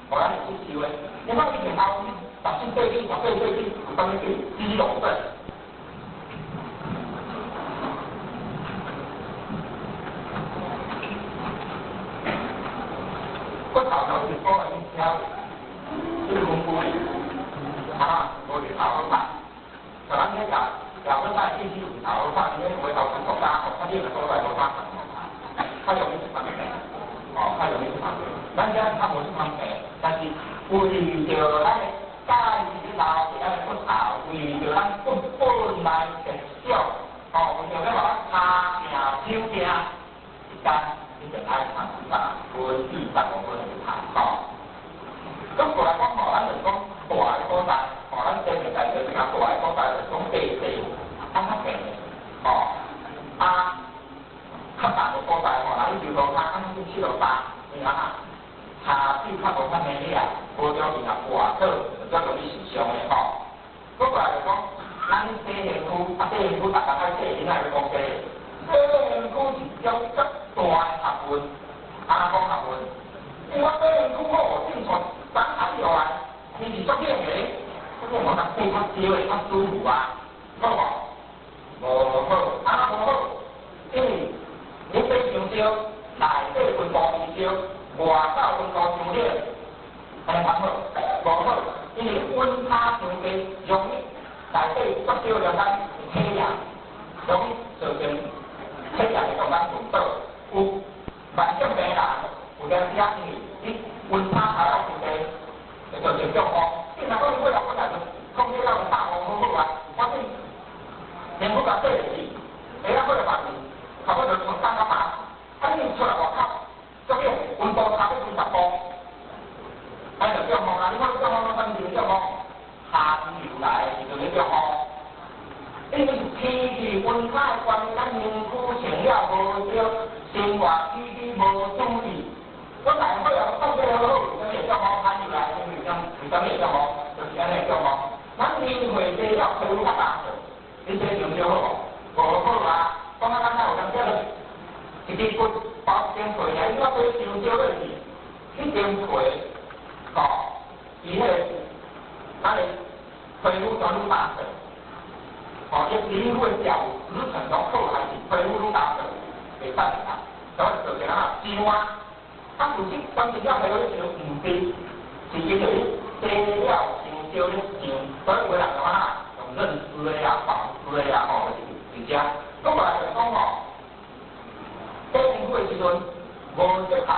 予咱會吸收的。你看以前老17歲起、18歲起，有當叫肌肉症。骨頭頭是講來去聽，這個功夫啊，無日頭好拍，就咱那個，若要帶進去日頭好拍，你那回頭去國家，哦，較冷的所在無拍，較容易出方便，哦，較容易出方便。咱遮較無出方便，但是為著咱的家己的老，咱的骨頭，為著咱骨本來着想，哦，為著要把咱跤命手命，一天你就愛讀10%至15%的日頭，吼。咁過來講吼，咱就講大个所在，吼，咱前面在這個大个所在就講地勢，啊較平，吼，啊較重的所在吼，若你就路跤，啊你去落沙，因為啊，跤手較無較軟啊，無條件啊跋倒，就較容易受傷的吼。閣過來就講，咱洗身軀，啊洗身軀，逐工愛洗，你若欲講洗，洗身軀是一種足大的學問，啊怎講學問？因為我洗身軀我有進出，咱下落來，天氣足冷的，这我較洗較燒的較舒服啊，好無？無好，啊無好，因為你洗傷燒，內底溫度傷燒，外口溫度傷熱，按呢較好？無好，因為溫差傷低，容易內底足燒了咱體炎，容易造成體炎的狀況昏倒。有慢性病人有當時啊，因為你溫差差了傷低，會造成中風。你若講你過來過來就控制了大風好好啊，反正連不甲洗落去，下仔過來別差不多就從三到八，啊你出來外口，足緊溫度差不多40度，按呢就中風啊！你看中風攏啥物時陣中風？寒流來的時陣咧中風，因為是天氣溫差的關係，咱身軀穿了無對，生活起居無注意，我大好啊，控制好好，啥物會中風？寒流來的時陣，為啥物會中風？就是按呢中風。咱年歲大了，皮膚較乾燥，你洗傷燒好無？無好啊！講啊，咱有當時一支骨包一間皮爾，你我洗傷燒落去，彼間皮，吼，伊彼個咱的皮膚全愈乾燥，吼，伊皮膚的表皮層攏破壞去，皮膚愈乾燥，袂使啊，所以造成啊傷啊。啊，其實關鍵了皮膚傷毋對，是因為你洗了傷燒咧傷，所以有的人講啊，用韌絲的啊、紡絲的啊，吼，就是這。閣過來就講吼，洗身軀的時陣無適合，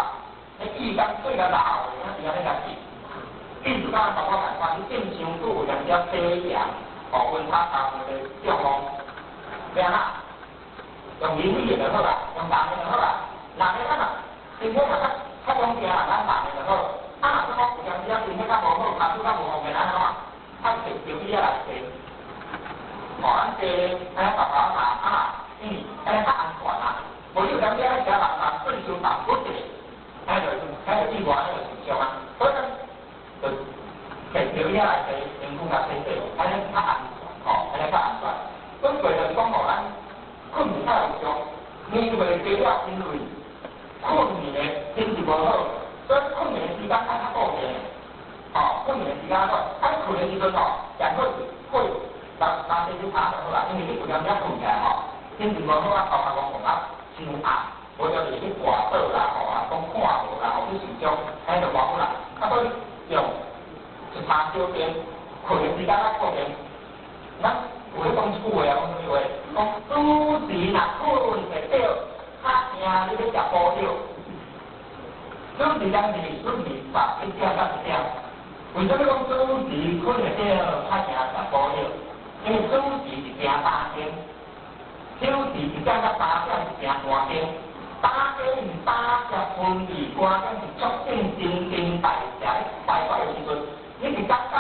彼意工對較老的，咱是按呢代誌。意思講大我共款，你變傷久有當時體炎，吼，溫差差傷濟中風，欲按怎？用冷水就好啦，用熱的就好啦。熱的咱若身體若較較勇健啦，咱熱的就好。啊，若講有當時啊，身體較無好，跤手較無方便，按怎？較摕冰水來洗。吼，咱洗按呢白白嘛，啊，因為按呢較安全啊。無你有當時啊，食人人對傷重骨一個，按呢就按呢就意外，按呢就受傷啊。所以咱就摕冰水來洗，身軀較洗洗，按呢較安全，吼，按呢較安全。阮過就是講吼，咱睏眠較有用，年歲大了，因為睏眠的品質無好，所以睏眠的時間愛較固定，吼，睏眠的時間較短。啊，睏的時陣吼，上好是過拿拿洗手擦就好啦，因為你有當時睏起來吼，品質無好啊，頭殼攏講啊傷暗，無就是去跋倒啦，吼啊，講看無啦，吼去受傷，按呢就偌好啦。啊，所以用一叉小燈，睏的時間較固定。咱有咧講一句話啊，講啥物話？講此時若睏會著，較驚你欲食補藥。此時當時，此時11點到1點。為啥物講此時睏會著，較驚食補藥？因為子時是行早更，子時1點到3點是行寒更，早更是早食分泌，寒更是促進新陳代謝排怪的時陣，你佇早早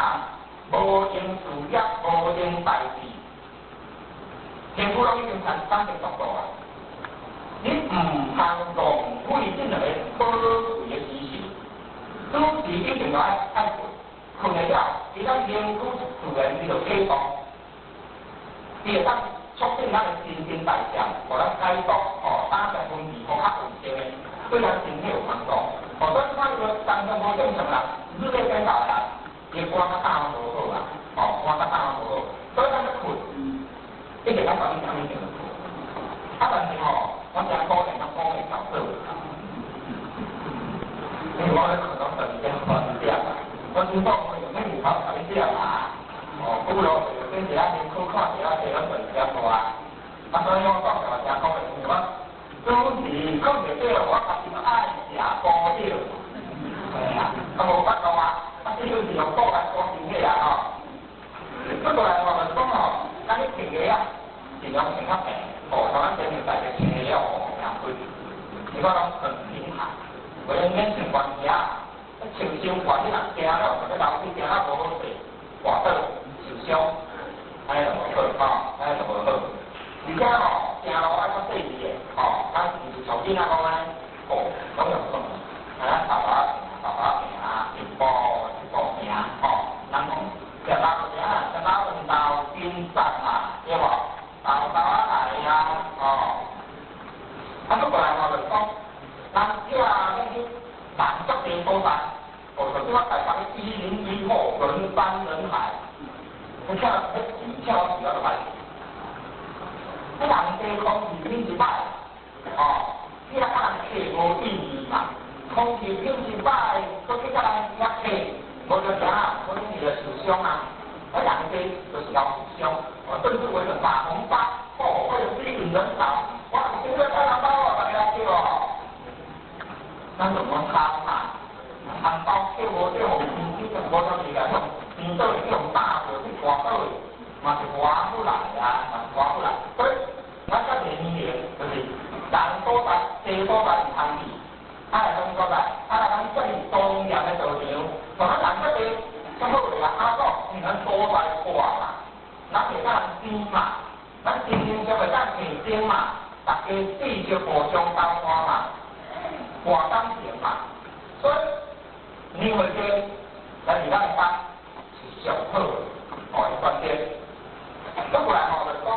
無閒事業，無閒代誌，身軀攏已經產生速度啊！你毋通浪費這兩個寶貴的時辰，此時一定要愛睏，睏會了，伊咱身軀自然伊就啟動，伊會當促進咱的新陳代謝，予咱解毒，吼，膽汁分泌，予較穩定的，對咱身體有幫助。吼，所以看伊個當中無正常人，日夜顛倒的人，伊肝較膽無好啊，吼，肝較膽無好，所以咱咧睏，一定咱到底啥物時陣睏？啊，但是吼，我誠鼓勵咱鼓勵小做，因為我咧睏攏12點12點啊，我先講我用咩面頭12點啊？哦，古老就變一下身軀看一下，攏12點多啊。啊，所以我講就誠鼓勵，因為我早時睏袂著，我家己嘛愛食補藥，係啊，啊無法度啊，啊這就是用補來補身體啊吼。不過來我就講吼，咱咧穿鞋啊，盡量穿較平，哦，像咱前面大家穿鞋了吼，誠貴，你看攏很平坦，無用免穿懸鞋，穿傷懸你若行了，或者樓梯行了無好勢，跋倒受傷，按呢就無好吼，按呢就無好。而且吼，行路愛較細膩的，吼，咱毋是像囡仔講按呢，哦，攏用算，啊，咱爸爸行，爸爸行，一步一步行，吼，人講食老食啊，食老飯豆金實嘛，對無？豆豆仔來啊，吼。啊，閣過來吼，就是講，咱叫啊，欲去滿足地所在，哦，就拄仔台北101號人山人海，在。你人家空氣品質歹，哦，你若共人客無意義嘛？空氣品質歹，閣去共人遐客，無就啥，無你就受傷啊！啊，人家就是敖受傷，哦，甚至為了打紅包，哦，為了吸引人潮，哇，今日開紅包哦，大家來接哦。咱就講貪嘛，紅包叫無叫互天就無就是來用，天倒去用打著去刮倒去，嘛是划不來啊，嘛是划不來。所以，咱較濟年齡就是人所在，地所在是空氣，啊來講所在，啊來講這是莊嚴的道場，像咱人較濟，較好來阿講，因為咱所在闊嘛，咱會當爭嘛，咱精神上會當提升嘛，大家知識互相交換嘛，換感情嘛，所以年會節來佇咱的班是上好的哦，關鍵。閣過來吼，就是講，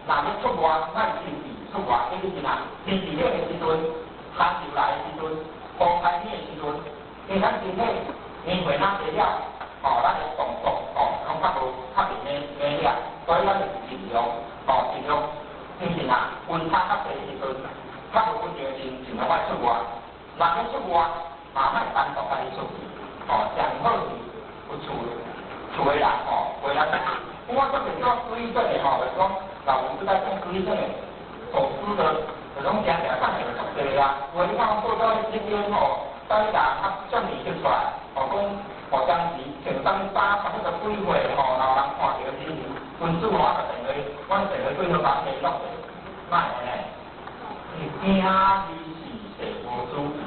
若欲出外，莫親自出外，因為是哪，天氣冷的時陣，寒流來的時陣，風開天的時陣，因為咱身體年歲若濟了，哦，咱的動作哦，攏較無較袂猛了，所以咱就是盡量哦，盡量天氣啊，溫差較低時陣，較無穩定的時陣，盡量莫出外。若欲出外，嘛莫單獨家己出去，哦，上好是有厝厝的人吼，陪咱出去。我特別做水準的吼，就是講，老有在講水準的，走私的，這種誠誠等下就足濟啊。有的你看報紙新聞吼，等下啊，遮爾翕出來，吼講，吼當時穿啥物衫，差不多幾歲吼，然後人看著時，分子我就電話，阮電話幾號把聯絡者，哪會呢？驚伊是勢無注意，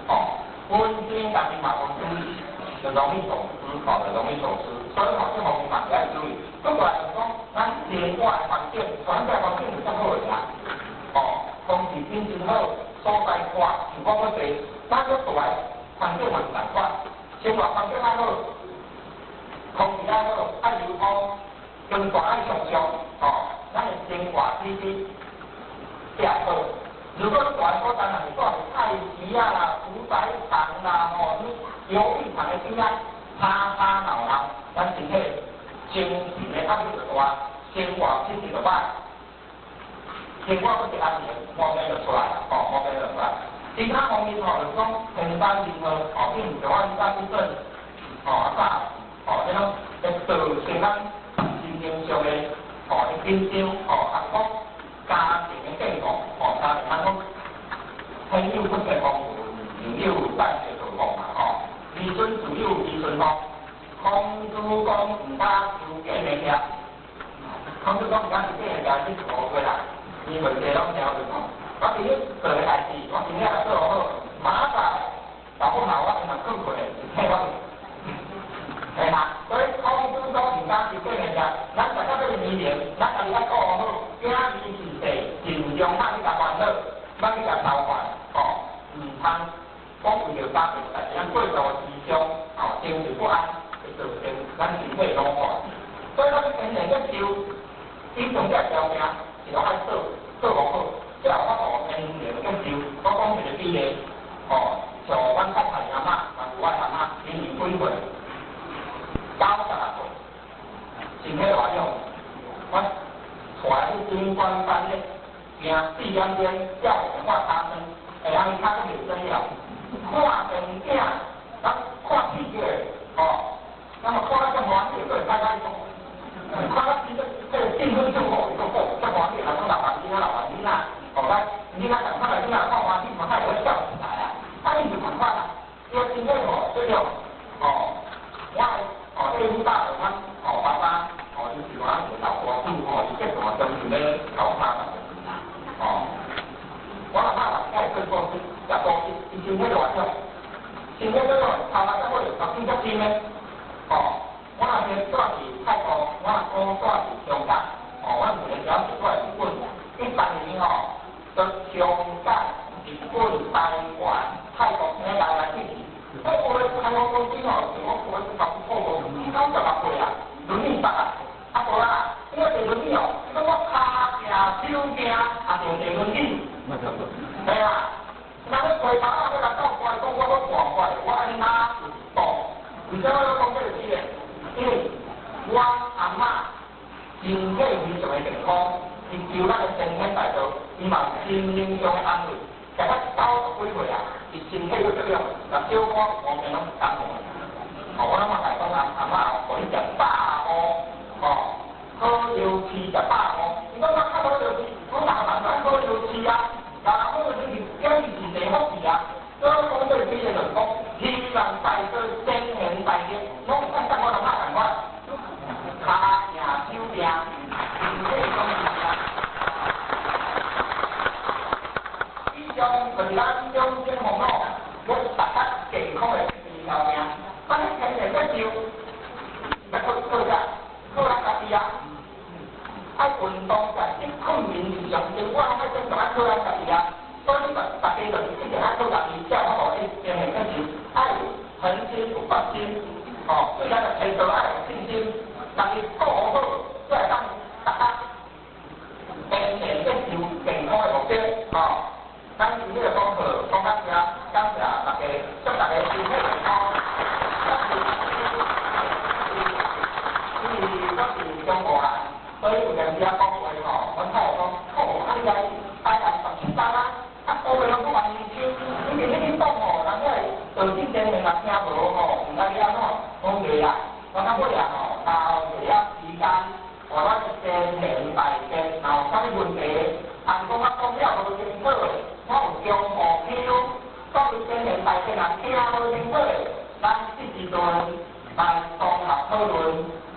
吼，本身家己嘛無注意，就容易走私，吼，就容易走私。所以吼，這方面嘛是愛注意。閣過來就是講，咱生活的環境，環境環境是較好的啦。哦，空氣品質好，所在闊，像講要濟，咱閣住的環境嘛是仝款，生活環境愛好，空氣愛好，愛流通，光線愛充足，哦，咱的生活品質才會好。如果你住的所在若是住佇菜市仔啦、屠宰場啦、吼，什麼遊藝場的邊仔，吵吵鬧鬧，咱身體精神的壓力就大，生活品質就歹，生活閣是安寧，毛病就出來啦，吼，毛病就出來。其他方面吼，就是講天災人禍，吼，比如像我早去陣，吼，啊早，吼，這種會造成咱心靈上的，吼，緊張，吼，啊，講家庭的變故，吼，家庭咱講朋友不見風，朋友帶着做風嘛，吼，兒孫自有兒孫福，孔子講毋敢修假的業，孔子講毋敢修假的業，你是誤會啦，因為這攏聽有講。我今日做的代誌，我今日做好，明仔載老母鬧我，伊嘛困困的，是替我。係啦，所以孔子講毋敢修假的業，咱大家這個年齡，咱家己愛顧好，囝兒是細，盡量莫去共煩惱，莫去共操煩，吼，毋通講為著家庭代誌，咱過度思想，吼，精神不安，會造成咱身體老化。所以咱天然咧修，以上這條件是攏愛做做無好，才有法度天然去修。我講一個比例，吼，像阮太太阿嬤，嘛是我阿嬤，今年幾歲？96歲，身體偌勇，我帶去賓館班咧，行4點鐘，才有我尻川，下暗伊跤閣袂酸了，看電影，咱看戲劇，吼，咱嘛看甲遮歡喜，閣會使甲伊講，看甲這這個興奮足好，伊閣講遮歡喜，人講老人囡仔老人囡仔，吼，咱囡仔共款來囡仔看歡喜嘛，較會笑起來啊，啊，伊是共款啊，伊個身體吼，這種，吼，我哦，這個大阮哦爸爸，哦，伊是我老大主，吼，伊這段當時咧93歲啦，哦，我阿嬤嘛愛做布施，食布施，伊身體偌壯，身體這個頭髮才會頭先較深的，哦，我若是住佇泰國，我阿公住佇香港，哦，阮一個小姐住日本，伊逐年吼，到香港、日本、台灣、泰國，按呢來來去去。我有的航空公司吼，像我我甲報告，96歲啊，輪椅搭啊，啊無啦，我坐輪椅哦，講我跤行手行，也坐坐輪椅，係啊，人咧陪爸仔欲來鬥怪，講我欲換怪，我按呢有講？為啥我欲講這個事呢？因為我阿嬤身體非常的健康，伊求咱的先天大道，伊嘛心靈上的安慰，食到90幾歲啊，伊身體閣這樣，若小可完全攏感冒。哦，我攏嘛來講啊，阿嬤予你食百五，哦，好藥翅食百五，伊講我較好藥翅，我老人愛好藥翅啊，老人好藥翅是等於是地福氣啊。所以講這個比喻就是講，希望大道先賢大德，攏會當我阿嬤仝款，跤贏手拼，身體總是命。以上就是咱養生方法，欲達到健康的一條命。咱天然欲受，欲靠靠啥？靠咱家己啊！愛運動，食得困眠是上重要，我攏愛先愛靠咱家己啊！所以大家就是一定愛靠家己，才有法度去天然欲受。愛有恆心有決心，哦，對咱的前途愛有信心，家己顧好，才會當達到天然欲受健康的目的，哦。咱今日的講課講到這，感謝大家，祝大家身體健康。因為我是中國人，所以有陣時仔講話吼，阮太太講，哦，啊你來台灣17冬啊，啊講話攏閣蠻年輕，你伫咧去講吼，人遐道志先生也聽無吼，毋知你按怎講袂啊？我到尾啊吼，到下仔時間，我咱先賢大德，若有啥物問題，啊是講我講了無清楚的，我有中部腔，講先賢大德若聽無清楚的，咱這時陣來綜合討論。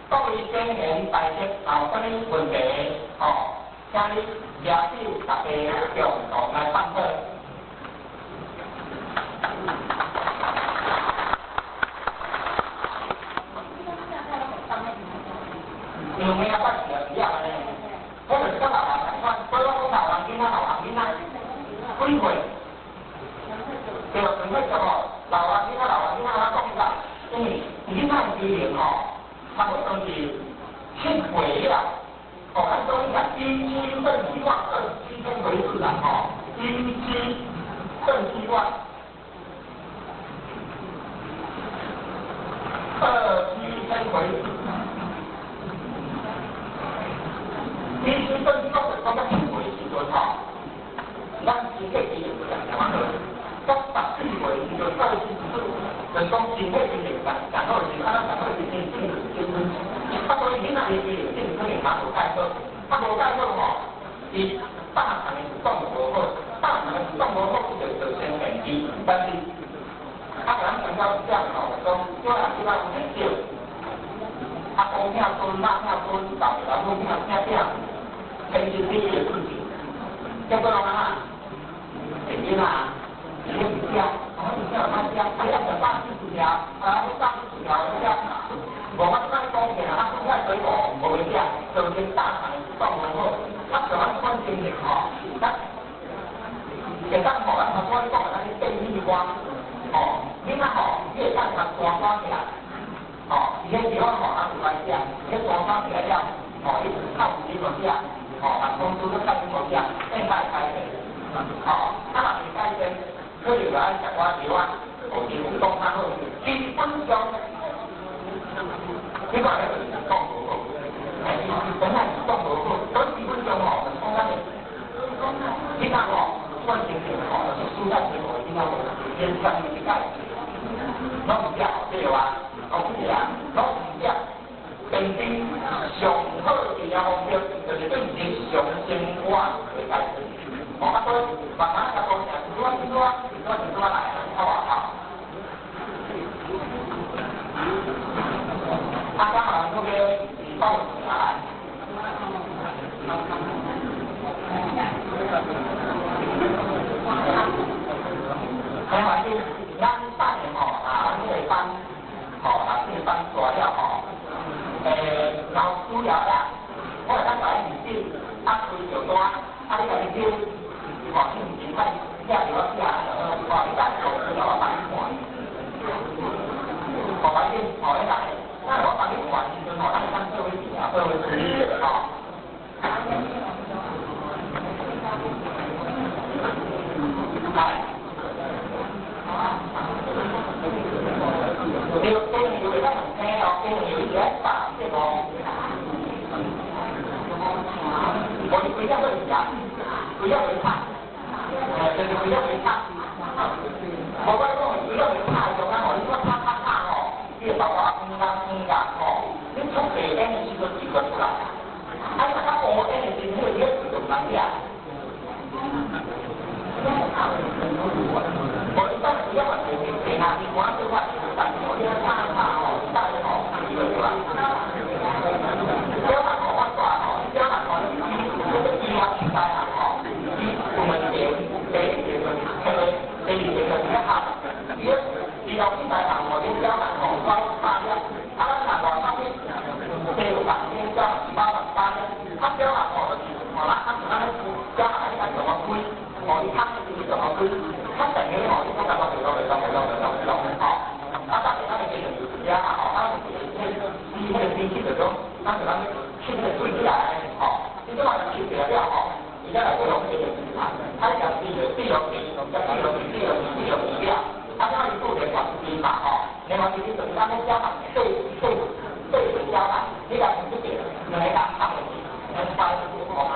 各位先賢大德，若有啥物問題，吼，請你舉手，大家共同來探討。有影捌是是啊，安尼。我就是甲老人仝款，所以我講老人囡仔，老人囡仔幾歲？對，兩歲就吼，老人囡仔，老人囡仔，我講啥？因為囡仔的機能吼，差不多是7歲了。哦，咱講講一七正希望27天為自然吼，一七正希望27天為自然。一七正希望就講到7歲時陣吼，咱身體機能就誠好。到14歲時陣，到時陣就是講身體機能誠好時，啊，咱誠好時真正就是青春期。啊，所以囡仔的機能性可能嘛無介好，啊無介好吼，伊大腸的蠕動無好，大腸的蠕動無好，伊就造成便秘。但是，啊，咱強調是這樣吼，講小人囡仔有去笑，阿公疼孫，媽疼孫，老老母疼疼囝，天經地義的事情。結果人啊，是囡仔，伊咧食，啊，伊食歹食，啊，伊愛食百子薯條，啊，你百子薯條你食。無我這擺講起來，啊，遐水果無會食，造成大腸的蠕動無好，啊，像咱這款情形吼，咱會當吼，咱頭拄仔講的，咱去便秘我，吼，囡仔吼，你會當共大抓起來，吼，伊彼藥吼，咱有愛食，彼大抓起來了，吼，伊較有錢無食，吼，啊，公司閣較錢無食，變歹改善，吼，啊，若袂改善，可能就愛食寡藥啊，有時有講較好，基本上。你看，就是講無好，哎，本來是講無好，所以基本上吼，就是講咱的，你看吼，這款情形吼，就是輸在水果的囡仔無，連上一擺，攏有食對啊，攏有食，攏有食。平均上好的營養方式，就是對日常生活的改善。哦，啊，所以慢慢甲講，一寡一寡一寡一寡來，好啊好。啊，剛好那個報紙拿來。還有就咱等吼，啊，咱這個班，吼，啊，這個班大了吼，老師了啦，我會當來面試，啊，開著單，啊，你家己抽，吼，你毋是愛寫著我寫，吼，你等做，我幫你看。吼，反正吼，你等。那我幫你看時陣吼，咱會當做伙行，做伙處理，吼。啊，規粒會拍，就是規粒會拍。無我講，規粒會拍的中間吼，你我拍拍拍吼，你會包括黃黃黃吼，你出白煙的時陣就出來。啊，你較烏煙的時陣，你個就毋通食。無你當時啊，嘛是白拿電話對我，但是你拍拍吼，打吼，就出來。小人吼，我大吼，小人吼，你這個醫學時代啊吼，伊有問題，第一個就是，第二個就是較伊醫學時代人吼，你小人吼，我拍了，啊，咱人外口去，第六百天小人880，啊，小人吼就是吼，咱啊，咱咧小人愛愛怎麼開，吼，伊較伊怎麼開，較等於吼，伊講甲我袂落袂落袂落袂落袂落，吼，啊，當然咱會繼續食啊，吼，啊，伊迄個機器就講，咱就咱吸個水起來，吼，你這嘛吸起來了吼，伊才來個攏繼續啊，啊，你食四個四六四，食四六四四六四四六四了，啊，這伊做連環機嘛，吼，連環機就是咱咧小麥細細細細小麥，你來這個兩個人放落去，兩塊吼。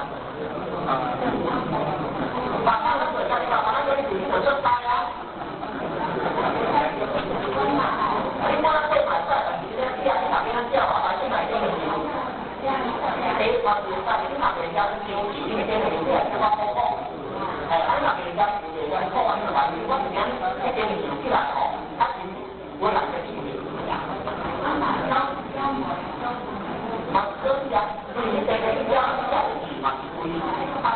馬上咱做啥物嘛？馬上叫你自己做出大啊！你我咱買菜，但是你你啊，你那邊叫啊，反正來講就是，第一關就是你若袂曉收錢，你咪變成你來我好講。哎，啊，你若袂曉袂曉講，你就話我是講，迄邊收起來吼，啊，其實我人在想的。嘛可以啊，因為你這個你了了錢嘛是貴，啊，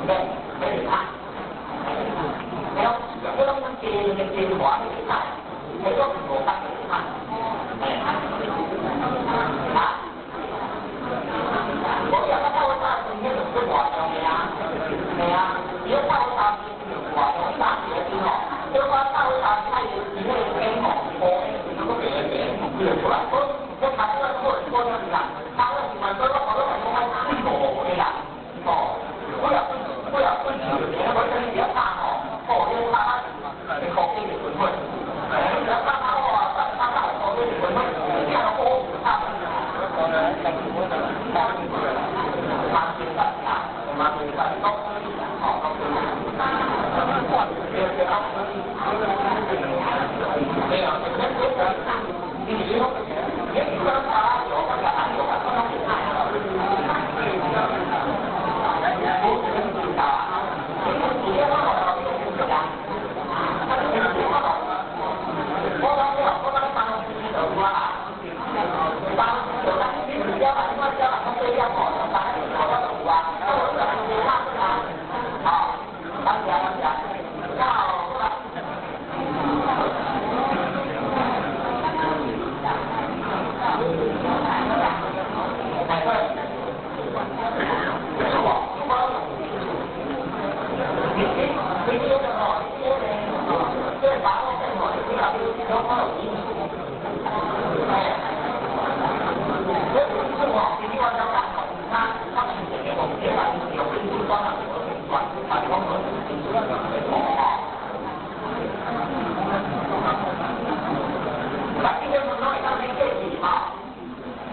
對，沒得差。沒有，我攏講加加話你會使，那個無當會使。哎，啊，我講我我大時那個是外用的啊，係啊，如果我大時是外用，你拿起來之後，如果我大時愛伊那個煙吼，烏煙是嗰個白白，伊就出來。我我頭先我我講是啦，頭先是問說我我講我水無的啦，哦，我也我也分手就我等你比較拍吼，哦，你拍你口徑就分分，哎，你拍拍我啊，拍拍口徑就分分，你聽我拍。嘛是得啊，嘛是得，都可以，吼，都可以。對對啊，沒有，你你你你講啥？有那個有啊，我攏會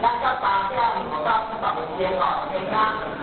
咱到3點到10分吼，先啊。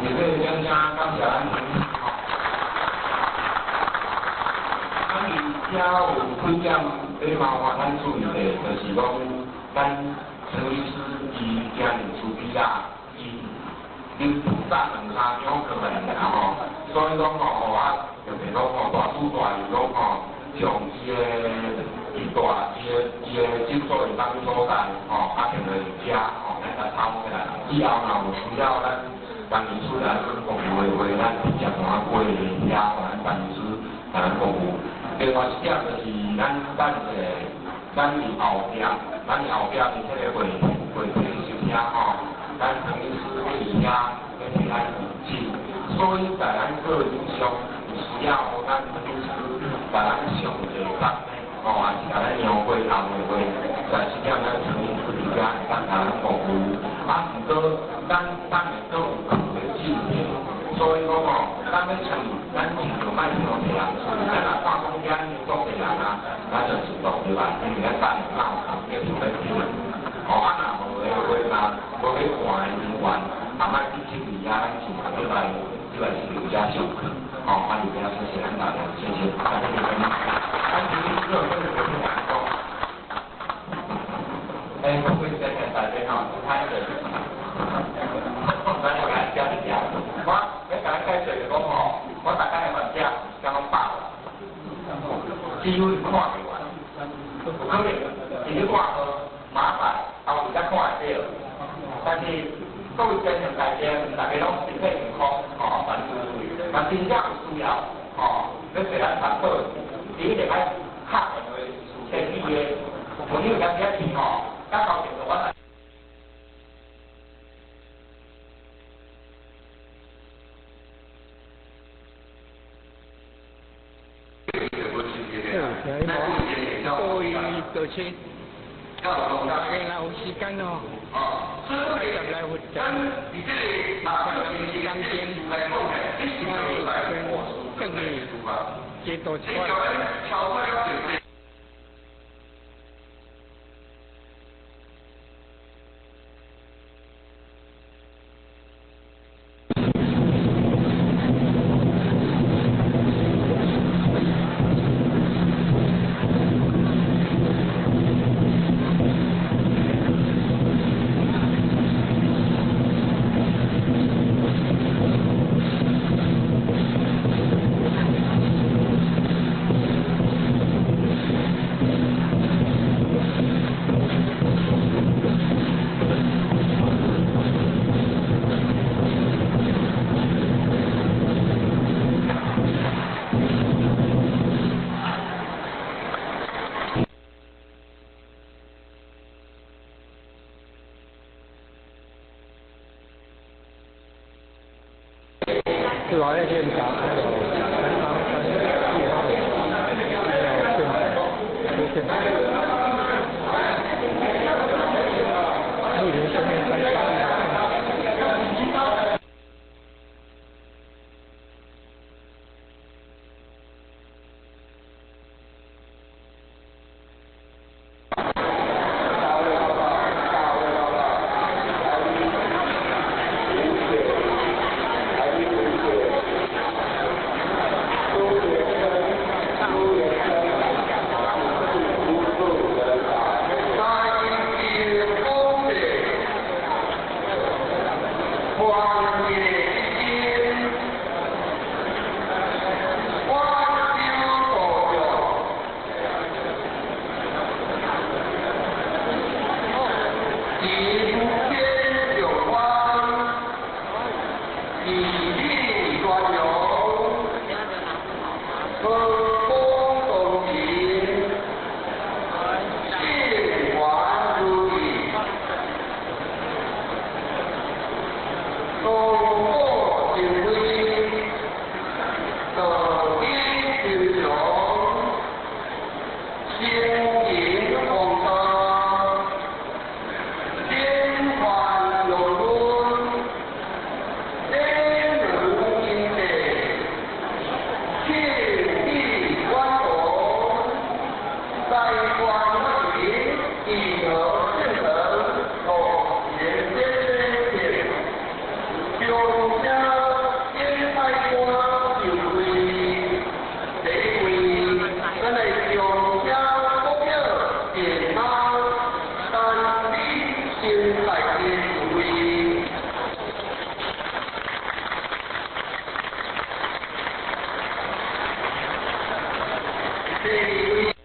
热烈掌声感谢咱陈医师吼。咱伫遮有几点欲麻烦咱注意的，就是讲咱陈醫師伊今日慈悲啊，伊啉早兩三張過來爾吼，所以講吼，我特別講吼，大主大意講吼，將伊的伊大伊的伊的診所的當所在吼，啊，停落遮吼，咱共抄起來。以後若有需要咱陳醫師來阮服務的話，咱直接換過遐，予咱陳醫師共咱服務。另外一點就是咱等一下，咱佇後壁，咱佇後壁佇彼個會會廳收聽吼，咱陳醫師會佇遐欲替咱診，所以在咱個人上有需要咱陳醫師共咱上一個班呢，吼，還是共咱描繪紅的話，在這點咱陳醫師佇遮會當共咱服務。啊，毋過咱等下閣有課欲進行，所以講吼，咱欲喙，咱盡量莫傷濟人喙，咱若看講遮足濟人啊，咱就自動入來，因為咱等下哪有空繼續欲聽。吼，啊，若無的話，若無欲看的人員，也莫去注意啊，咱盡量入來入來是留遮上課。吼，啊，就這樣謝謝咱大家，謝謝。感謝你們。咱今日這個就是講。各位先生大家好，歹勢，咱來講一下，我欲共咱解釋就講吼，我逐工的患者敢攏百外，幾乎是看袂完，有可能一日看號麻煩，後日才看會著。但是各位先生大家，大家攏身體健康，吼，萬事如意。若真正有需要，吼，欲找咱參考，你一定愛敲電話事先預約，有你有當時去吼，較高程度我。各位道親，大家若有時間哦，來來佛寺，咱人間，來轉去解脫一寡。老在現場，還有陳長春、葉浩，還有現場出現。蒞臨生命山下。天。第二位。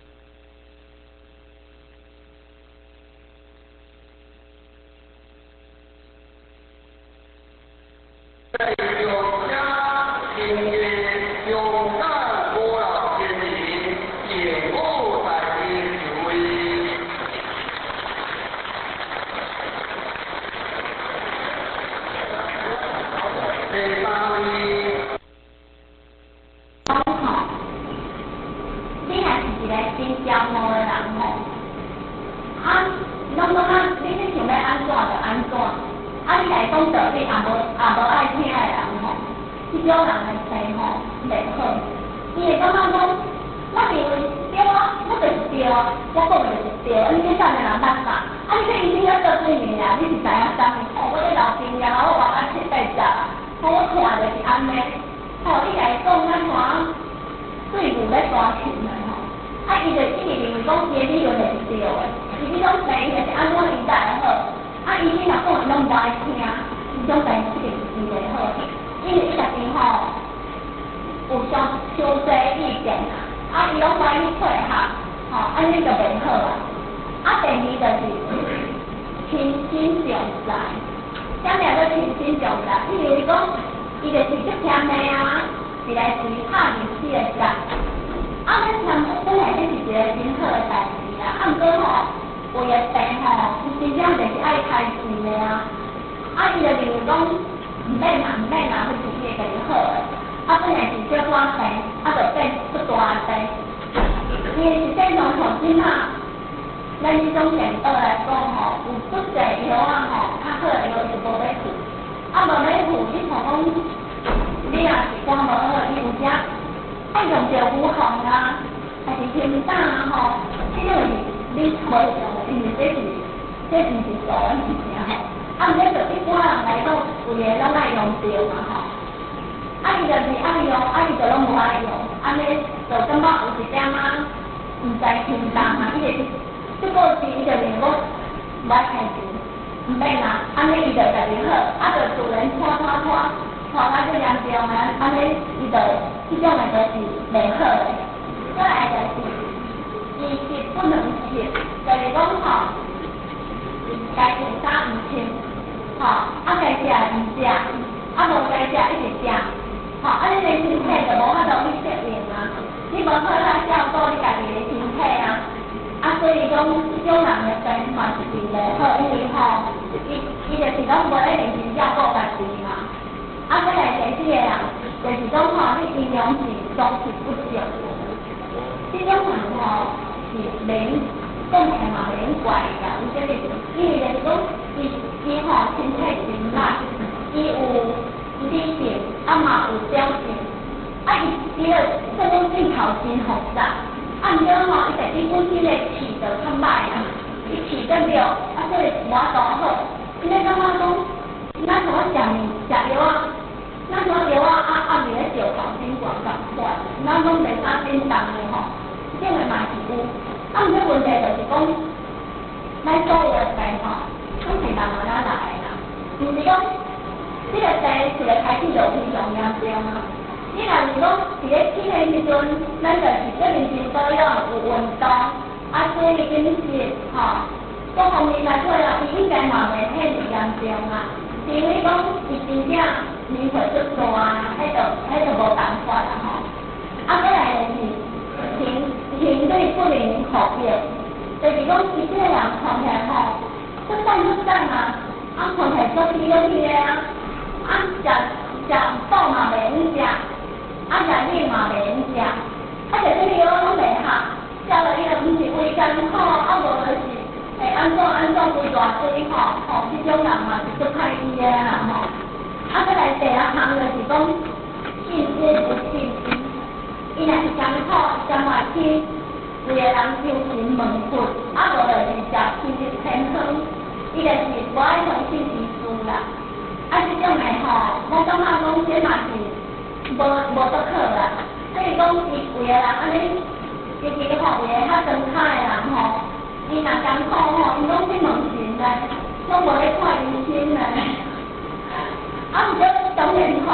啊，毋过當然吼，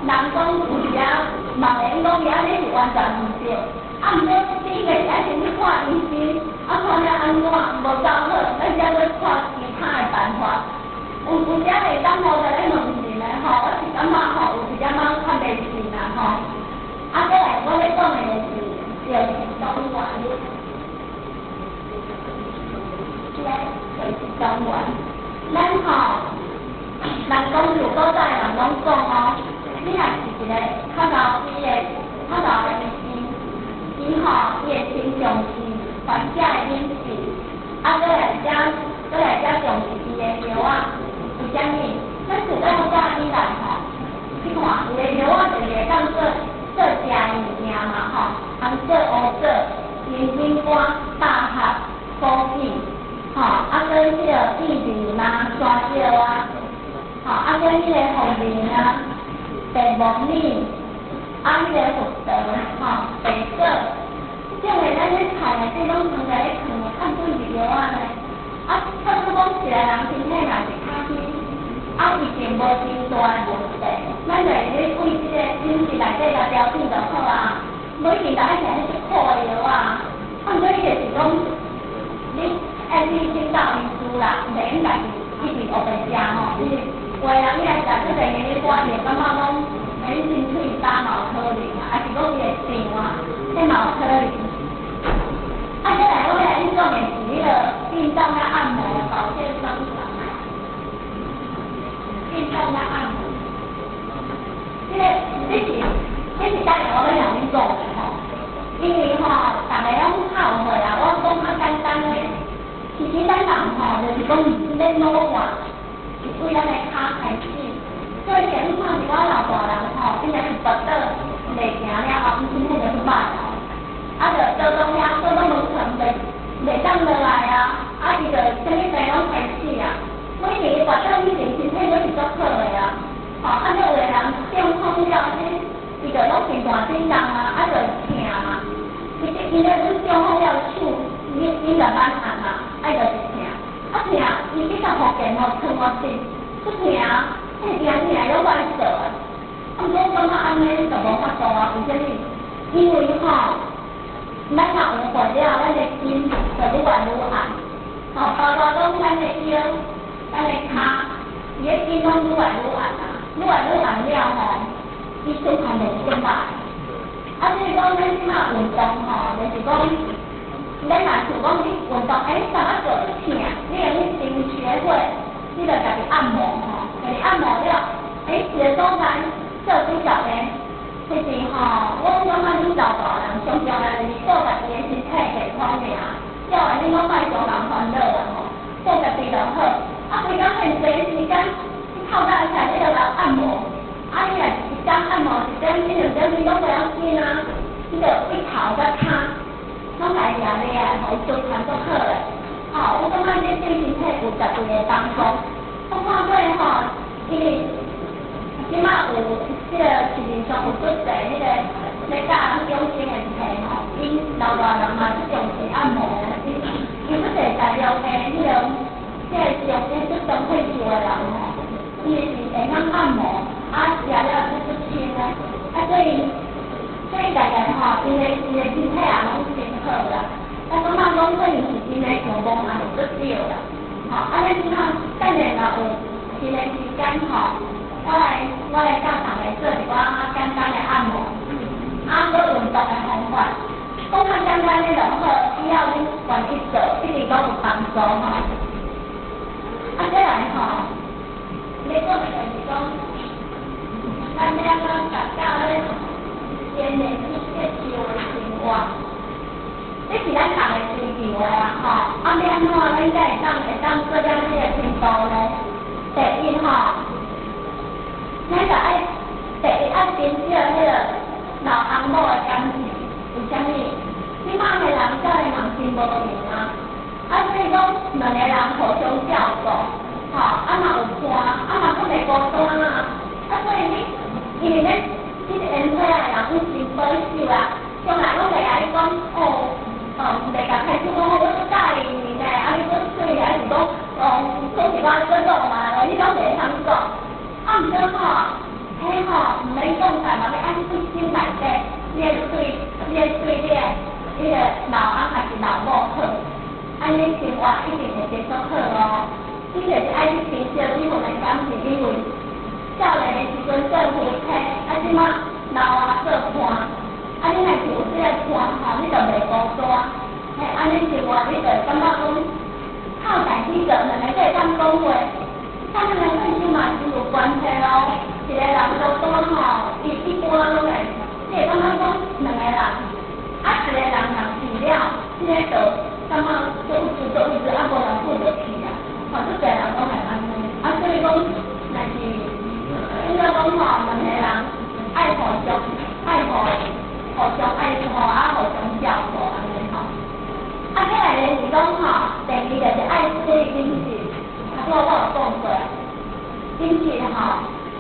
人講有時啊，嘛會用講伊按呢是冤完全毋對。啊，毋過第一個是愛先去看醫生，啊看了按怎無夠好，咱才閣看其他的辦法。有有遮會當無在咧問人的吼，我是感覺吼有一點仔較袂順啦吼。啊，過來我咧講的就是藥食同源，這個藥食同源，咱吼，人講自古早的人攏講哦，你若是一個較老醫的、較老的醫生，伊吼伊會先重視患者的飲食，啊，閣來才重視伊的藥仔。為啥物？咱自古早以來吼，你看有的藥仔就是會當做食的物件嘛吼，通做烏棗、人參乾、百合、枸杞，吼，啊，閣彼個薏仁啊、山藥啊，吼，啊，閣彼個鳳梨啊、白木耳，啊，彼個核桃，吼，白果，這種的咱咧菜內底攏藏在咧藏的碳水藥仔呢。啊，差不多講一個人身體若是較虛，啊，伊並無真大的問題，咱就會咧對這個飲食內底來調整就好啊。無一定就愛食彼種苦的藥啊。啊，毋過伊就是講，你愛去請教醫師啦，毋免家己一直烏白食吼。因為有的人伊來食這個的我伊會感覺講，欸，你清喙焦嘛有可能啊，抑是講伊會脹啊，彼嘛有可能。啊，再來我欲來恁講的是彼個運動佮按摩的保健方法。運動佮按摩，這個這是等下我欲共恁講的吼。因為吼，逐个攏較有歲啊，我講較簡單的，其實咱人吼，就是講咧老化，是對咱的跤開始。所以你看一寡老大人吼，伊若是跋倒袂行了後，伊身體就去歹哦。啊，就倒當遐，倒當無床袂當落來啊，啊，伊就啥物病攏開始啊。每年伊跋倒以前身體攏是足好的啊，吼，啊，有的人中風了，彼伊就攏變大震動啊，啊，就疼嘛。伊咧阮中風了手，伊就慢按嘛，啊，伊就是疼，啊疼，伊去到福建吼，床我睡，足疼，彼疼疼攏歹做啊。啊，毋過我感覺按呢就無法度啊，為啥物？因為吼，咱若有歲了，咱的筋就愈來愈硬，吼，包括講咱的腰、咱的跤，伊的筋攏愈來愈硬啊，愈來愈硬了吼，伊循環就會歹。啊，所以講咱這馬運動吼，就是講，咱若像講你運動，欸，你啥物做足疼，你會去先學會，你就家己按摩吼，家己按摩了，欸，一个所在做幾十个，其實吼，我感覺恁老大人上重要就是顧家己的身體健康爾，了後恁攏莫傷人煩惱啦吼，顧家己就好。啊，規工閒濟時間，你透早起來你就來按摩，啊，你若一工按摩一點、一兩點，你攏袂要緊啊，你就對頭佮跤，攏來掠掠，予伊循環足好的。吼，我感覺這對身體有絕對的幫助。我看過吼，因為這馬有這個市面上有足濟彼個咧教人養生的冊吼，𪜶老大人嘛足重視按摩的，伊足濟大陸的彼個這個上足中退休的人吼，伊是會曉按摩，啊，食了足清的，啊，所以大概吼，𪜶的身體也攏真好啦。啊，感覺講可能是真的上網也是足少啦。吼，啊，咱這馬等下若有閒的時間吼，我來教逐家做一寡簡單的按摩，啊，閣運動的方法。講較簡單的就好，只要恁願意做，一定攏有幫助吼。啊，再來吼，欲講的就是講，咱欲按怎教咧天然去接受的生活，這是咱逐个追求的啊吼。啊，欲按怎咱才會當做到這個程度呢？第一吼，咱就愛第一愛珍惜彼個老翁某的感情，為啥物？這馬的人少年人真無閒啊，啊，所以講兩个人互相照顧，吼，啊嘛有伴，啊嘛閣袂孤單啊，啊所以你因為咱這個緣歲的人，阮真保守啊，從來攏袂共你講哦，哦，袂共開始講我足佮意你呢，啊你閣媠，還是講哦，講一寡閣浪漫的，你攏袂通講。啊，毋過吼，彼吼毋免講，但嘛欲按對心內底，你會對彼个老翁抑是老某好，按呢生活一定會繼續好哦。你就是愛去珍惜這份的感情，因為少年的時陣做夫妻，啊這馬老啊做伴，啊你若是有這个伴吼，你就袂孤單。嘿，按呢生活你就會感覺講較有代誌做，兩个會當講話，咱兩个退休嘛是有關係哦。一個人孤單吼，伊一般攏會，你會感覺講兩個人，啊一個人若去了，這个就感覺做鬱做鬱啊無人顧就去啊，吼，足濟人攏會按呢，啊所以講，若是應該講吼，兩個人愛互相愛互互相愛護啊，互相照顧按呢吼。啊，過來就是講吼，第二就是愛注意飲食，啊，我有講過，飲食吼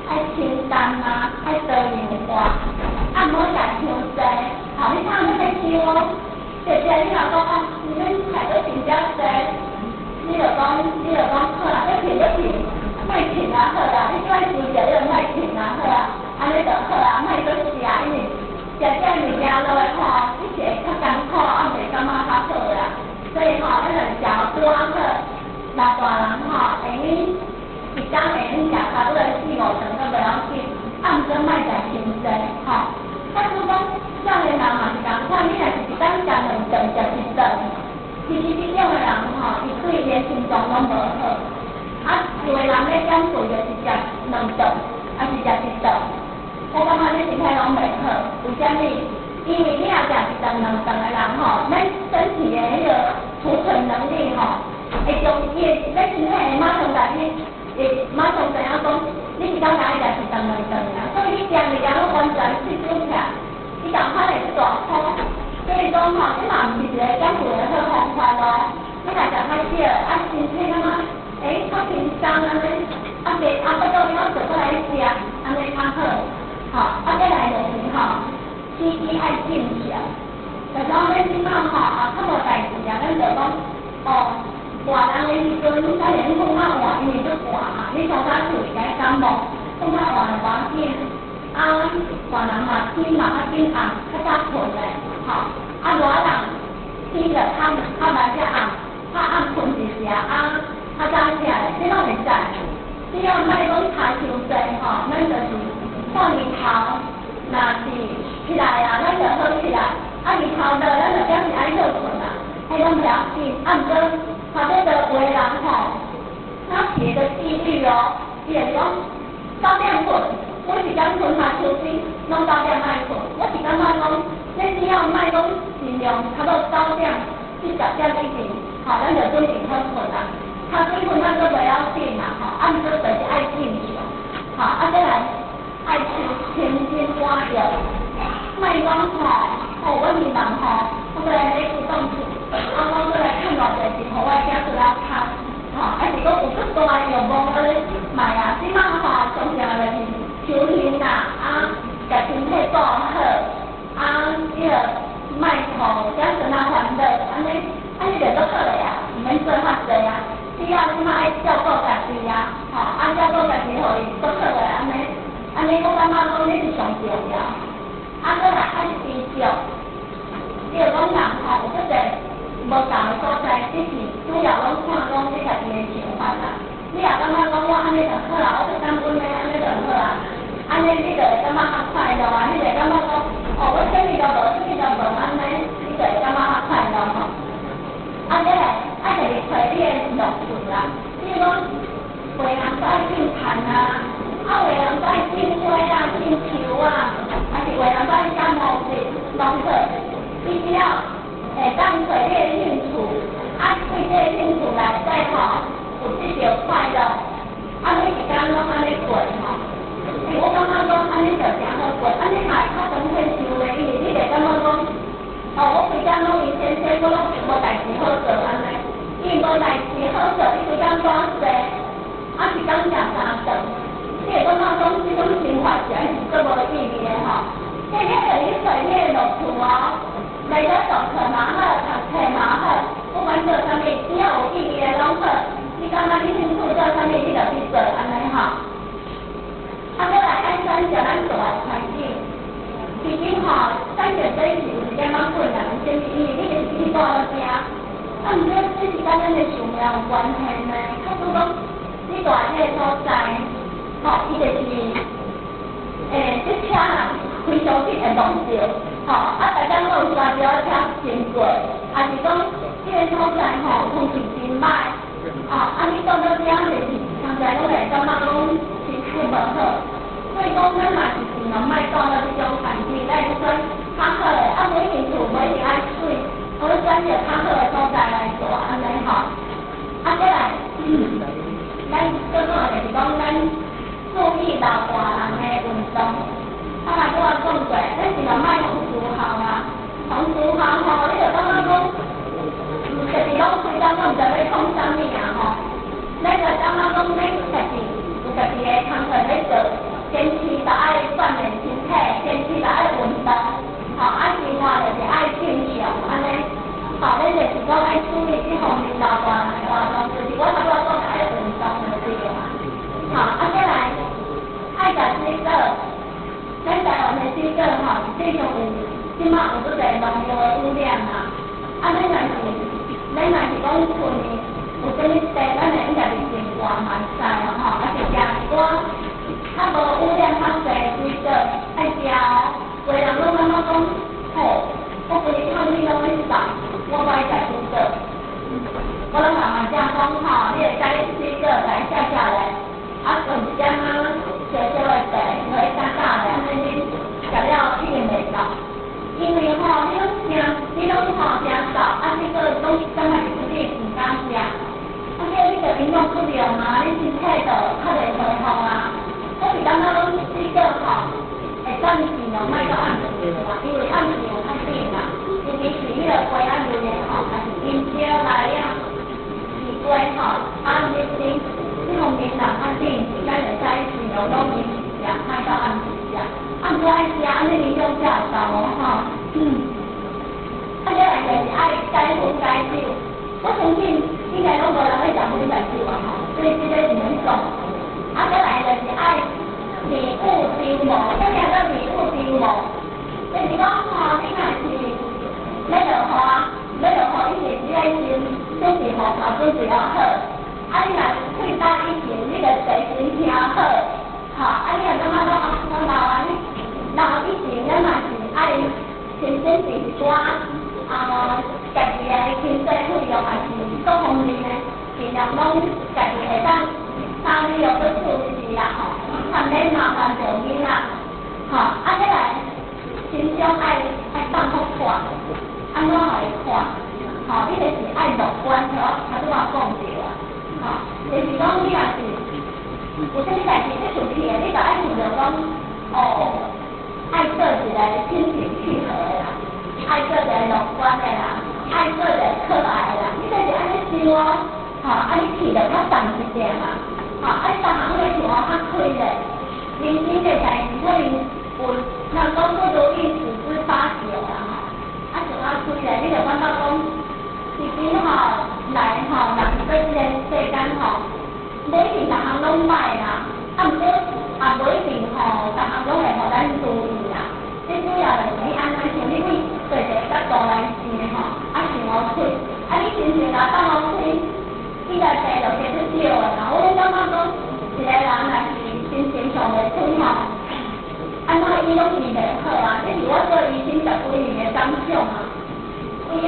愛清淡啊，愛多元化，啊毋好食傷濟，吼，你通欲傷哦。姐姐，你若講哦，你免菜閣真正濟，你就講好啦，欲停欲停，莫停啊好啊，你喜歡食食，你就莫停啊好啊，按呢就好啊，莫閣食，因為食這物件落來吼，你是會較艱苦，啊袂感覺較好啦。所以吼，咱就食拄仔好，老大人吼會用一工會用食差不多四五頓閣袂要緊，啊毋過莫食傷濟吼。假使講少年人嘛是仝款，你若是一工食兩頓、食一頓，其實這種的人吼，伊對伊的心臟攏無好。啊，有的人欲減肥就是食兩頓，抑是食一頓，我感覺你身體攏袂好。為啥物？因為你若食一頓兩頓的人吼，咱身體的彼個儲存能力吼，會將伊的咱身體會馬上共你，會馬上知影講，你一工愛食一頓兩頓啊，所以你食物件攏完全吸收起來，伊仝款會足大箍。所以講吼，這嘛毋是一個減肥的好方法咯。你若食較少，啊身體感覺欸較輕鬆按呢，啊袂啊腹肚攏做過來食，按呢較好。吼，啊過來就是吼，時機愛正常。就講咱這馬吼啊較無代誌啊，咱就講哦，寒人的時陣，咱會用睏較晏，因為足寒嘛，你從早出去該感冒，睏較晏無要緊。啊，寒人嘛天嘛較緊暗，較早睏咧，吼。啊熱人天就較較慢才暗，較暗睏一時啊，較早起來，這攏會使。只要莫講差傷濟吼，咱就是看日頭，若是起來啊，咱就好起來。啊，日頭落，咱就表示愛歇睏啊，彼攏袂要緊。啊，毋過，較這個有的人吼，他是一個紀律哦，伊會講9點睏，我一工睏下手機，攏九點愛睏。我是感覺講，咱只要莫講盡量差不多9點至10點以前，吼，咱就準時好睏啊。較早睏咱閣袂要緊啦，吼，啊，毋過就是愛正常，吼，啊，再來愛吃清心寡欲，莫講吼，哦，我希望吼，我閣來買一棟厝，啊，我閣來趁偌濟錢，予我囝出來讀，吼，還是講有足大的欲望安呢買啊，這馬吼上重要就是修行啦，啊，共身體顧好，啊，彼個莫予子孫仔煩惱，按呢，按呢就足好个啊，毋免做較濟啊。只要這馬愛照顧家己啊，吼，啊照顧家己，予伊足好个按呢，按呢我感覺講這是上重要。啊，閣來愛知足，比如講人吼有足濟無仝的所在，只是主要攏看講你家己的想法啦。你若感覺講我按呢就好啦，我足感恩的，按呢就好啊。按呢你就會感覺較快樂啊，你就會感覺講，哦，我啥物都無，啥物都無，按呢你就會感覺較快樂吼。啊，再來愛家己揣你的樂趣啦。比如講，有的人愛種田啊，啊有的人愛種花啊、種樹啊，還是有的人愛寫毛筆，攏好。你只要會當揣你的興趣，啊對這個興趣內底吼有得著快樂，啊每一工攏按呢過吼。欸，我感覺講按呢就誠好過，按呢嘛會較長退休的，因為你會感覺講，哦，我規工攏閒閒，我攏無代誌好做按呢，因為無代誌好做，你規工趕坐，啊一工食三頓，你會感覺講這種生活是是足無意義的吼。這你就去揣你的樂趣哦，來咧上課嘛好，讀冊嘛好，不管做啥物，只要有意義的攏好。你感覺你興趣做啥物，你就去做按呢吼。啊，閣來愛選擇咱住的環境。其實吼，選擇這是有一點仔困難，啥物？因為有關係呢？假使講你蹛彼个所在，吼，伊就是，這車人非常緊會撞著，吼，啊，大家攏有揸著車經過，抑是講這个所在吼，空氣真歹，哦，啊，你到到遮就是通常攏會感覺講身體無好，所以講咱嘛是盡量莫蹛到這種環境，咱會選較好的，啊，無一定厝無一定愛媠，我選擇較好的所在來蹛，按呢吼。啊，過來，咱最主要就是講咱注意老大人的運動。啊，頭拄仔講過，咱盡量莫予思考啊，予思考吼，你就感覺講，家己攏規工攏毋知欲創啥物啊吼。咱就感覺講，咱家己有家己的工課欲做，堅持就愛鍛鍊身體，堅持就愛運動，吼，啊，生活就是愛正常按呢。吼，咱就是講愛注意這方面老大人的活動，就是我頭拄仔講的愛運動就對啊。吼，啊，過來愛食水果，咱台灣的水果吼，實際上有這馬有足濟農藥的污染啊。啊，咱若是講厝呢有啥物地，咱會用家己種活嘛會使哦吼，啊是食一寡較無污染較濟的水果愛食哦。有的人攏感覺講，吼，我規日口氣攏咧嗽，我無愛食水果。我攏共患者講吼，你會使水果來食食咧，啊，放一點仔小小的茶，落去加加咧，按呢恁食了一定袂嗽。因為吼，你攏驚，你攏吼驚嗽，啊，水果攏感覺是你毋敢食，啊，這你就營養不良啊，你身體就較袂恢復啊。我是感覺講水果吼，會當盡量莫到暗時啦，因為暗時有較緊啦，尤其是彼個瓜仔類的吼，抑是香蕉、來啊、西瓜吼，啊，熱天這方面人較緊，咱會使盡量攏飲食食，莫到暗時食。啊，毋過愛食，按呢營養才會夠哦吼。啊，再來就是愛戒煙戒酒，我相信應該攏無人咧食煙食酒啊吼，所以這個是免講。啊，再來就是愛迷霧周無，啥物叫迷霧周無？就是講吼，你若是欲落雨啊，欲落雨以前，你愛先準備雨傘準備好。啊，你若退大以前，你就提前聽好。吼，啊，你若感覺講啊，我老啊，你老以前，咱嘛是愛先準備一寡啊，家己的經濟費用，抑是各方面的，盡量攏家己會當三日用去處置啊吼，較免麻煩著囡仔。吼，啊，再來心中愛放予闊，按怎予伊闊？吼，你就是愛樂觀，我頭拄仔講著啊。吼，就是講你若是有啥物代誌欲出去的，你就愛想著講，哦，愛做一個心平氣和的人，愛做一個樂觀的人，愛做一個可愛的人，你就是按呢想哦，吼，啊你氣就較重一點啊，吼，啊你逐項攏想較開咧，人生的代誌可能有，人講不如意十之八九啦吼，啊想較開咧，你就感覺講，其實吼來吼人佇這個世間吼，無一定逐項攏歹啦，啊毋過也無一定吼，逐項攏會予咱如意啦。最主要就是你按怎想，你對一個角度來想吼，啊想予開，啊你心情若放予開，你個病就加較少的啦。我攏感覺講，一個人若是心情上袂開吼，按怎醫攏醫袂好啊？這是我做醫生十幾年的感想啊。規个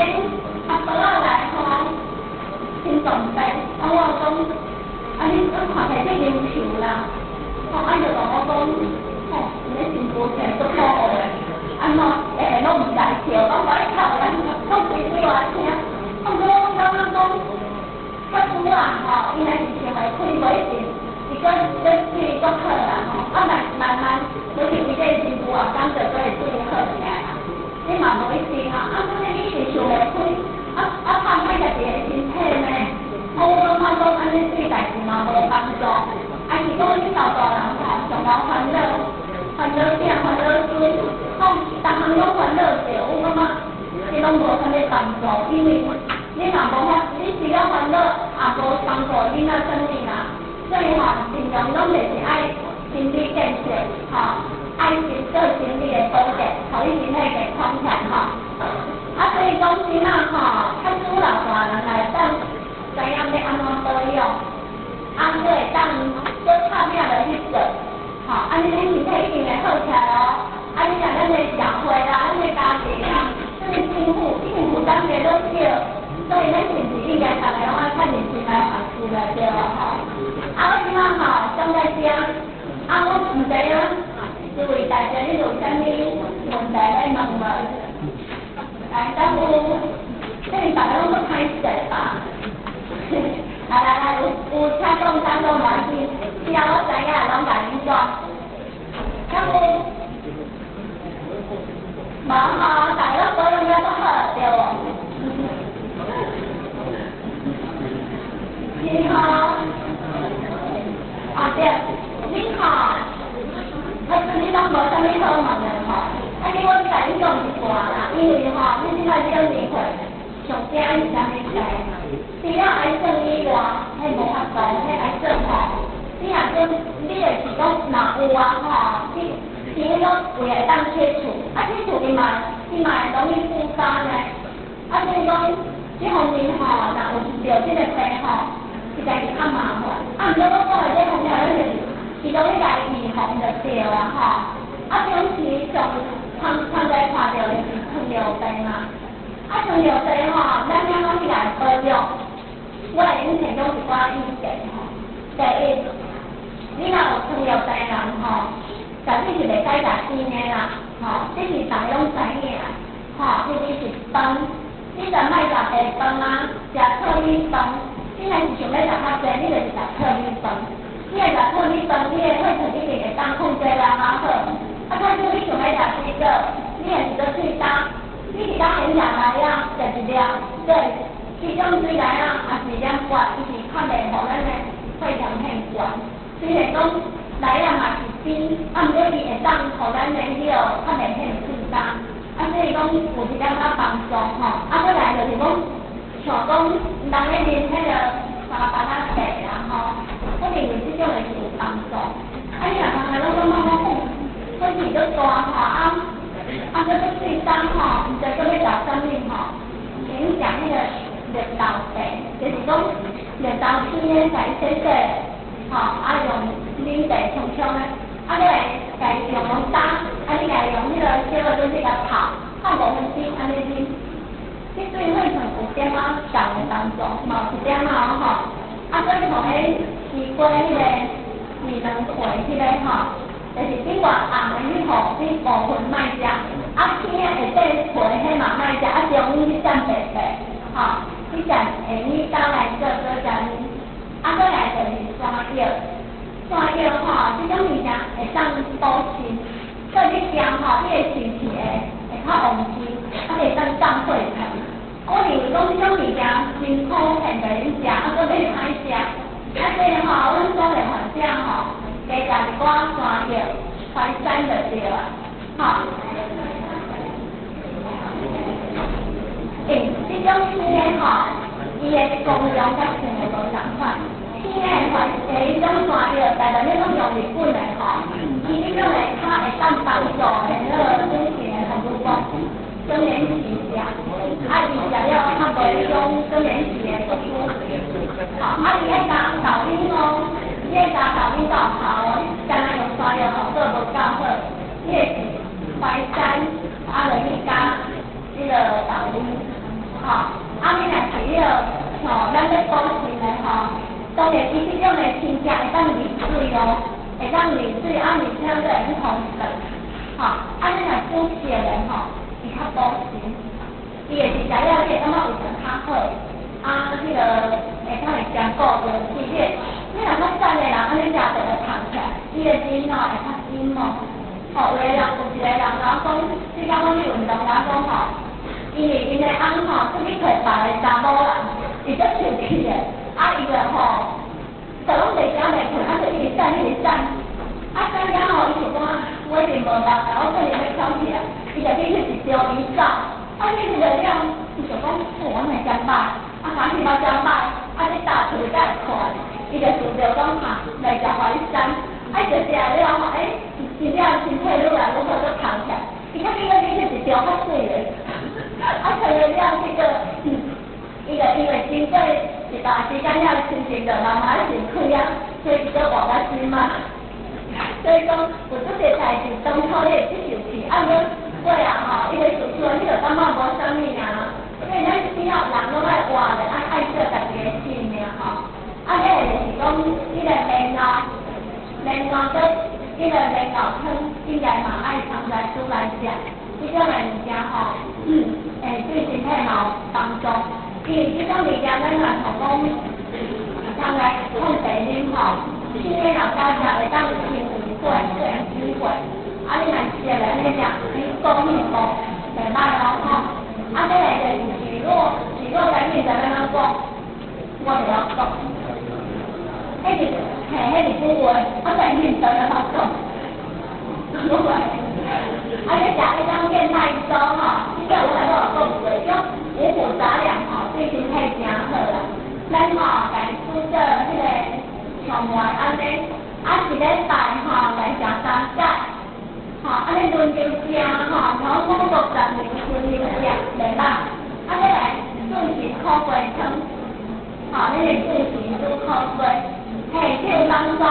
阿婆仔來吼，心臟病，啊我講，啊你看起來足優秀啦，吼啊伊就共我講，吼，你新婦起來足可惡的，按怎攏毋知笑，講無咧哭啦，講規句話聽，啊毋過我感覺講，較久啊吼，伊若是想會開，無一定是閣閣對閣好啦吼，啊慢慢慢，無是規個新婦啊，感覺閣會對好起來啦，你嘛無一定啊，啊所以你是想袂開，啊啊拍歹家己的身體呢？我感覺講按呢對代誌嘛無幫助，啊是講你老大人吼上無煩惱，煩惱囝煩惱孫，講逐項攏煩惱著，我感覺這攏無啥物幫助，因為你嘛無法，你除了煩惱，也無幫助囡仔啥物啦。所以吼，盡量攏就是愛心理建設，吼，愛先做心理的保健，予你身體健康起來吼。啊，所以講這馬吼，較主老大人來當知影講，欲按怎保養，啊，閣會當閣拍拚落去做，吼，按呢恁身體一定會好起來哦。啊，你若咱的社會啦，咱的家庭啦，啥物政府一定負擔袂落少，所以咱是毋是應該逐个攏愛較認真來反思來對無吼？啊，我這擺吼講到遮，啊，我毋知影諸位大家你有啥物問題欲問無？來，敢有？這裡逐个攏足歹勢吧？來來來，有有請講，請講，無要緊，只要我知影，攏共恁講。敢有？無吼，逐个攏保養了足好，對無？是吼。啊對，恁吼，其實你攏無啥物好問的吼。啊，你我共恁講一寡啦，因為吼，恁這擺這種年歲，上驚是啥物病？除了癌症以外，彼無法度，彼癌症吼，你若講你就是講若有啊吼，你其實講有會當切除，啊切除伊嘛會容易復發呢。啊所以講，這方面吼，若有著這个病吼，實在是較麻煩。啊，毋過我講的這方面，咱就是其中一個預防就對啊吼。啊，平時上常常在看著就是糖尿病啊。啊，糖尿病吼，咱按怎去來保養？我會用提供一寡意見吼。第一，你若有糖尿病人吼，絕對是袂使食甜的啦，吼，這是逐个攏知影，吼，尤其是飯，你就莫食白飯啊，食糙米飯。你若是想欲食較濟，你就是食糙米飯。你若食糙米飯，你的血糖一定會當控制了較好。啊，假使你想欲食水果，你若是閣喙焦，你佇咧現食來啊，食一粒，對，這種水來啊，也是兩罐，伊是較袂予咱的血糖變懸。雖然講來啊嘛是甜，啊，毋過伊會當予咱的彼個較袂變喙焦。啊，所以講有一點仔幫助吼。啊，閣來就是講，像講人咧啉彼個三班仔茶啦吼，我認為這種的是有幫助。啊，你若通來攏感覺講火氣足大吼，啊啊，閣閣喙焦吼，毋知閣欲食啥物吼，會用食彼個綠豆茶，就是講綠豆鮮的，共伊洗洗，吼，啊用冷茶沖沖的，啊閣來共伊用用焦，啊你共伊用彼個小個東西共泡，泡5分鐘按呢啉，這對血糖有點仔降的幫助，嘛有一點仔吼。啊，所以吼，彼西瓜彼個二卵皮彼個吼，就是頂外紅的彼予你部分莫食，啊青的下底皮彼嘛莫食，啊中間你佔白白，吼，你食下暝當來做做食。啊，閣來就是山藥，山藥吼，這種物件會當補腎，所以你食吼，你的腎氣會較旺盛，啊會當降血糖。我認為講這種物件真普遍袂用食，啊閣欲歹食，啊所以吼，阮所的患者吼，加食一寡山藥、淮山就對啊，吼。欸，這種青的吼，伊的功用佮生的無仝款。青的淮欸，彼種山藥，大部分攏用日本的吼，伊彼種的較會當幫助的彼个女性的，比如講更年期食，啊伊食了較無彼種更年期的不舒服。吼，啊伊愛加豆奶哦，你愛加豆奶才有效哦，你干焦用山藥效果無夠好，你會是淮山，啊落去加彼个豆奶。吼，啊你若是彼个像咱咧補腎的吼，當然伊這種的清潔會當濾水哦，會當濾水，啊而且閣會去通轉。吼，啊你若煮熟的吼，伊較補腎，伊會是食了你會感覺胃腸較好，啊，彼个會較會兼顧著身體。你若較瘦的人，按呢食就會胖起來，伊的筋吼會較緊哦。吼，有的人有一个人甲我講，你敢講去運動，甲我講吼，因為𪜶的翁吼出去揣別个查某人，伊足生氣的，啊伊就吼，就攏袂食袂睏，啊就一直等一直等，啊等了吼，伊想講我一定無力啊，我可能欲放棄啊，伊就去翕一張遺照，啊翕了了，伊想講，哦，我若真歹，啊反正嘛真歹，啊你搭厝才會看，伊就想著講哈，來食淮山，啊伊就食了吼，欸，真正身體愈來愈好，閣胖起來，伊較緊閣去翕一張較媠的，啊，翕了了這個，伊就因為經過一段時間了，親情就慢慢先開啊，所以叫活到這馬。所以講，有足濟代誌，當初你會接受去，啊，毋過過啊吼，伊個事實你就感覺無啥物啊。所以咱只要人攏愛活咧，愛愛惜家己的性命吼。啊，彼個就是講，彼個蓮藕，蓮藕閣彼個蓮藕湯，應該嘛愛常來煮來食。這種的物件吼，會對身體嘛有幫助。因為這種物件，咱若像講，通來控制啉吼，新的老家食會當清胃火、清火。啊，你若食來按呢食，你講你講袂歹哦吼。啊，再來就是蒟蒻，蒟蒻啥物知欲按怎講？我袂曉講。彼是嘿，彼是古話，我真認真按怎講？我話，啊，你食彼種燕麥粥吼，這個有來我有講過，種五穀雜糧吼，對身體誠好啦。咱吼來煮做彼個蕎麥按呢，啊一禮拜吼來食三擺，吼按呢輪流食吼，然後五六十年輪流食袂歹。啊，再來準時苦瓜湯，吼，咱個準時煮苦瓜，嘿，這有幫助，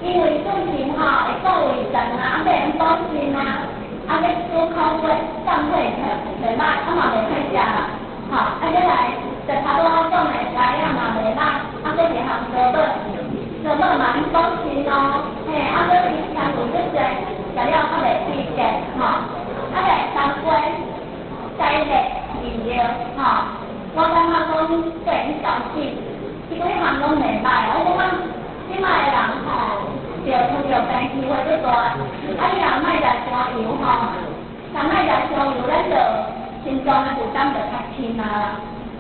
因為準時吼會顧胃腸啊，啊，會用補腎啊，啊，欲煮苦瓜降血糖袂歹，啊嘛袂歹食啦，吼，啊，再來就頭拄仔講的蚵仔嘛袂歹，啊，閣一項草帽，草帽嘛用補腎哦，嘿，啊，閣伊纖維足濟，食了較袂氣結，吼，啊，來冬瓜，解熱利尿，吼，我感覺講對因調整，這幾項攏袂歹，我感覺這擺的人吼，著糖尿病機會足大，啊，你若莫食傷油吼，若莫食傷油，咱就心臟的負擔就較輕啊啦。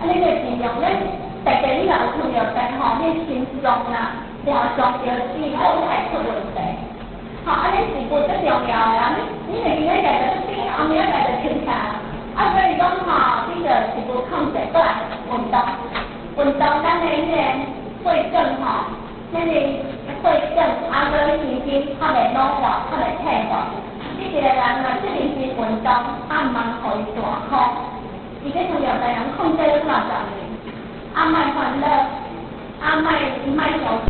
啊，你就盡量咱特別你若有糖尿病吼，你心臟啊、肝臟、腰子攏會出問題。吼，啊，你是無足重要的啊，你你會記得食就頂，後暝仔食就清醒。啊，所以講吼，你就食物控制過來運動，運動咱的彼個血管吼，咱的血管啊，閣神經較袂老化，較袂退化。你一個人若這認真運動，啊，毋通予伊大箍，伊這糖尿病人控制了幾若十年，啊，莫煩惱，啊，莫莫傷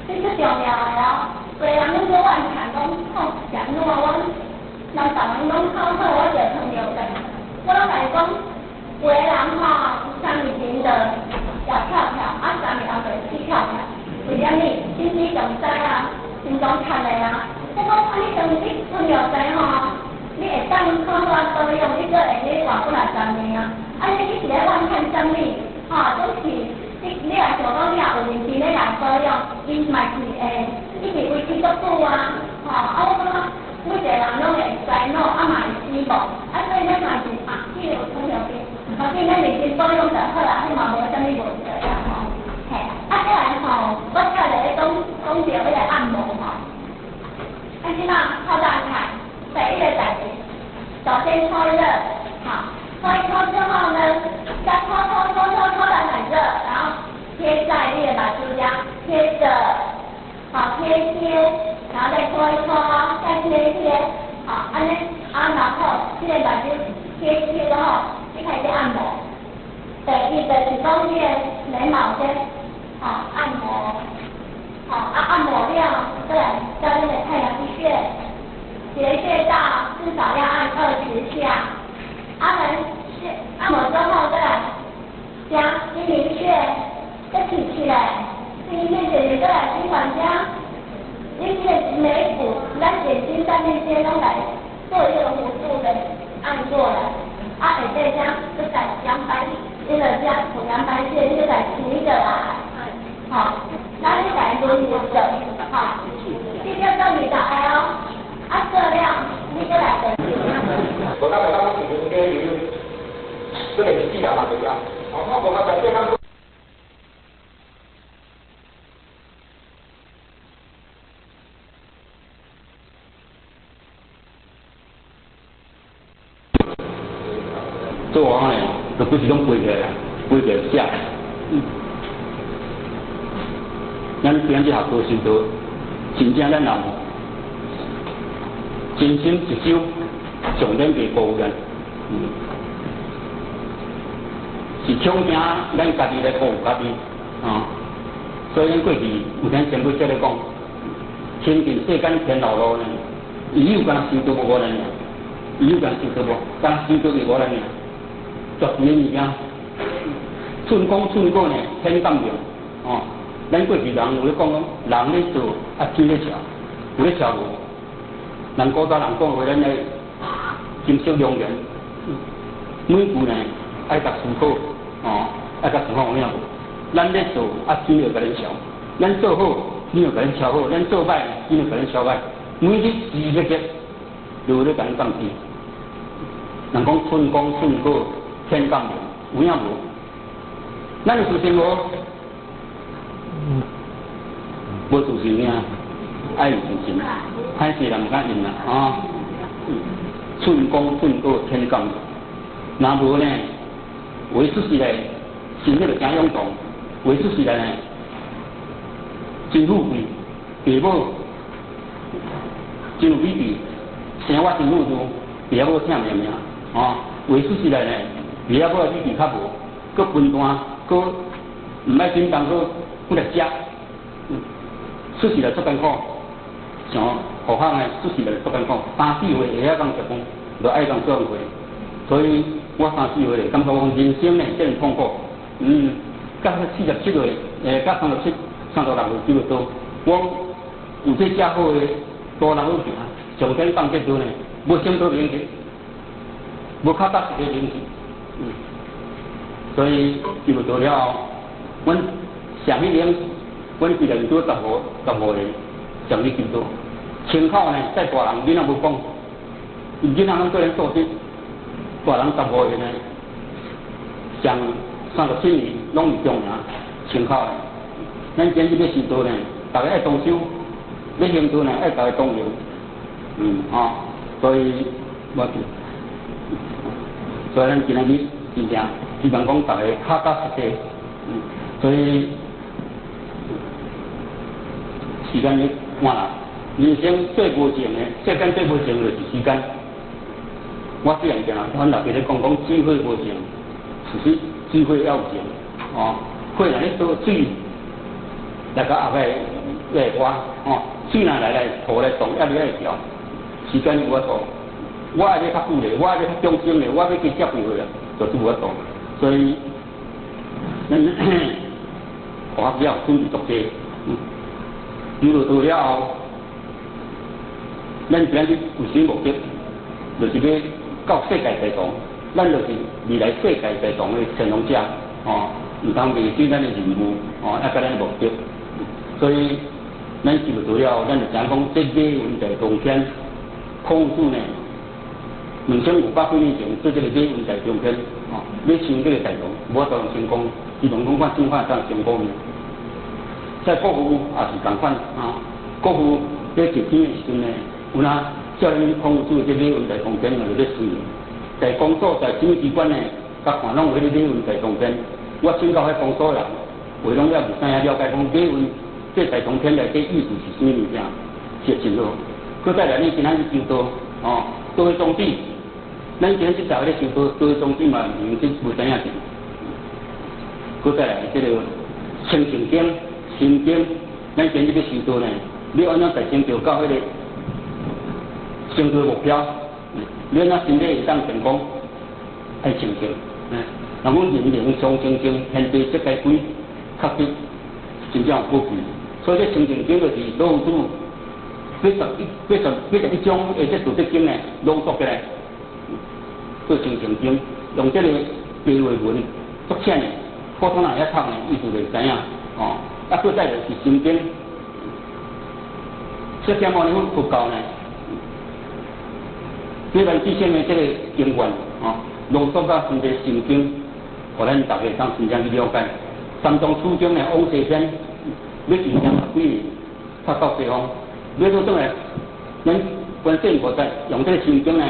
這足重要的哦。濟人攏做怨嘆講，吼，是按怎我人逐人攏較好，我就糖尿病。我攏共伊講，有的人吼，3年前就攑跳跳，啊，3年後就起跳跳。為啥物？心肌梗塞啊，心臟窒的啊。我講啊，你當你糖尿病吼，你會當好好保養，你閣會咧活幾若十年啊。啊，你一直咧怨嘆啥物？吼，總是你若想講你若有認真咧來保養，伊嘛是會一直維持足久啊。吼，啊，我感覺每一個人攏會衰老，啊嘛會死亡，啊，所以咱嘛是啊，去有糖尿病，反正咱認真保養就好啦，彼嘛無啥物問題啊吼。嘿，啊，再來吼，我跳來咧講講著彼個按摩吼。啊，這馬透早菜，第一個代誌，首先搓熱，好，搓一搓之後呢，再搓搓搓搓搓到很熱，然後貼在你的目睭遮，貼著，好貼貼，然後再搓一搓，再貼一貼，好，按呢，啊，然後這個目睭貼貼之後，你開始按摩。第一就是講你的眉毛先，好按摩，好啊按摩了，再來到你的太陽穴，一個穴道至少要按20下。按完穴按摩之後，再來加陰陵穴，再提起來，陰陵穴就是再來循環加，你這個眉骨，咱眼睛上面先攏來做一個弧度的按過來，啊下底遮閣再陽白，這個遮陽白穴，你閣來提起來，好，咱你來輪流做，好，這叫做20個哦，啊做了，你閣來等。無咱會當講是人家有，這個是自然嘛對啊，哦，我無法在對方。做完呢，就規時攏背起來，背起來寫。咱今日學高修道，真正咱人真心一修，上天袂辜負咱。是恐驚咱家己來辜負家己，啊！所以咱過去有聽前輩這咧講，親近世間天老路呢，伊有敢若修道無無咱爾，伊有敢若修道無，敢若修道會無咱爾，絕對的物件，寸功寸過呢，天感應，哦。咱過去人有咧講講，人咧做，啊天咧笑，有咧笑無？人古早人講話，咱咧金色良言，每句呢愛共思考，哦，愛共思考有影無？咱咧做，啊天就共咱笑；咱做好，天就共咱笑好；咱做歹，天就共咱笑歹。每日時刻刻，就咧共咱降低。人講寸功寸果天降臨，有影無？咱有自信無？無自信爾，愛有自信，歹勢人毋敢用啦，啊！寸功寸果天降臨，若無呢？話出時來，心裡就誠湧動；話出時來呢，真富貴，爸母真有美麗，生活真富足，爸母疼命命，哦，話出時來呢，爸母的美麗較無，閣分段，閣毋愛緊張，閣過來食，出時來足艱苦，像學校呢，出時來足艱苦，三四歲會曉講食飯，就愛講做過，所以我三四歲感覺講人生呢真痛苦，到47歲，到37、36歲差不多，我有這遮好的大人好行，上天放這道呢，無升倒免去，無較搭一個免去，所以差不多了後，阮上一年，阮規個拄15個上去求道，清口呢，再大人囡仔無講，囡仔攏做咧素質，大人十五個呢，上37年攏是中名清口的。咱今日欲修道呢，逐家愛同修；欲行道呢，愛逐家同行。吼，所以我，所以咱今仔日真正希望講逐家較較實際，所以時間咧趕啦，人生最無情的，世間最無情就是時間。我雖然講，阮老爸咧講講機會無情，其實機會猶有情，哦，火若咧倒水來到後尾會花，哦，水若來來土來動，抑會愛調，時間有法度。我愛欲較久咧，我愛欲較終生咧，我欲加接幾歲啊，就是無法度。所以，咱學了準備足濟，入了道了後，咱今日有啥目的？就是欲到世界大同，咱就是未來世界大同的乾隆者，哦，毋通迷失咱的任務，哦，啊，佮咱的目的。所以，咱入道了後，咱就知影講，這馬雲大通天，孔子呢，2500幾年前做這個馬雲大中天，哦，欲成這個大同，無法度成功，希望講看想法當成功。在國父也是仝款，啊，國父咧入天的時陣呢，有哪照恁孔子這馬雲大通天就咧隨，在工作在啥物機關呢？佮看攏有彼個馬雲大通天。我請教彼公所人，話攏猶未知影了解講馬雲這大通天內底意思是啥物物件，是真好。閣再來，你今仔日修道，哦，道的宗旨，咱今仔日逐个咧修道，道的宗旨嘛，毋是無知影者。閣再來，這個清淨經、心經，咱今日欲修道呢，你按怎在成就到彼個成就目標？你按怎身體會當健康？愛清淨。人講人靈常清淨，天地則該歸，確實真正有寶貴。所以這清淨經就是老子81、80、81章的這道德經呢，濃縮起來做清淨經，用這個白話文足淺的，普通人會曉讀呢，意思就會知影。哦，啊，閣再就是心經，釋迦牟尼佛佛教呢，這個至聖的這個經願，哦，濃縮到成個心經，予咱逐家當真正去了解。三藏取經的往西天，欲進行十幾年，才到西方。欲倒轉來，咱觀世音菩薩用這個心經呢，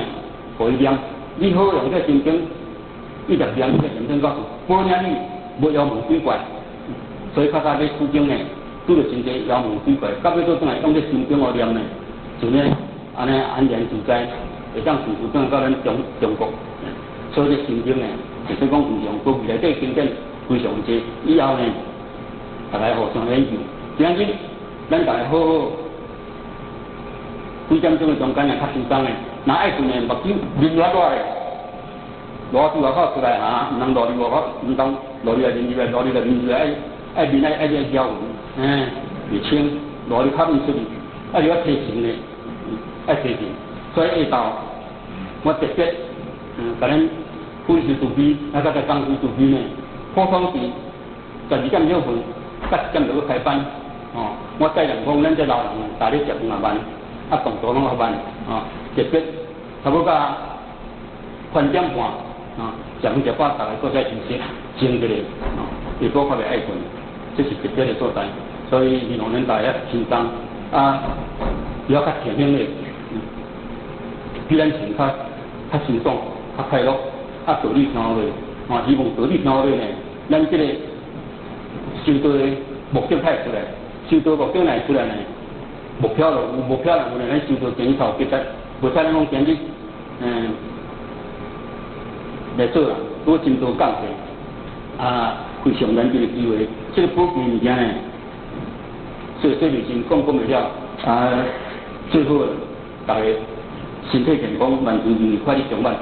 予伊念。你好用這個心經，一直念，一直念，念到保領你無妖魔鬼怪。所以較早欲取經呢，拄著真濟妖魔鬼怪，到尾倒轉來用這心經予念呢，就呢按呢安然自在，會當順順轉到咱中國。所以這心經呢，就是講非常過內底經典非常濟，以後呢，大家互相研究。今日咱大家好好幾點鐘的中間啊，較輕鬆的。若愛睏的目睭面熱熱的，熱對外口出來哈，毋通落入外口，毋通落入來面入來，落入來面入來，愛愛面愛愛愛消魂，嗯，袂清，落入較毋出去，愛要提神的，愛提神。所以下晝我特別，共恁分析慈悲，啊，佮個講慈悲呢，普通是12點休困，甲1點就欲開班，哦，我再人講，咱這老人逐日食飯也慢，啊，動作攏較慢，哦，特別差不多到3點半，啊，食飯食飽，逐个閣再休息，靜一下，哦，下晡較袂愛睏，這是特別的所在，所以希望恁大家輕鬆，啊，要較甜輕的，比咱前較較輕鬆、較快樂，啊，道理聽落，啊，希望道理聽落呢，咱這個修道的目的才會出來，修道目的若會出來呢，目標就有，目標若有呢，咱修道今日才有結實，無使咱講今日，來做人，拄真多感謝，啊，非常難得的機會，這個寶貴物件呢，說說袂盡，講講袂了，啊，最好大家身體健康，萬事如意，快樂長滿。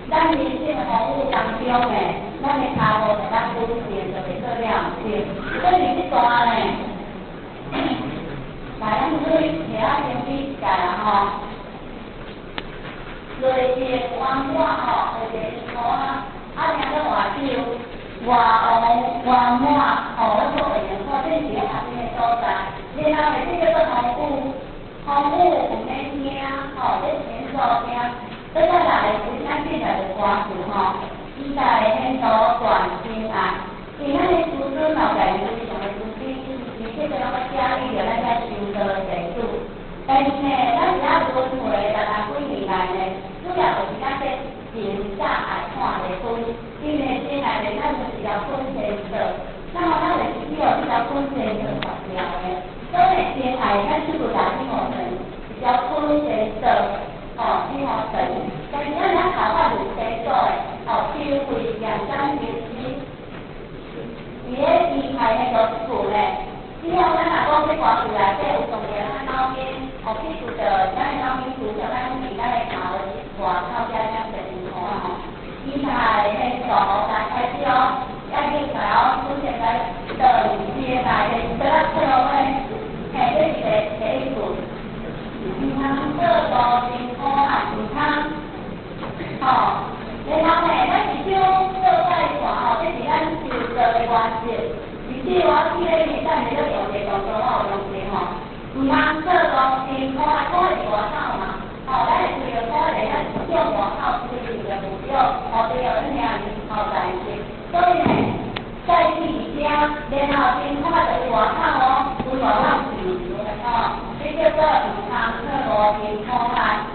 咱人生的風雨當中呢，咱的跤步會當穩定，就袂做了。對。吼。內地圓滿吼，內地苦啊，啊，聽講外州外王圓滿吼，咱講會用看這是咧讀經的所在。然後呢，這叫做風雨，風雨有免驚吼，這是免所驚。再來是咱進來的歌詞吼，期待天道斷情愛，因為咱的師尊老在非常的慈悲，而且這攏教育著咱在修道成主。但是呢，咱是愛輪迴60幾年來呢，主要就是咱這情早愛看離婚，因為真愛的咱就是條粉線做，那麼咱就是去予這條粉線做拔掉的。所以真愛咱出入大天五層，一條粉線做，吼，天五層。但是咱遐頭髮是生做的，吼，收費嚴章行事，佇咧期待迄個厝呢。只要咱若講這歌詞內底有重要咱腦筋，吼，記住著咱的腦筋除著咱佇咱的頭外口遮遮濟辛苦啊吼。期待現數來開始哦，要記起來哦，出現在等接來的得啊錯的，嘿，這是第一句。毋通做無辛苦啊，毋通，吼，然後呢，咱是想做拜線吼，這是咱修道的原則。其實我記咧，等下咧用一個動作，我有用者吼。毋通做無辛苦啊，苦是外口嘛，吼，咱會為著苦咧，咱向外口追求著目標，吼，對著咱遐爾吼代志。所以呢，在去遮，然後辛苦啊，就外口哦，對外口自由的吼，這叫做毋通做無辛苦啊。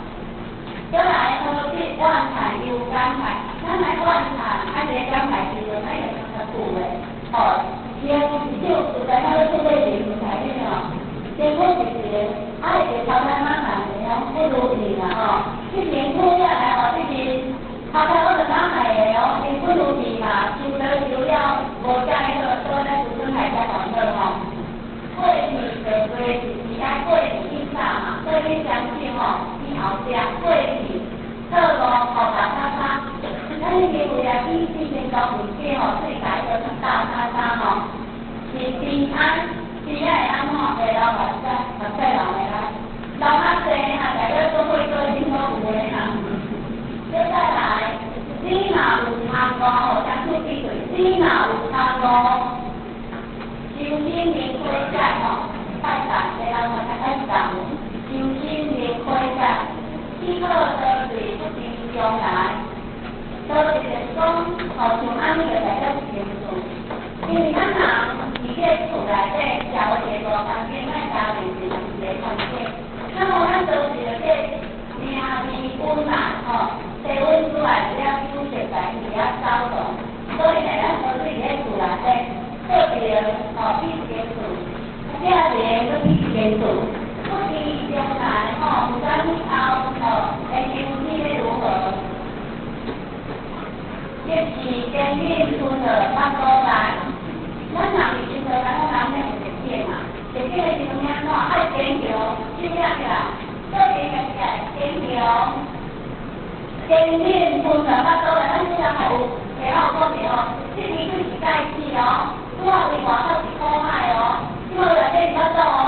再來何必怨嘆又感慨？咱來怨嘆，啊，這個感慨時陣，咱會較久的，吼。用手實在，咱咧做咧人才恁吼，辛苦是一個，啊，會頭來麻煩的哦，不如意啦吼。這辛苦了來吼，這是頭來我就哪來的哦，辛苦如意嘛，修得修了，無遮迄個倒咱祖孫來遮講好吼。過去就過去，是愛過去去啥嘛？所以你相信吼，你後壁過去錯誤吼大叉叉，咱因為為了去進行高危險吼，所以改做大叉叉吼。是平安，是愛安怎會流目屎，目屎流的來，流較濟哈，大家做伙做真好有的哈。接再來，你若有窗戶，相處比對，你若有窗戶，修心靈火解吼，拜拜，這人我較愛講，修心靈火解，氣候多對不知將來，多一個講，吼像按呢個代表清楚，因為咱人。佇這厝內底，社會一個環境，咱家庭是一個環境。那麼咱當時的這命運溫暖吼，低溫出來是了休息來，是了走動。所以呢，咱何必佇咧厝內底，做一個吼，比一個厝，這個閣比一個厝，不知將來吼，毋知以後吼，會成績要如何？這是堅忍出了腹肚內。咱人伫生活內，咱人免有特點嘛？特點的時陣安怎？愛堅強，手舉起來，做陣舉起來，堅強，堅忍吞了腹肚內。咱這人還有，下有講著哦，這支水是蓋死哦，拄好佇外口是苦海哦，這個內底是腹肚哦，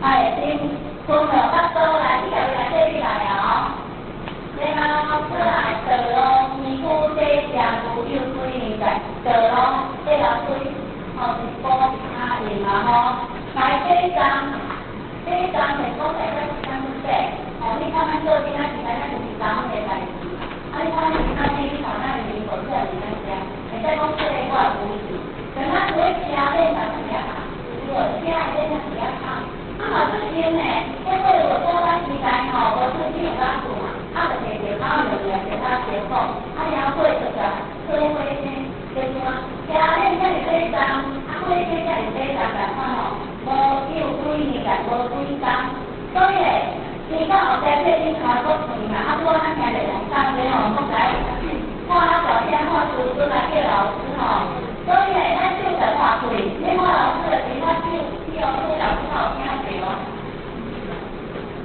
哎，先吞了腹肚內，你家己內底你來啊哦。然後過來道路，身軀這上有有幾年在道路，這流水。吼，是布卡用啊吼，來這張，這張是講在咱是啥物說？吼，你看咱做囡仔時代，咱就是昨的代誌。啊，你看咱今仔日，你看咱的面部出來是安怎？會使講這個我也有是，等咱坐車免嘛是遐卡，有無？車免嘛是遐卡。啊嘛出現呢，這過有早咱時代吼，無出去有哪做嘛？啊，就摕電話用來電話接講，啊，然後過就個坐火車，就是講車免才是底重，啊，火車才是底重，共款吼，無有幾年來無幾工，所以咧，天到後壁這恁頭閣長嘛，啊，拄仔咱聽著兩三個吼，講來看啊大聲看師尊來叫老師吼，所以咧，咱手就看開，你看老師的時，我手去予老師有聽著。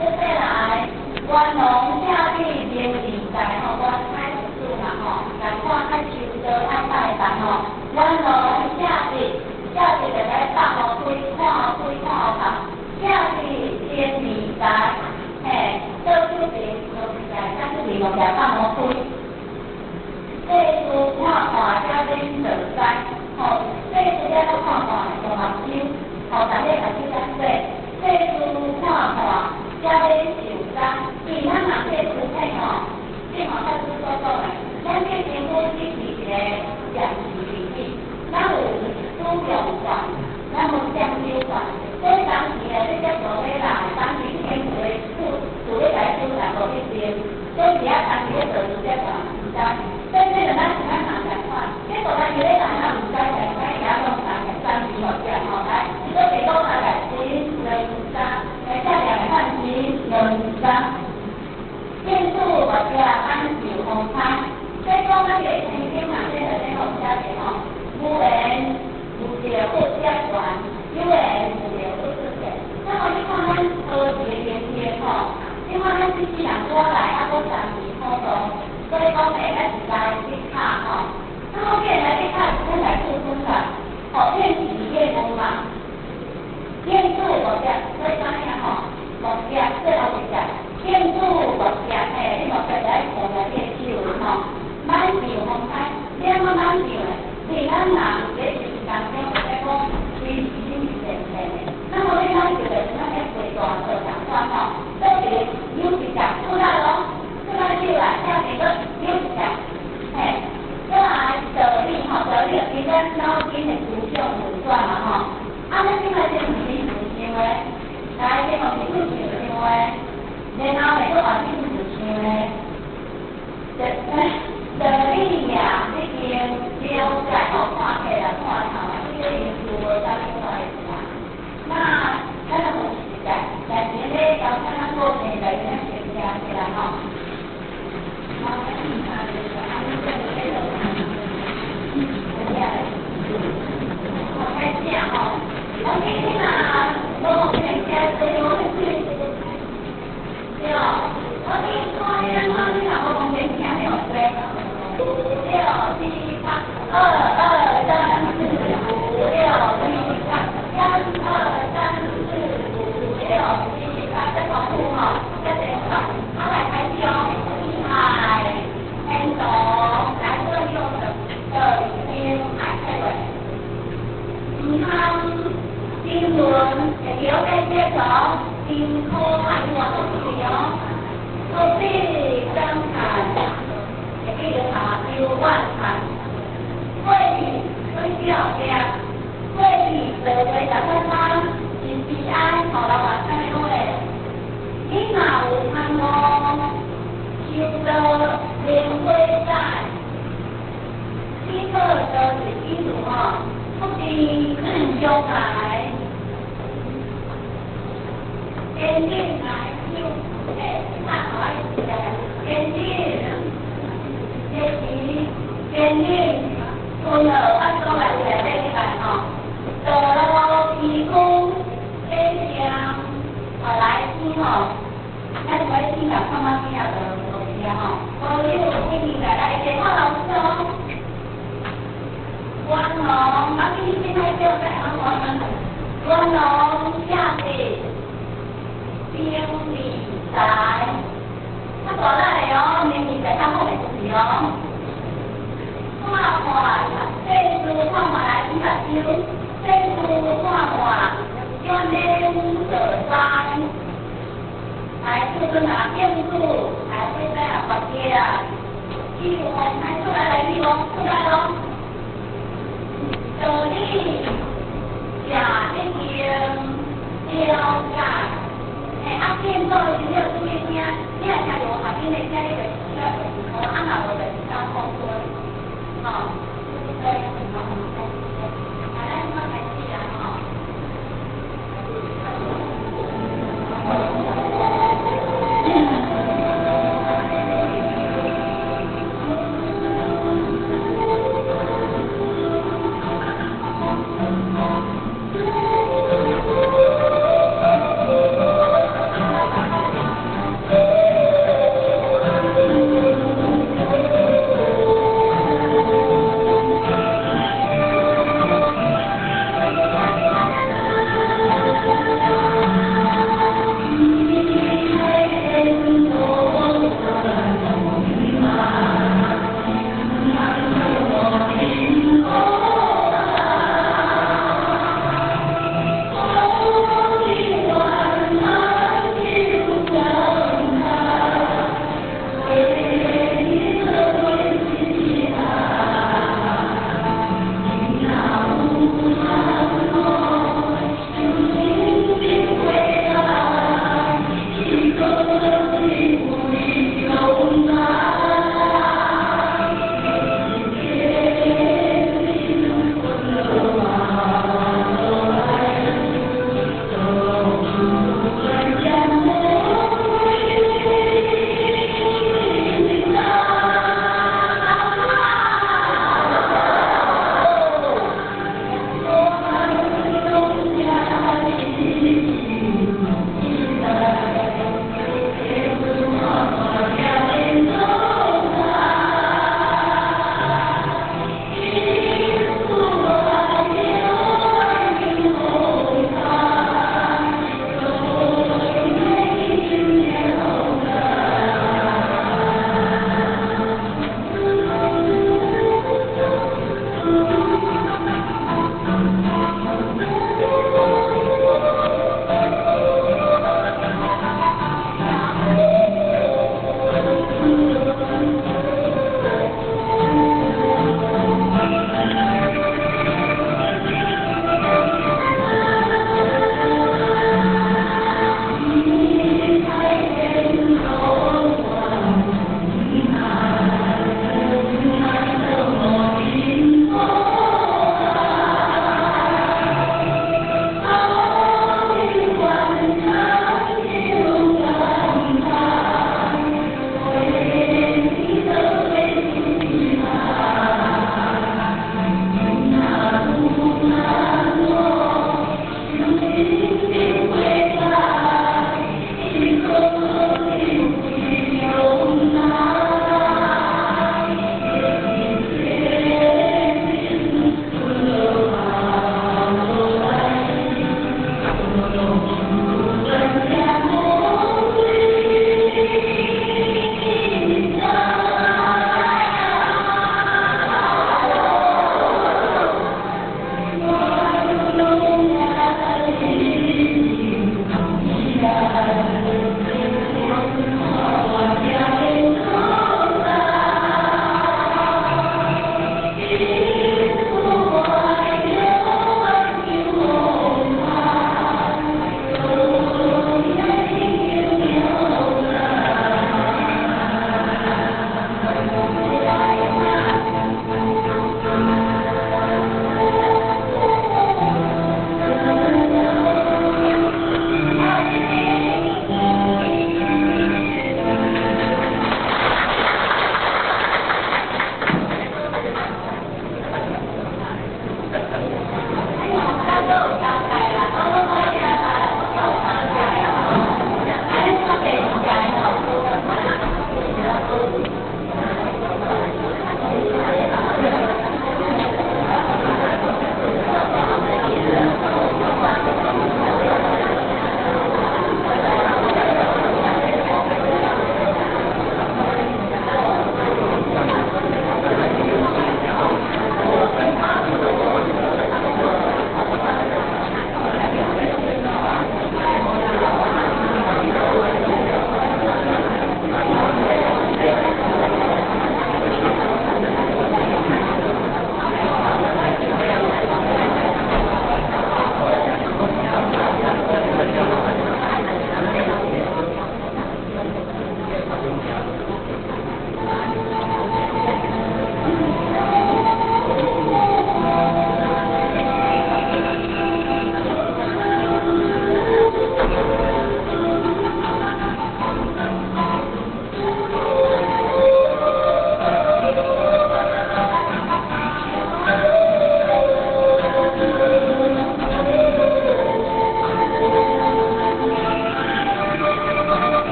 接下來，元龍下地明自在吼，元開始嘛吼，來看愛修道愛拜拜吼。元龍下地，下地就來放予開，看予開，看予放。下地先自在，嘿。通争論，會曉解釋哦，真可愛，我都是哦。何必感嘆？會記得查邱萬漢。過去水表業，過去做做十三三，真悲哀，後來嘛啥物好咧？你若有盼望，修道蓮花在，你可就是意思吼，不知相來，堅定來修，欸，啊，我堅定，堅持，堅定，春樂發出來一個禮拜吼，道路提供天上，後來聽吼，咱我聽啦，看嘛聽啊，就就是啊吼，所有天氣來來電話老師哦，關龍，啊，你現在叫在安怎？關龍下地，兵理財，較大力的哦，明明在較好的就是哦。看看，世事看看來比目睭，世事看看，永免做災。來，出陣啊，建築，來，現在啊，發起啊，希望來出來來，希望出來咯。道理也已經了解。欸，啊，建築的時你要注意聽，你若聽著我下邊的聽，你就知道就是好，啊，若無就是當風吹，吼。對，來，咱這開始啊，吼。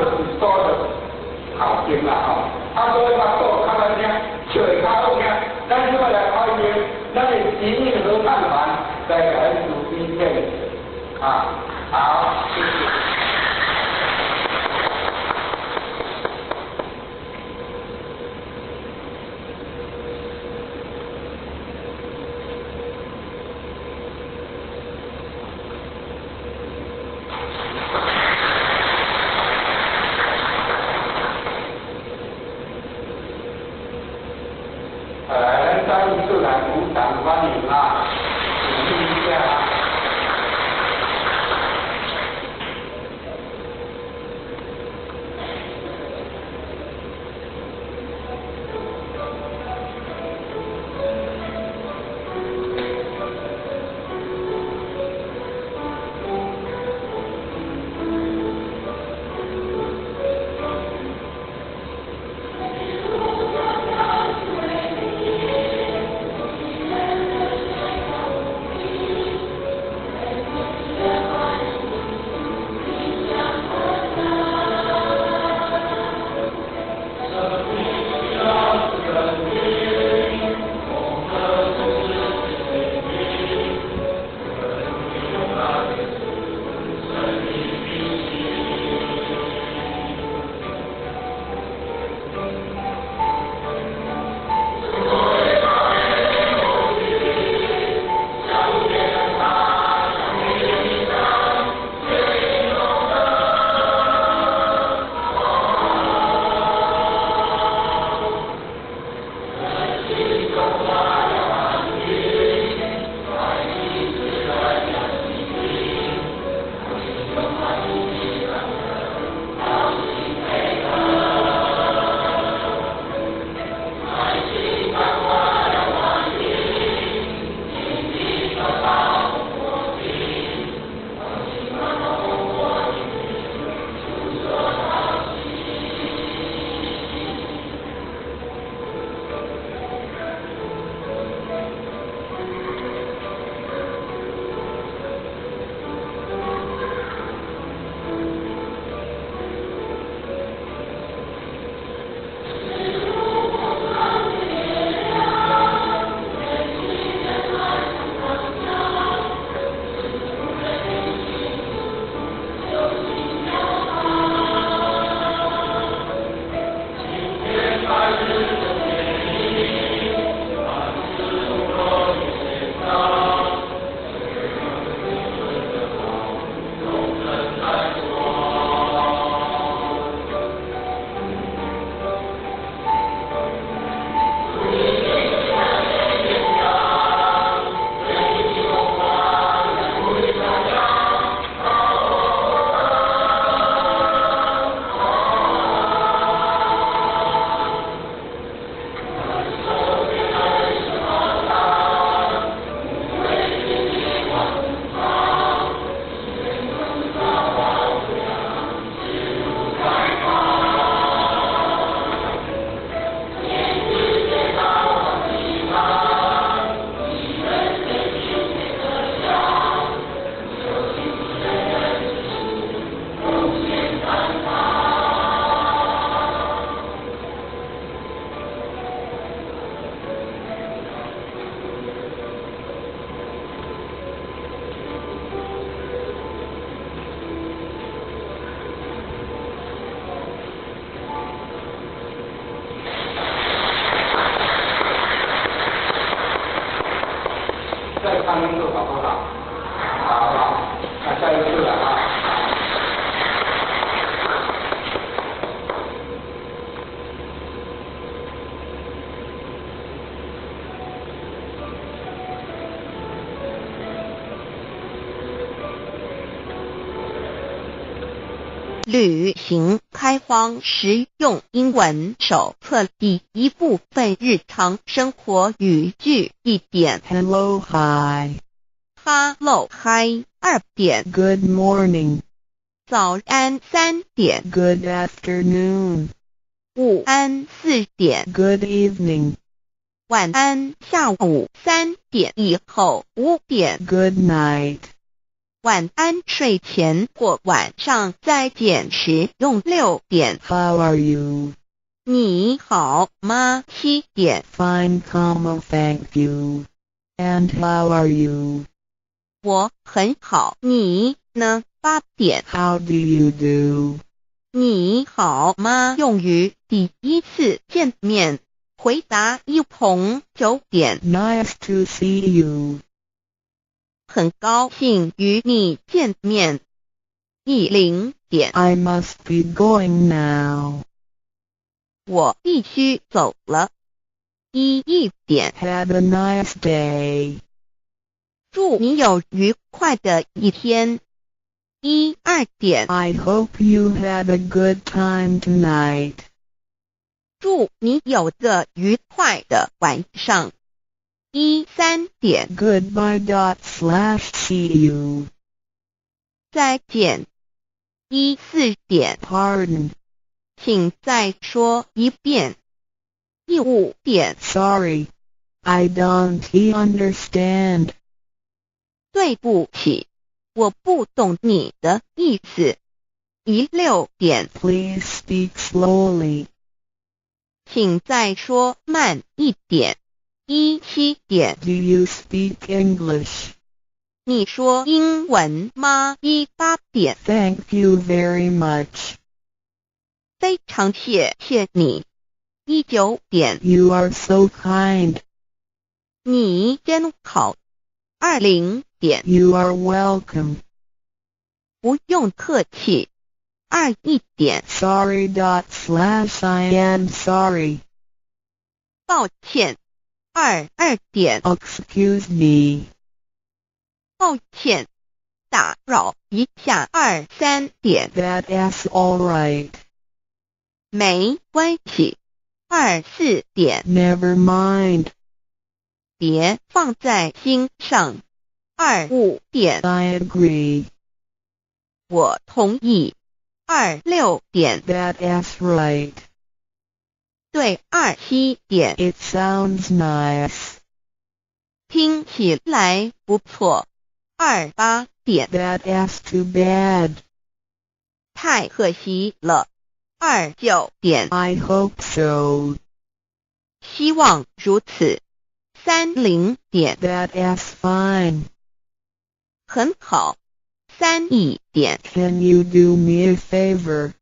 就是锁著頭前啦吼。啊，所以腹肚較歹聽，笑會較好聽。咱這擺來歡迎咱的吉運合唱團來共咱慈悲獻啊，好，謝謝。來，咱再一次來鼓掌歡迎啊！鼓勵一下啊！再唱一次好不好？好好，那下一次了啊。旅行開荒實用英文手冊第一部分日常生活語句一點 Hello, hi. ，Hello hi 二點， Good morning. 早安三點， Good afternoon. 午安四點， Good evening. 晚安下午3點以後5點。 Good night. 晚安，睡前或晚上再见时用。6点。 How are you? 你好嗎？7点。 Fine, comma, thank you. And how are you? 我很好，你呢？8點。 How do you do? 你好嗎？用於第一次見面，回答亦同。9點。 Nice to see you. 很高興與你見面。10點。 I must be going now. 我必須走了。11點。 Have a nice day. 祝你有愉快的一天。12點。 I hope you have a good time tonight. 祝你有個愉快的晚上。13點。 Goodbye dot slash see you. 再見。14點。 Pardon. 請再說一遍。15點。 Sorry. I don't understand. 對不起，我不懂你的意思。16點。 Please speak slowly. 請再說慢一點。17點。 Do you speak English? 你說英文嗎？18點。 Thank you very much. 非常謝謝你。19點。 You are so kind. 你真好。20點。 You are welcome. 不用客氣。21點。 Sorry dot slash I am sorry. 抱歉。22點。 Excuse me. 抱歉，打擾一下。23點。 That's all right. 沒關係。24點。 Never mind. 別放在心上。25點。 I agree. 我同意。26點。 That's right. 對。27點。 It sounds nice. 聽起來不錯。28點。 That's too bad. 太可惜了。29點。 I hope so. 希望如此。30點。 That's fine. 很好。31點。 Can you do me a favor?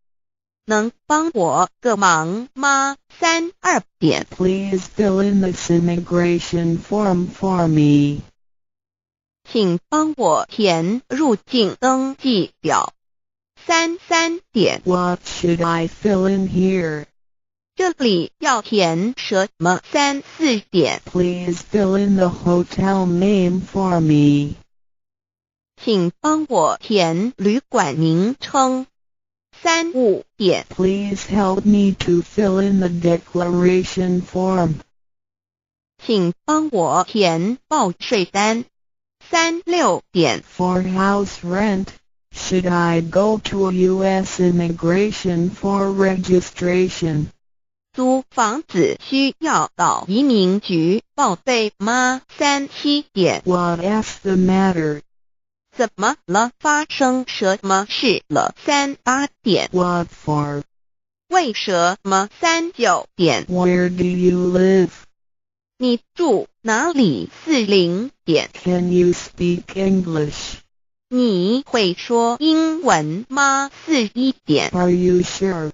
能幫我個忙嗎？32點。 Please fill in this immigration form for me. 請幫我填入境登記表。33點。 What should I fill in here? 這裡要填什麼？34點。 Please fill in the hotel name for me. 請幫我填旅館名稱。35點。 Please help me to fill in the declaration form. 請幫我填報稅單。36點。 For house rent, should I go to U.S. immigration for registration? 租房子需要到移民局報備嗎？37點。 What's the matter? 怎麼了？發生什麼事了？38點。 What for? 為什麼？39點。 Where do you live? 你住哪裡？40點。 Can you speak English? 你會說英文嗎？41點。 Are you sure?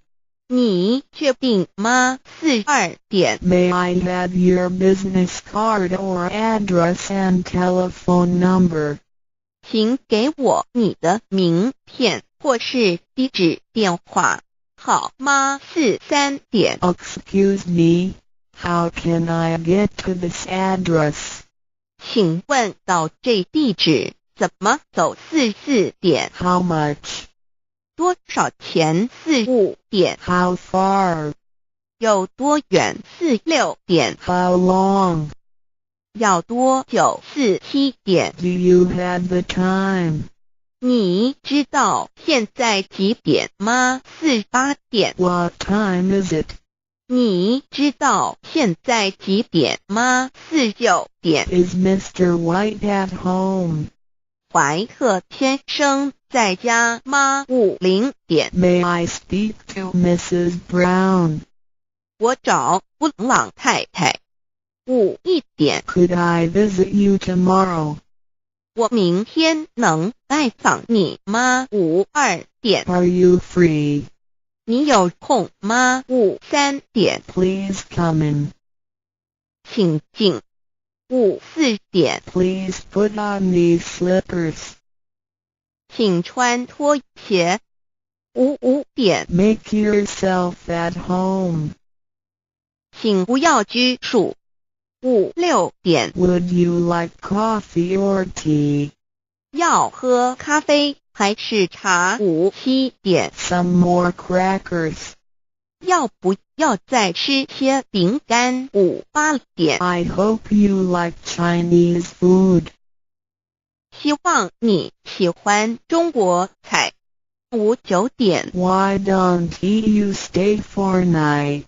你確定嗎？42點。 May I have your business card or address and telephone number? 請給我你的名片或是地址電話，好嗎？43點。 Excuse me, how can I get to this address? 請問到這地址怎麼走？44點。 How much? 多少錢？45點。 How far? 有多遠？46點。 How long? 要多久？47點。 Do you have the time? 你知道現在幾點嗎？48點。 What time is it? 你知道現在幾點嗎？49點。 Is Mr. White at home? 懷特先生在家嗎？50點。 May I speak to Mrs. Brown? 我找布朗太太。51點。 Could I visit you tomorrow? 我明天能拜訪你嗎？52點。 Are you free? 你有空嗎？53點。 Please come in. 請進。54點。 Please put on these slippers. 請穿拖鞋。55點。 Make yourself at home. 請不要拘束。56點。 Would you like coffee or tea? 要喝咖啡還是茶？57點。 Some more crackers. 要不要再吃些餅乾？58點。 I hope you like Chinese food. 希望你喜歡中國菜。59點。 Why don't you stay for night?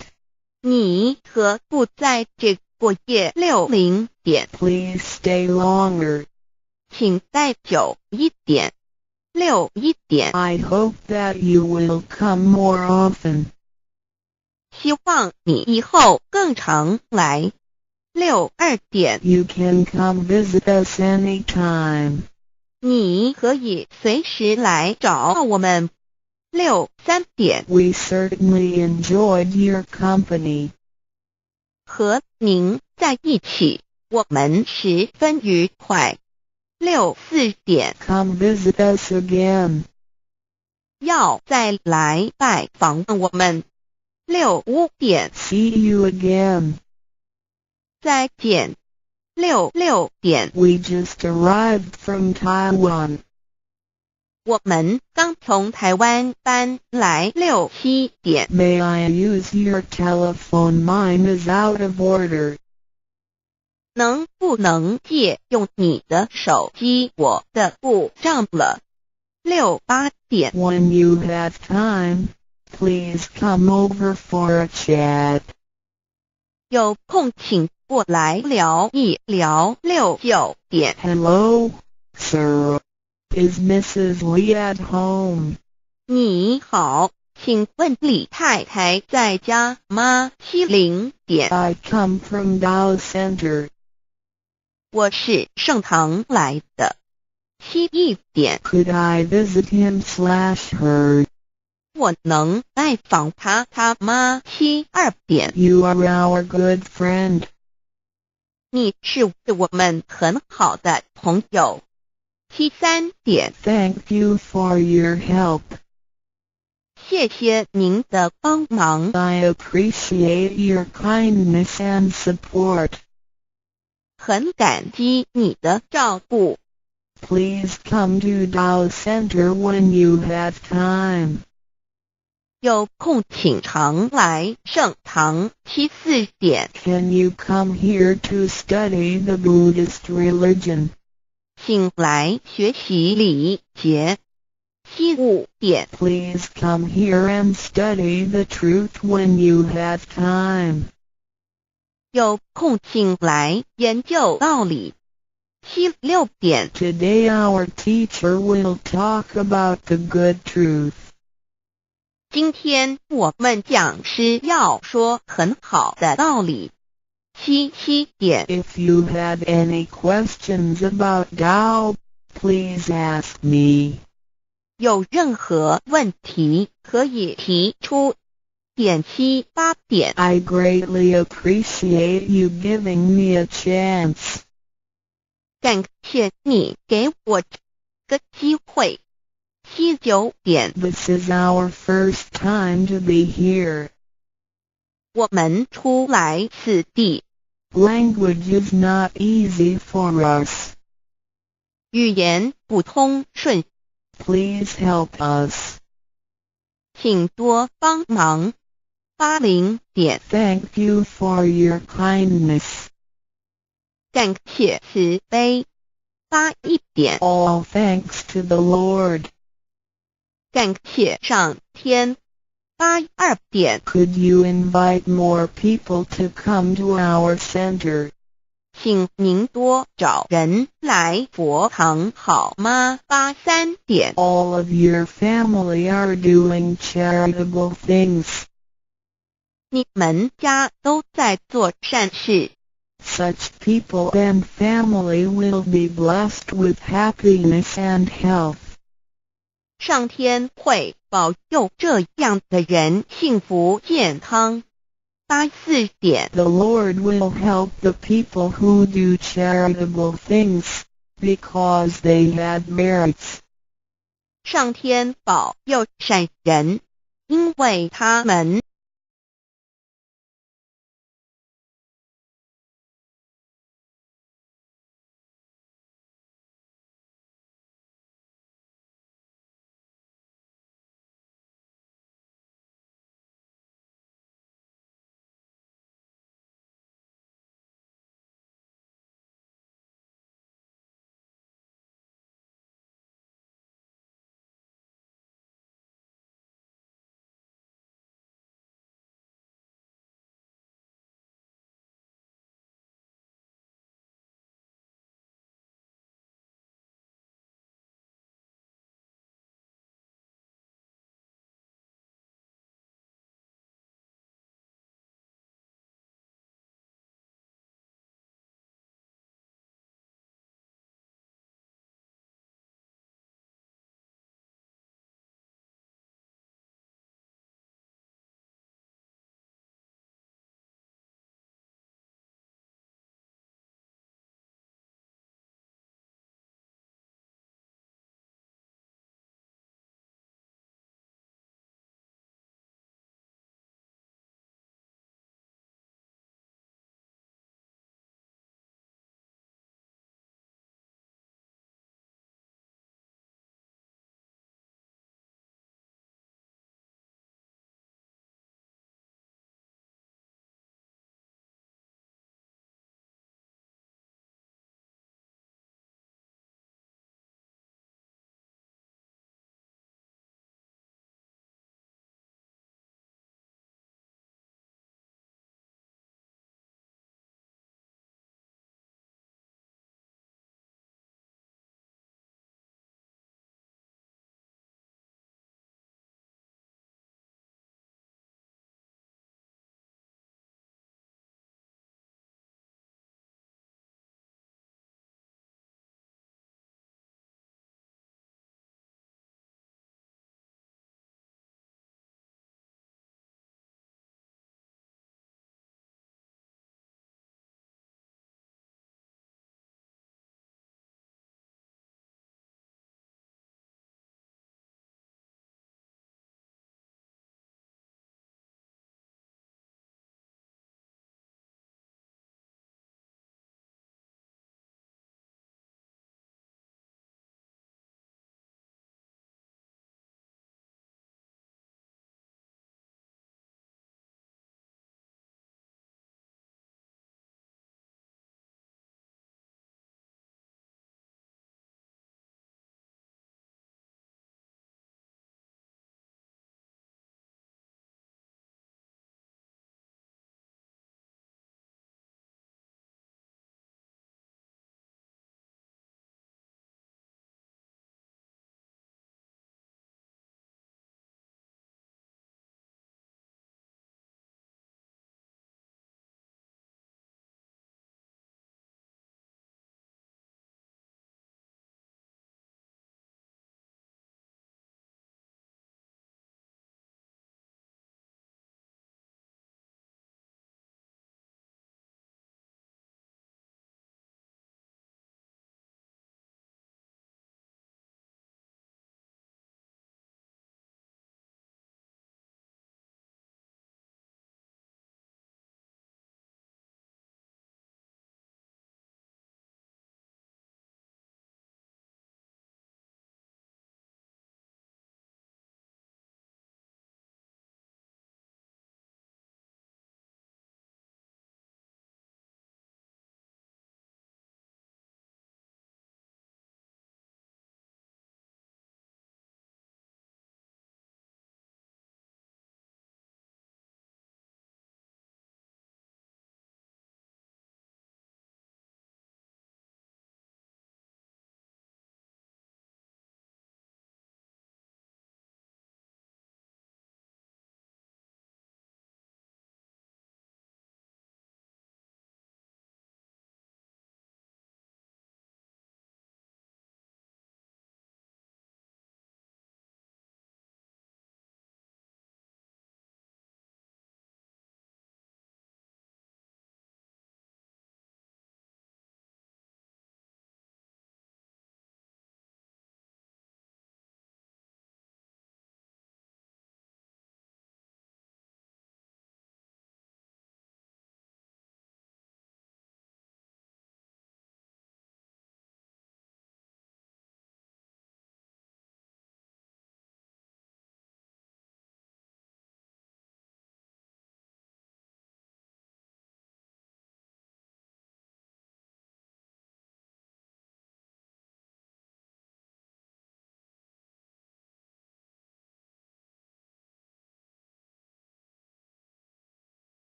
你何不在這過夜？60點。 Please stay longer. 請待久一點。61點。 I hope that you will come more often. 希望你以後更常來。62點。 You can come visit us anytime. 你可以隨時來找我們。63點。 We certainly enjoyed your company. 和您在一起，我們十分愉快。64點。 Come visit us again. 要再來拜訪我們。65點。 See you again. 再見。66點。 We just arrived from Taiwan. 我們剛從台灣搬來。67點。 May I use your telephone? Mine is out of order. 能不能借用你的手機？我的故障了。68點。 When you have time, please come over for a chat. 有空請過來聊一聊。69點。 Hello, sir. Is Mrs. Lee at home? 你好，請問李太太在家嗎？70點。 I come from Tao Center. 我是聖堂來的。71點。 Could I visit him/her? 我能拜訪他她嗎？72點。 You are our good friend. 你是我們很好的朋友。73點。 Thank you for your help. 謝謝您的幫忙。 I appreciate your kindness and support. 很感激你的照顧。 Please come to Tao Center when you have time. 有空請常來聖堂。74點。 Can you come here to study the Buddhist religion? 請來學習禮節。75點。 Please come here and study the truth when you have time. 有空請來研究道理。76點。 Today our teacher will talk about the good truth. 今天我們講師要說很好的道理。77點。 If you have any questions about Tao, please ask me. 有任何問題可以提出。78點。 I greatly appreciate you giving me a chance. 感謝你給我個機會。79點。 This is our first time to be here. 我們初來此地。 Language is not easy for us. 語言不通順。 Please help us. 請多幫忙。80點。 Thank you for your kindness. 感謝慈悲。81點。 All thanks to the Lord. 感謝上天。82點。 Could you invite more people to come to our center? 請您多找人來佛堂好嗎？83點。 All of your family are doing charitable things. 你們家都在做善事。 Such people and family will be blessed with happiness and health. 上天會保佑這樣的人幸福健康。84點。 The Lord will help the people who do charitable things, because they had merits. 上天保佑善人，因為他們